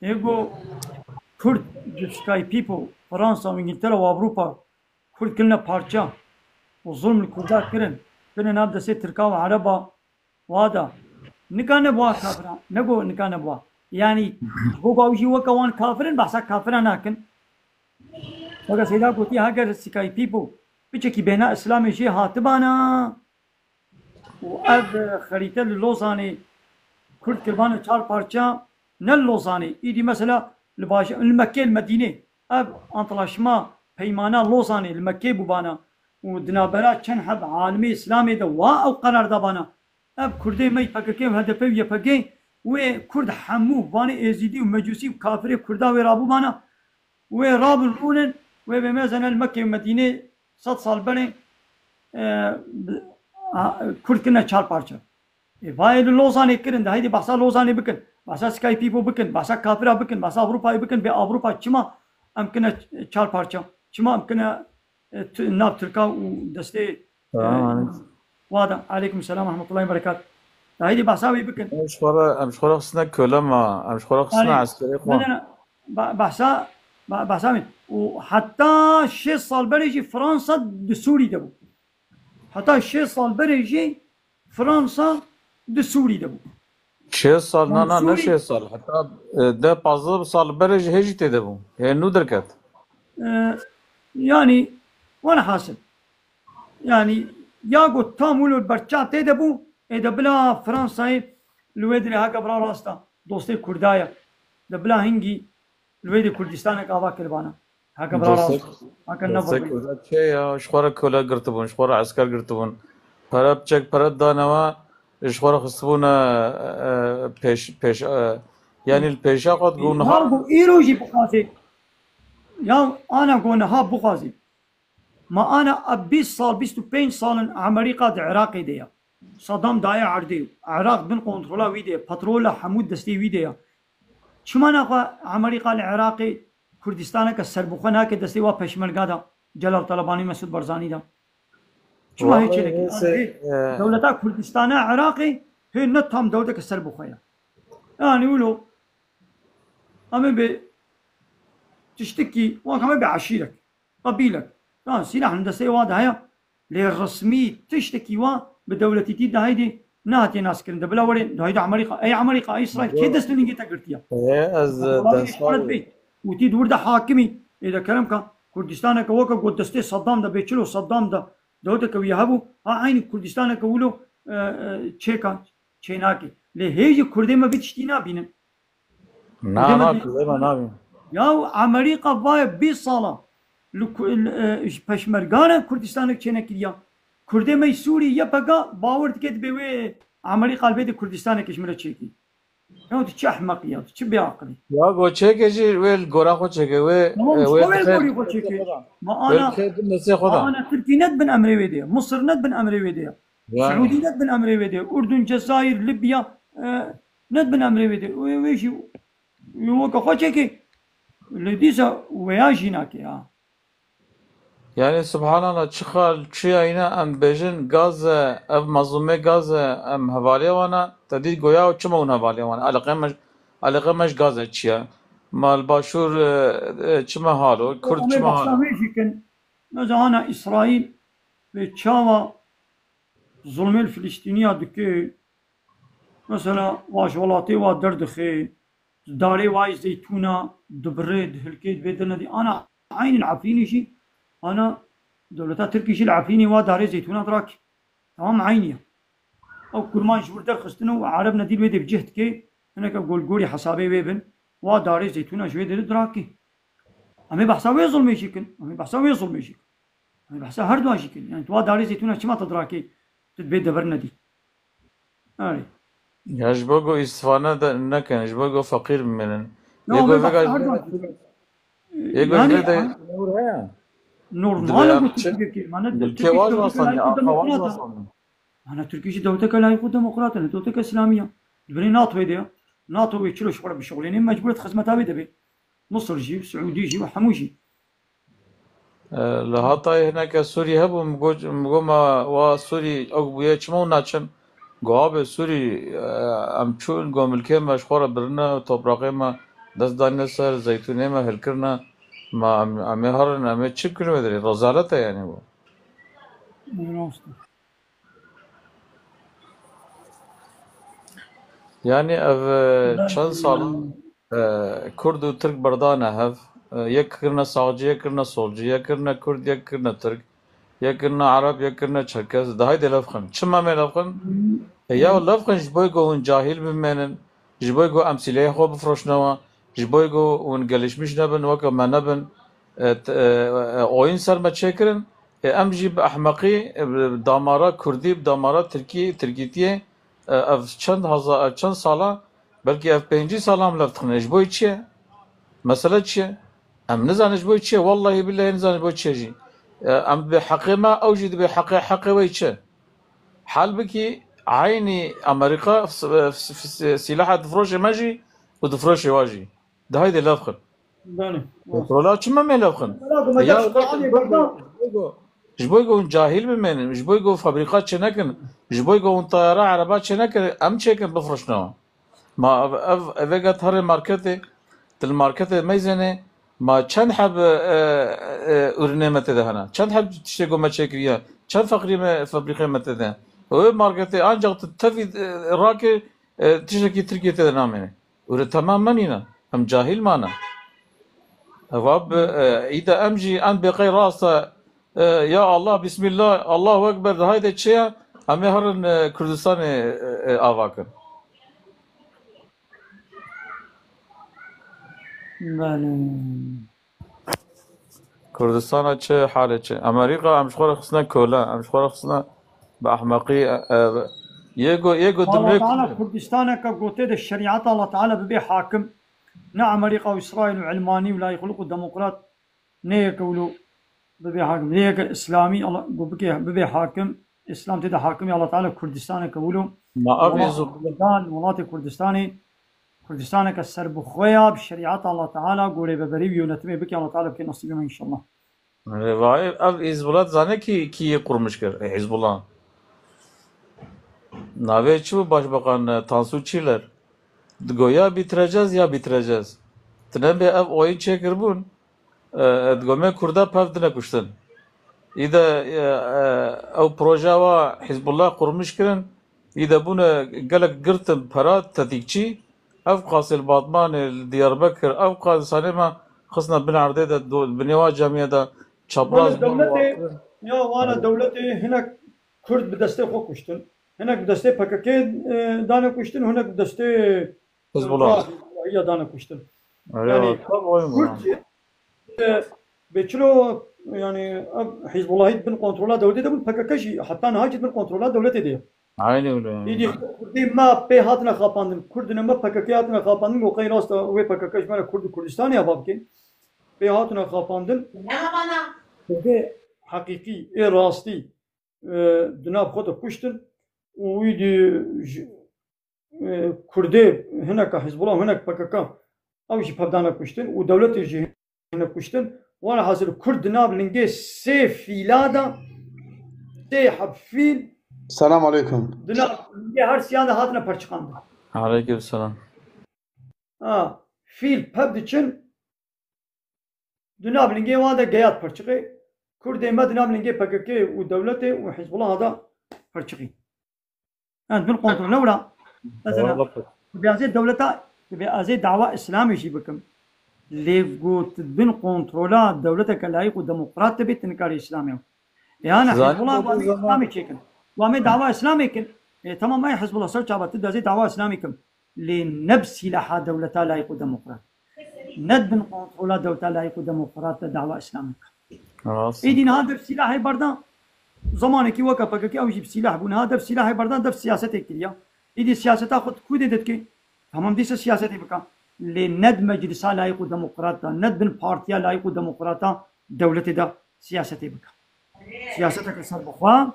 Ê ku Kurd ji Skype û Fransa û Îngiltere û Ewropa Kurd kirine parça û zulm li Kurda kirin, kirine nav destê Tirka û Ereba, Wada, nika nebuwa kafiran, nego nika nebuwa. Yani, ji bo ku ew jî weke wan kafir in, behsa kafiran nakin. Weke Seyda gotî, heger Skype bû, piçekî bêhna Îslamê jê hatibana û ev xerîte li Lozanê Kurd kiribana çar parça, ne li Lozanê, îdî mesela li baş-, li Mekkê, li Medînê, ev antlaşma, peymana Lozanê li Mekkê bûbana û di navbera çend heb alimê Îslamê de wa ew qerar dabana. Ev Kurdê me yê P K K û H D P û Y P G, wê Kurd hemû vanê Êzîdî û Mecûsî û kafirê Kurda wê rabûbana, wê rabin rûnin, wê bê mezene li Mekkê û Medînê sed sal berê, e, bi-, a, Kurd kirine çar parça. Ê, vayê li Lozanê kirin de, heydê behsa Lozanê bikin, behsa Skype bû bikin, behsa kafira bikin, behsa Ewropayê bikin, bê Ewropa çima em kirine çar parça? Çima em kirine e, tu-, nav Tirka û destê, e, Selam aleyküm. Wada. Aleyküm selam ve rahmetullahi ve berekat. Da hêdî behsa wê bikin. Em ji xwe re, em ji xwe re xistine köle ma, em ji xwe re xistine Arê, eskerê xwe. Ne, ne, ne. Ba-, behsa, ba-, behsa min. Û heta şêst sal berê jî Fransa di Sûrî de bû. Heta şêst sal berê jî Fransa di Sûrî de bû. Şêst sal, na, Yani na, ne Sûrî şêst sal. Heta, e, deh pazdeh sal berê jî hê jî tê de bû. Hê nû derket. E, yani, welhasil. Yani, ya got tam wilo berçav tê de bû, ê de bila Fransayê li wê dirê heke bira rasta, dostê Kurda ye. de bila hingî li wê de Kurdistanek ava kiribana. Heke bira rast. Heke ne Kurda çê ya, ji xwe re kole girtibûn, ji xwe re esker girtibûn. Pere biçek pere dane we, ji xwe re xistibûne, e, pêş, pêş, e, yanî li pêşa xwe digot niha. Ya ku îro jî bixwazê, ya ana ku niha bixwazê. Ma ana a bîst sal, bîst û pênc sal in Amerîka di Iraqê de ya. Saddam daye erdê. Iraq bin kontrola wî de ye. Petrol a hemû destê wî de ya. Çima naxwe Amerîka li Iraqê Kurdistaneke serbixwe nake destê wa peşmerga da, Celal Talebanî, Mesûd Barzanî da? Çima hê çênekê? Dewleta Kurdistana Iraqê hê ne tam dewleteke serbixwe ya. Yani wilo em ê bi tiştekî, wek em ê bi eşîrek, qebîlek. Yan sîlah li destê wa de heye. Lê resmî tiştekî wa bi dewletîtî de heydê nehatiye naskirin. De bila werê de heyde Amerîka. Ey Amerîka, ey Îsraîl, kê dest û ningê te girtiye? Ê, ez Wala wê destvar şaret bê. Û tî di wir de hakimî. Ê de kerem ka Kurdistaneke weke got destê Saddam de bê, çilo Saddam de dewleteke wî hebû. Ha eynî Kurdistaneke wilo, e, e, çêka, çênake. Lê hê jî Kurdê me vî tiştî nabînin. Na, na, Kurdê me nabînin. Ya Amerîka vaye bîst sala li ku-, li, e, ji peşmergana Kurdistanek çênekiriya. Kurdê me Sûrî Y P G bawer dike dibê wê Amerîka li vê de Kurdistanekê ji min re çêkî. Ya tu çi ehmeqî ya, tu çi bêaqilî. Ya go çêke jî wê li gora xwe çêke, wê, Tamam, e, wê wê li xêr gorî xwe çêke. Ma Wê li ana, xêr bin nesê xwe ma da. ana Tirkî ne dibin emrê wê de ya. Misir ne dibin emrê wê de ya. Yani. Siûdî ne dibin emrê wê de. Urdun, Cezayir, Libya, e, ne dibin emrê wê de. Wê, wê jî, wê weke xwe çêkê. Lê dîsa weya jî nake ya. Yani, subhanallah, çi xal, çi yayna em bêjin, gaz e, ev mazlûmê gaz e, em hevalê wan e, te dî goya û çima hûn hevalê wan e? Eleqe me, eleqe me ji gaz e çi ye? Ma li Başûr, e, e, çima hal o? Kurd Em ê çima hal behsa o? wê jî kin. Mesela ana Îsraîl vê çawa zulmê li Filistîniya dike, mesela wa ji welatê wa derdixe, darê wa yê zeytûna dibire, dihilke, divê dernedî. Ana eynî li Efrînê jî, ana dewleta Tirkî jî li Efrînê wa darê zeytûna dirake. Tamam eynî ye. Ew kurmanc ji wir derxistine û Ereb nedî li wê dê bi cih dike, hineke golgorî hesabê wê bin, wa darê zeytûna ji wê dê dirake. Em ê behsa wê zulmê jî kin. Em ê behsa wê zulmê jî kin. Em ê behsa her duan jî kin. Yani tu wa darê zeytûna çima te dirake, tu dibê dever nedî. Erê. Ya ji bo ku îstifade de nekin, ji bo ku feqîr bimînin. Ya Yê em ku ê vega behsa her duan jî kin. Yê ku Yani, vega an- Nûr heye. Normal e ku Tirkî, mane Tirkî ji dewleteke layîq û demokrat e. Mane Tirkî jî dewleteke layîq û demokrat e, ne dewleteke îslamî ye. Di binê NATOyê de ye. NATO wê çilo ji xwe re bişuxulêne, mecbûr e di xizmeta wê de be. Misir jî, Siûdî jî û hemû jî. E, li Hatayê hineke Sûrî hebû, min got, min got, ma wa Sûrî ew bûye, çima hûn naçin? Got, abê Sûrî, e, em çûn, got, milkê me ji xwe re birine, topraqê me dest danîne ser, zeytûnê me hilkirine, ma em, em ê herin, em ê çi bikin wê derê? Rezalet e yani bu. Rast e. Yani ev, e, çend sal e, Kurd û Tirk berdane hev, e, yek kirine sağcı, yek kirine solcı, yek kirine Kurd, yek kirine Tirk, yek kirine Ereb, yek kirine Çerkez. Di haydê levxin. Çima me levxin? E, ya levxin ji bo ku hûn cahil bimênin, ji bo ku em sîlehê xwe bifroşnewa, ji bo ku hûn gelişmiş nebin, weke me nebin. E, t-, e, e, oyun ser me çêkirin. E, em jî bi ehmeqî, e, bi damara Kurdî, bi damara Tirkî, Tirkîtiyê, e, ev çend heza-, ev çend sala, belkî ev pêncî sala em lev dixin. Ji bo çi ye? Mesele çi ye? Em nizanin ji bo çi ye. Wellahî billahî nizanin ji bo çi ye jî. E, em dibê heqê me, ew jî dibê heqê, heqê wê çi? Halbikî eynî Amerîka f-, f-, f-, sîlaha difroşê me jî û difroşê wa jî. Di haydê lev xin. Belê. Petrola çima me lev xin? Mesela bu Ya, mecaz ji bo, ji bo, ji bo, ji bo hûn cahil bimênin, ji bo hûn fabrîka çênekin, ji bo hûn tayara, ereba çênekin, em çêkin bifroşnewa. Ma ev, ev, ev vêga tu herê marketê, tu li marketê meyzênê, ma çend heb, e, e, ürünê me tê de hene? Çend heb tiştê ku me çêkiriye? Çend feqrî me, fabrîkê me tê de? Ew marketê ancak tu tevî, e, rakê, e, tiştekî Tirkiyê tê de namêne. Û li temam me nîne. Em cahil mane. Ev ab, e, îda em jî em bêqey rast e, e, ya Allah, Bismillah, Allahu Ekber, hayde çi ye? Em ê herin, e, Kurdistanê, e, e, ava kin. Belê. Kurdistana çi halê çi? Amerîka em ji xwe re xistine kole, em ji xwe re xistine bi ehmeqî, e, e, yê ku, yê ku Allah dimê Teala Kurdistaneke gotê de şerîeta Allah Teala bibe hakim. Ne Amerîka û Îsraîl û ilmanî û layîquluk û demokrat neyeke wilo bibe hakim. Neyeke Îslamî Allah, ku bike, bibe hakim. Îslam tê de hakim ya Allah Teala Kurdistaneke wilo. Ma ev Welat êzo Kurdan, welatê Kurdistanê, Kurdistaneke serbixwe ya bi şerîeta Allah Teala, ku rêveberî û yönetimê bike Allah Teala bike nasîbê me înşallah. Rêvayê ev Hizbullah zanê kî, kî yê qurmiş kir? Ê, Hizbullah. Navê çi bû başbakan, e, Tansu Çiller? Digo ya bitireceğiz ya bitireceğiz. Tine bê ev oyun çêkirbûn, e, e, digo me Kurda pev dine kuştin. Î de, e, e, ew projeya wa Hizbullah qurmiş kirin, î de bûne gelek girtin pera tetikçî, ev qasê li Batmanê, li Diyarbekir, ev qasê sanê me xistine bin erdê de, do-, binêwa camiye de çapraz Wana bûn, dewletê, wa ya wana dewletê hinek Kurd bi destê xwe kuştin. Hinek bi destê P K K, e, dane kuştin, hinek bi destê, e, Hizbullah. Hizbullahiya dane kuştin. Öyle Yani, var. Tabii oyun var. Kurd, e, be çilo, yani, ev Hizbullahî bin kontrola dewletê de bûn, P K K jî heta niha jî bin kontrola dewletê de ye. Aynen öyle yani. Êdî Kurdê me pê hatine xapandin, Kurdine me P K K hatine xapandin, û qey rast e, wê P K K ji me re Kurd û Kurdistanê ava bikin. Pê hatine xapandin. Kurdê heqîqî, ê rastî, e, di nav xwe de kuştin û wî dî ji, e, Kurdê hineka Hizbullah û hinek P K K ew jî pevdane kuştin û dewletê jî hinek kuştin. Were hasil Kurd di nav lingê sê fîla de, sê heb fîl Selam aleyküm. Di nav lingê her siyan de hatine perçiqandin. Aleyküm selam. Ha, fîl pev diçin, di nav lingê wan de geyat perçiqê. Kurdê me di nav lingê P K K û dewletê û Hizbullah de perçiqî. Em bin kontrole wira. Mesela, Eyvallah. Bi azê dewleta, bi azê dawa Îslamê jî bikim. Lê got bin kontrola dewleteke layîq û demokrat dibe, tu nikarî Îslamê. Yani Zanî Hizbullah bu wan zaman Îslamê çêkin. Wan me dawa Îslamê kin. E, tamam, ay Hizbullah ser çava tu dazê dawa Îslamê kim. Lê ne bi sîlaha dewleta layîq û demokrat. Ne bin kontrola dewleta layîq û demokrat de dawa Îslamê kim. Rast. Êdî niha dev sîlahê berdan. Zamanekî weke P K K ew jî bi sîlah bû. Niha dev sîlahê berdan, dev siyasetê kiriya. Êdî siyaseta xwe di ku dê de dike? Tamam, dîsa siyasetê bike. Lê ne di meclisa layîq û demokrat de, ne di bin partiya layîq û demokrata dewletê de siyasetê bike. Siyaseteke serbixwe,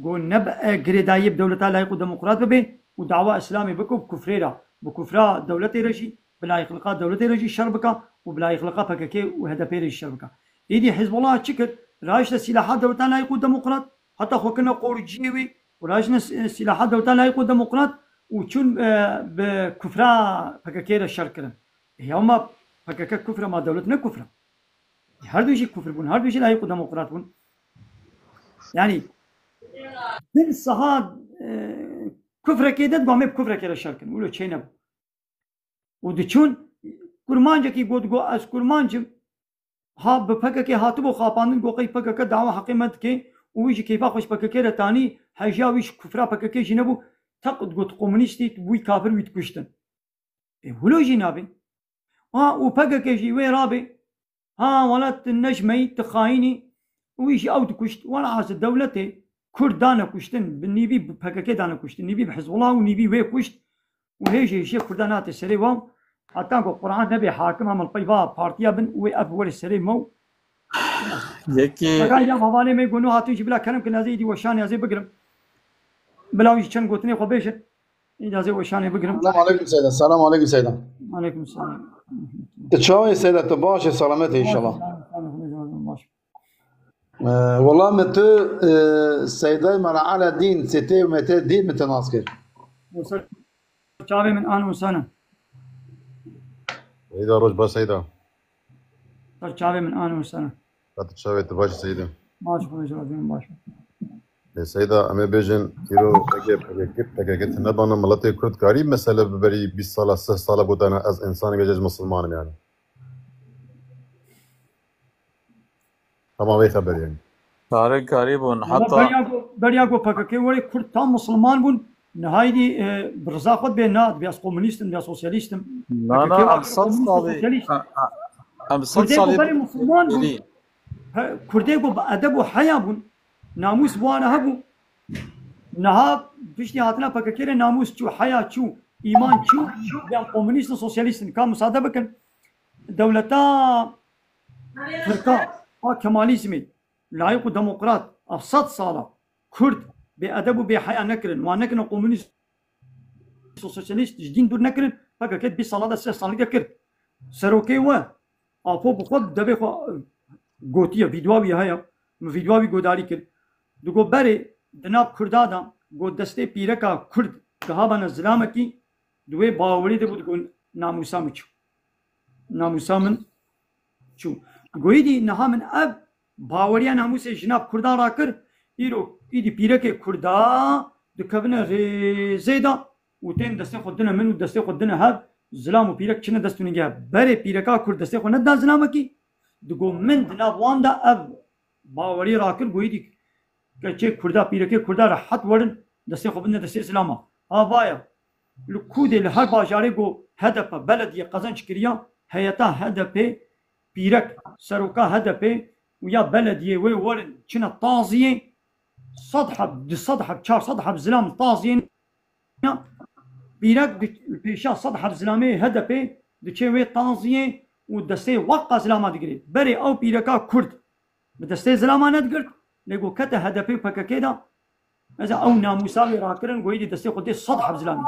ku ne bi, e, girêdayiyê bi dewleta layîq û demokrat bibe û dawa Îslamê bike û bi kufrê re, bi kufra dewletê re jî, bi layîqlika dewletê re jî şer bike û bi layîqlika P K K û H D P re jî şer bike. Êdî Hizbullah çi kir? Rahişte sîlaha dewleta layîq û demokrat, heta xwe kirine qoriciyê wê û rahiştine s-, sîlaha dewleta layîq û demokrat û çûn, e, bi kufra P K K re şer kirin. E, ya ma P K K kufr e, ma dewlet ne kufr e? E, her du jî kufr bûn, her du jî layîq û demokrat bûn. Yani, bin saha, e, kufrekê de, dibame bi kufrekê re şer kirin. Wilo çê nebû. Û diçûn, kurmancekî got, got, "Ez kurmanc im." Ha bi P K K hatibû xapandin, got, "Qey P K K dawa heqê me dike." Û wî ji keyfa xwe ji P K K re tanî, hejiya wî ji kufra P K K jî nebû. Teq digot, "Komunîstî, wî kafir, wî dikuştin." Ê, wilo jî nabe. Ha, û P K K jî wê rabe. Ha, wela tu ne ji me yî, tu xayîn î. Wî jî ew dikuşt. Wela hasil dewletê Kurd dane kuştin, bi nîvî bi P K K dane kuştin, nîvî bi Hizbullah û nîvî wê kuşt. Û hêjî hêjî Kurdan hate serê wan. Heta ku Quran nebê hakim, em li pey va partiya bin û wê ev were serê me û Yekî Saka ya hevalê me gonû hatin jî bila kerem kin, ez ê îdî weşanê ez ê bigirim. Bila wî jî çend gotinê xwe bêjin. Îdî ez ê weşanê bigirim. Selam aleyküm Seyda. Selam aleyküm Seyda. Aleyküm selam. Tu çawa yî Seyda? Tu baş î, selamet î înşallah. Baş, baş. Ee, wela min tu, e, Seydayê me re Eladîn, Sitê û Metê dî min te nas kir. Çavê min an û sana. Seyda, roj baş Seyda. Ser çavê min an û sana. Qet çavê tu baş Seyda. Baş, xwe ji razî min baş. Ê Seyda, em ê bêjin, îro P K K, P K K, P K K tune bana miletê Kurd karî mesele bi berî bîst sala, sih sala gotana ez însaneke ji misilman im yani. Hema vê xeberê yani. Karê karî bûn, Ama heta beriya ku, beriya ku P K K were Kurd tam misilman bûn, Niha êdî, e, bi riza xwe dibê na, dibê ez komunîst im, dibê ez sosyalîst im. Na, na, Pkk em sed salî, sosyalîst. Em, em sed Kurdê ku salî berê musulman bûn. Êdî. He, Kurdê ku bi edeb û heya bûn. Namûs bi wan re hebû. Niha piştî hatina P K K re namûs çû, heya çû, îman çû. Em komunîst in, sosyalîst in. Ka musade bikin. Dewleta Tirka, a Kemalîzmê, layîq û demokrat, ev sed sala Kurd bê edeb û bê heya nekirin. Wan nekirine komunîst, sosyalîst, ji dîn dûr nekirin. P K K bîst sala de, sî sala de kir. Serokê we, Apo bi xwe devê xwe gotiye, vîdyoa wî heye. Min vîdyoa wî godarî kir. Digo berê di nav Kurda de, got destê pîreka Kurd gihaba ne zilamekî, di wê bawerî de bû, digo namûsa min çû. Namûsa min çû. Goyî dî niha min ev baweriya namûsê ji nav Kurdan rakir, îro îdî pîrekê Kurda dikevine rêzê de û tên destê xwe dine min û destê xwe dine hev, zilam û pîrek çine dest û nîgê hev. Berê pîreka Kurd destê xwe neda zilamekî, digo min di nav wan de ev bawerî rakir, goyî dî keçê Kurda, pîrekê Kurda rehet werin, destê xwe bidine destê zilama. Havaya, li Kûdê li her bajarê ku H D P belediye qezenc kiriya, heyeta H D P, pîrek, seroka H D P û ya belediyê wê werin çine taziyê, sed heb, du sed heb, çar sed heb zilam taziyê, pîrek di, pêşa sed heb zilamê H D P diçê wê taziyê û destê weqa zilama digirê. Berê ew pîreka Kurd bi destê zilama nedigirt, lê ku kete H D P û P K K de, ez ew namûsa wê rakirin, goyî dî destê xwe dê sed heb zilamî.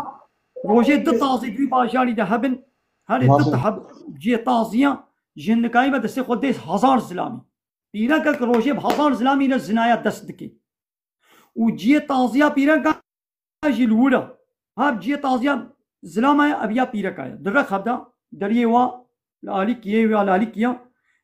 Rojê du tazî di wî bajarî de hebin, herê du Mafî. Heb ciyê taziya, ji hindikayî ve destê xwe dê hezar zilamî. Pîrekek rojê bi hezar zilamî re zinaya dest dike. Û ciyê taziya pîreka jî li wir e. Hev ciyê taziya zilama ye, ev ya pîreka ye. Di rex hevda deriyê wa li alîkiyê, wê ya li alîkiya.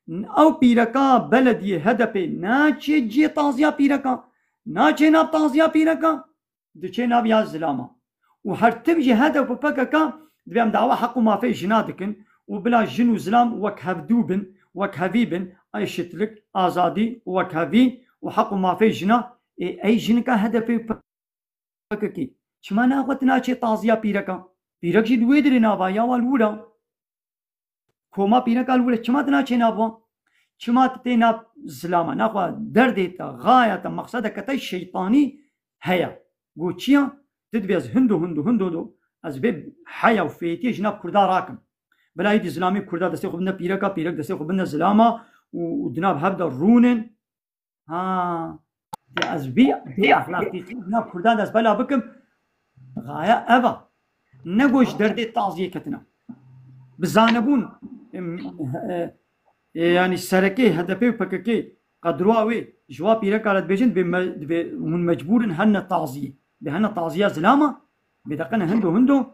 Ew pîreka belediyê H D P naçê ciyê taziya pîreka, naçê nav taziya pîreka, diçê nav ya zilama. Û her tim jî H D P û P K K dibê em dawa heq û mafê jina dikin û bila jin û zilam wekhevdû bin, wekhevî bin, eşitlik, azadî, wekhevî û heq û mafê jina, ê, ey jinika H D P û P K K. Çima naxwe tu naçê taziya pîreka? Pîrek jî li wê dirê nava ya wa li wir e. Koma pîreka li wir e. Çima tu naçê nav wan? Çima tu tê nav zilama? Naxwe derdê te, xaya te, mexsedeke te şeytanî heye. Got çi ya? Tu dibê ez hindo, hindo, hindo do, ez vê heya û fêtiyê ji nav Kurda rakim. Bila êdî zilamê Kurda destê xwe bidine pîreka, pîrek destê xwe bidine zilama û, û di nav hev de rûnin. Ha, de ez vî, vî exlaqî nav Kurdan de ez bela bikim. Xaya ev e. Ne ku ji derdê taziyê ketine. Bi zanebûn, em, e, e, yanî serekê H D P û P K K qedroa wê ji wa pîreka re dibêjin, dibê me, dibê hûn mecbûr in hene taziyê. Dibê hene taziya zilama, bê deqene hindo hindo,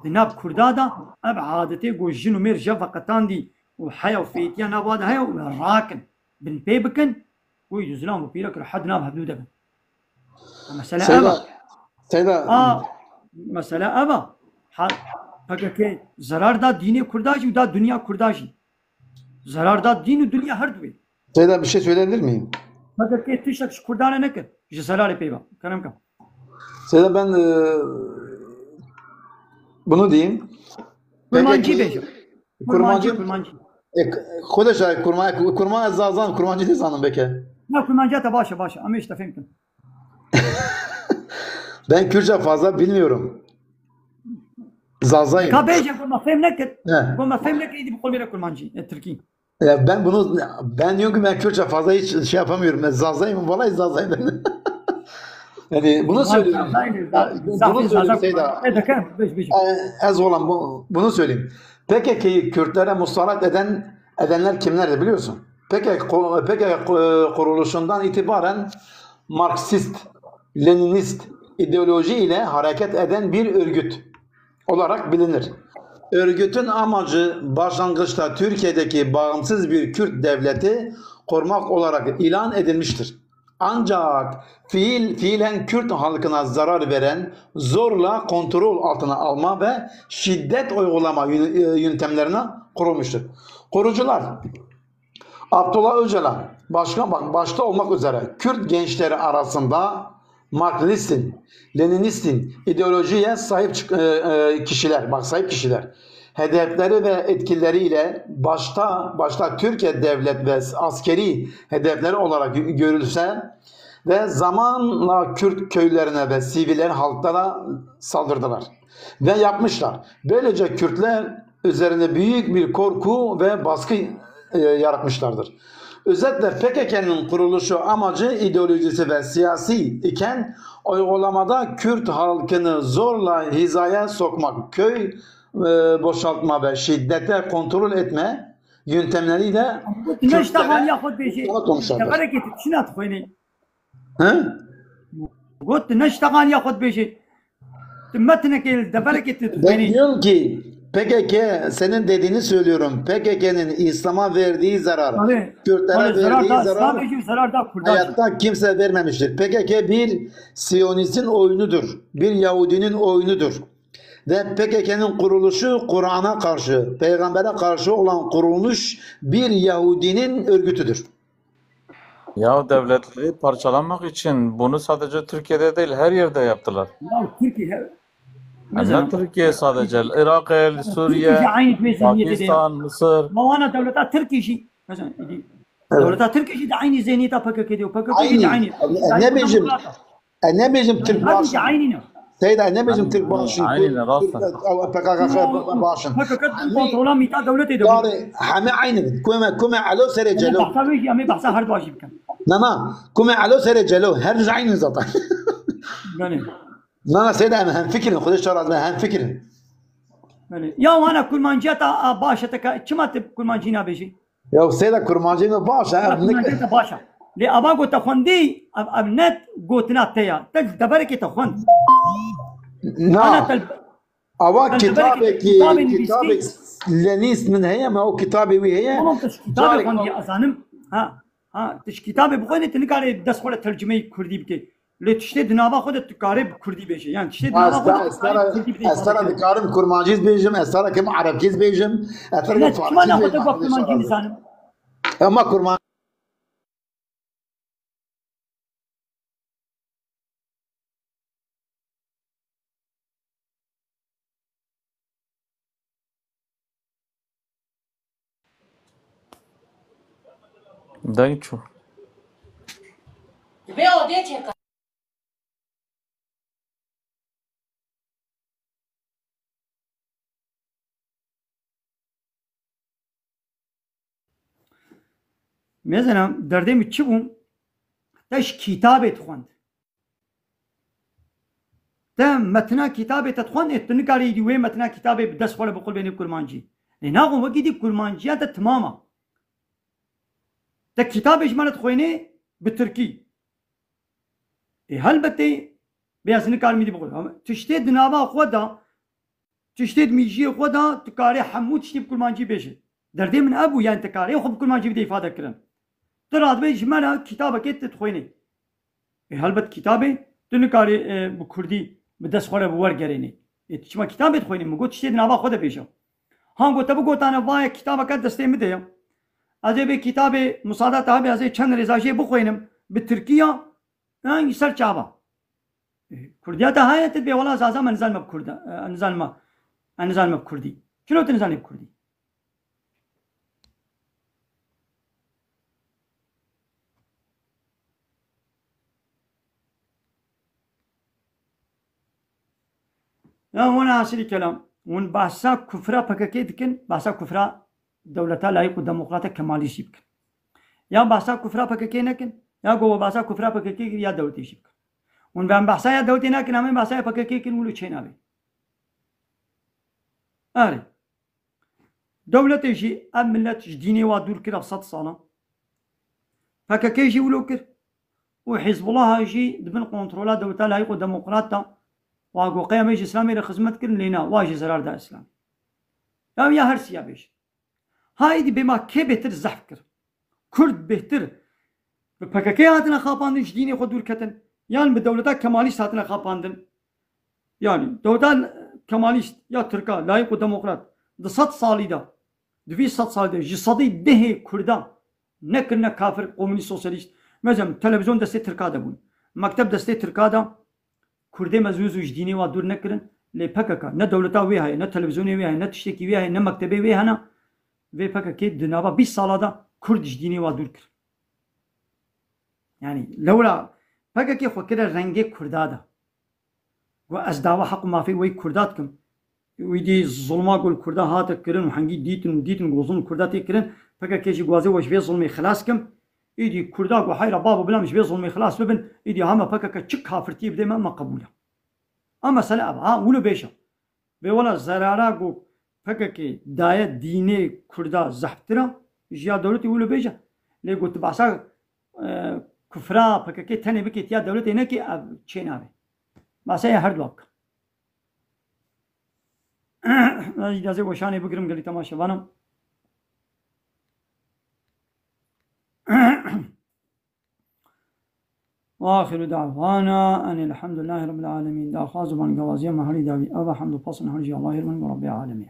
di nav Kurda de ev adetê ku jin û mêr jev veqetandî û heya û fêtiya nava de heye û rakin. Bin pê bikin, wî du zilam û pîrek rehet nav hevdû de bin. Mesele ev e. Seyda, Seyda. A, mesele ev e. Ha, P K K zerar da dînê Kurda jî û da dinya Kurda jî. Zerar da dîn û dinya her duwê. Seyda, bir şey söyleyebilir miyim? P K K tiştek ji Kurdan re nekir. Ji zerarê pê ve. Kerem ke. Seyda, ben, e, bunu diyeyim. Kurmancî bêje. Kurmancî, Kurmancî. E, k-, xwe de şaye kurma-, kurma ez zazan, kurmancî dizanim beke. Ya kurmancî te baş e, baş e. Em ê ji te fêm kin. Ben Kürtçe fazla bilmiyorum. Zazayım. Ka bêje, ku me fêm nekir. He. Ku me fêm nekir, êdî bi qulmê re kurmancî, e, tirkî. Ya ben bunu, ben diyorum ki ben Kürtçe fazla hiç şey yapamıyorum. Ben Zazayım, vallahi Zazayım ben. Yani bunu söylüyorum. Zazayım, Zazayım, bunu söylüyorum Seyda. E, dakika, beş, beş. E, ez olan bu, bunu söyleyeyim. P K K'yı Kürtlere musallat eden, edenler kimlerdi biliyorsun? P K K, P K K kuruluşundan itibaren Marksist, Leninist ideoloji ile hareket eden bir örgüt olarak bilinir. Örgütün amacı başlangıçta Türkiye'deki bağımsız bir Kürt devleti kurmak olarak ilan edilmiştir. Ancak fiil, fiilen Kürt halkına zarar veren, zorla kontrol altına alma ve şiddet uygulama yön-, e, yöntemlerine kurulmuştur. Kurucular, Abdullah Öcalan başkan, bak, başta olmak üzere Kürt gençleri arasında Marksistin, Leninistin ideolojiye sahip çık- e, e, kişiler, bak, sahip kişiler hedefleri ve etkileriyle başta başta Türkiye devlet ve askeri hedefleri olarak gö- görülse ve zamanla Kürt köylerine ve siviller halklara saldırdılar ve yapmışlar. Böylece Kürtler üzerinde büyük bir korku ve baskı e, yaratmışlardır. Özetle P K K'nin kuruluşu amacı, ideolojisi ve siyasi iken uygulamada Kürt halkını zorla hizaya sokmak, köy e, boşaltma ve şiddete kontrol etme yöntemleriyle Got tu ne ji Kürtlere texaniya xwe dibêjî. Musallat olmuşlardır. Deverekê tu çi ne dixwînî? Hı? Got tu ne ji texaniya xwe dibêjî. Tu metinekê li deverekê tu Ben dixwînî. Diyorum ki P K K, senin dediğini söylüyorum. P K K'nin İslam'a verdiği zarar, Tabii. Kürtlere Tabii, verdiği zarar da zarar İslam'a jî, zarar da Kurda jî. Hayatta kimse vermemiştir. P K K bir Siyonistin oyunudur. Bir Yahudinin oyunudur. Ve P K K'nin kuruluşu Kur'an'a karşı, peygambere karşı olan kurulmuş bir Yahudinin örgütüdür. Ya devletleri parçalamak için bunu sadece Türkiye'de değil, her yerde yaptılar. Ya Türkiye, Hem ne Türkiye sadece, Irak, Suriye, Türkiye aynı bir zihniyete Pakistan, Mısır. Ma wana dewleta Tirkî jî, mesela, Evet. dewleta Tirkî jî de aynı zihniyeta P K K diyor. P K K jî de Aynı. aynı. Ne, ne Aynı bêjim? Demokrat. E, ne bêjim Türk Hadi baş. Aynı ne? Seyda, ne bêjim Türk baş. Aynı ne, rast. P K K baş. P K K kontrola mîta dewletê de. Yarê, heme aynı bin. Kume, kume elo sere celo. Bahsa wê jî, em ê bahsa her dua jî bikin. Na, na. Kume elo sere celo. Her aynı zaten. Yani. Na, na, Seyda, em hem fikirin. Xwedê şaraz me hem fikirin. Yani. Ya wana kurmanciyata a, baş e te ka, çima te kurmancî nabêjî? Ya Seyda, kurmancî me baş e. Ya kurmanciyata baş e. Lê ava got te xwendî, ev, ev net gotina te ya. Te deverekê te xwend. Na. Ana te Awa kitabekî, kitabê Lenin min heye, me o kitabê wî heye. Tamam, tu ji kitabê xwendî, ez zanim. Ha, ha, tu ji kitabê bixwînî, tu nikarî dest xwe li tercumeyî kurdî bikî. Lê tiştê di nava xwe de tu karê bi kurdî bêjî. Yani tiştê di nava xwe de tu karê bi kurdî bidê. Ez te ra dikarim kurmancî bêjim, ez te ra kim erebkî bêjim, ez te ra kim farsî bêjim. Kurmancî nizanim. Ama kurmancî Deng çû. Vê odê çêka. Mêzena, derdê min çi bû? Te ji kitabê dixwend. Te metina kitabê te dixwend, ê tu nikarî dî wê metina kitabê bi dest xwe re biqulbênî kurmancî. Lê naxwe wekî dî kurmanciya te timam e. Te kitabê ji me re dixwênê bi tirkî. Ê helbetê bê ez nikarim îdî bixwînim. Ama tiştê di nava xwe de, tiştê di mîjiyê xwe de tu karê hemû tiştê bi kurmancî bêjî. Derdê min ev bû, yani tu karê xwe bi kurmancî bidê îfade kirin. Tu radibê ji me re kitabekê tu dixwênî. Ê helbet kitabê tu nikarî, e, bi kurdî bi dest xwe re bi wergerênî. Ê tu çima kitabê dixwênî? Min got tiştê di nava xwe de bêje. Han got te bigotane vaye kitabeke destê min de ye. Ez ê vê kitabê musada te hebe ez ê çend rêza jê bixwênim bi tirkî ya, yan ser çava. E, kurdiya te heye, tu dibê wela zaza me nizanime bi kurda, e, nizanime, e, nizanime bi kurdî. Çilo tu nizanî bi kurdî? Ya wana hasilî kelam, hûn behsa kufra P K K dikin, behsa kufra dewleta layîq û demokrata Kemalîst jî bikin. Ya behsa kufra P K K nekin, ya go behsa kufra P K K kir, ya dewletê jî bikin. Hûn em behsa ya dewletê nakin, em ê behsa ya P K K kin, wilo çê nabê. Erê. Dewletê jî ev millet ji dînê wa dûr kir ev sed sala. P K K jî wilo kir. Û Hizbullaha jî di bin kontrola dewleta layîq û demokrat de. Wa go qey em ê ji Îslamê re xizmet kirin, lê na, wa jî zerar da Îslamê. Ya, ya her siya bêjin. Ha êdî bê ma kê bêtir zehf kir? Kurd bêhtir bi P K K hatine xapandin, ji dînê xwe dûr ketin, yan bi dewleta Kemalîst hatine xapandin? Yani dewleta Kemalîst ya Tirka layîq û demokrat di sed salî de, di vî sed salî de ji sedî dehê Kurda nekirine kafir, komûnîst, sosyalîst. Mezem televîzyon destê Tirka de bûn. Mekteb destê Tirka da, Kurdê me zû zû ji dînê wa dûr nekirin. Lê P K K ne dewleta wê heye, ne televîzyonê wê heye, ne tiştekî wê heye, ne mektebê wê hene. Vê P K K di nava bîst sala de Kurd ji dînê wa dûr kir. Yani lewra P K K xwe kire rengê Kurda de. Got ez dawa heq û mafê wê Kurda dikim. Û îdî zulma ku li Kurda hate kirin û hengî dîtin û dîtin ku zulm Kurda tê kirin, P K K jî guazê we ji vê zulmê xilas kim. Îdî Kurda ku heyra babo bila em ji vê zulmê xilas bibin, îdî hema P K K çi kafirtiyê bidê me, me qebûl e. A mesele ev, ha, wilo bêje. Vê wela zerara ku P K K daye dînê Kurda zehftir e, ji ya dewletê wilo bêje. Lê ku tu behsa, e, kufra P K K tenê bikê tiya dewletê nekê, ev çê nabe. Behsa ya her du bike. Ez îcazê weşanê bigirim gelî temaşevanim. Ve axiru da'wana enil hamdülillahi rabbil alemin. Daxwaz û bangewaziya me herî dawî ev e, hemd û pasn herî jî Allahê ribin ku Rabbê alemê.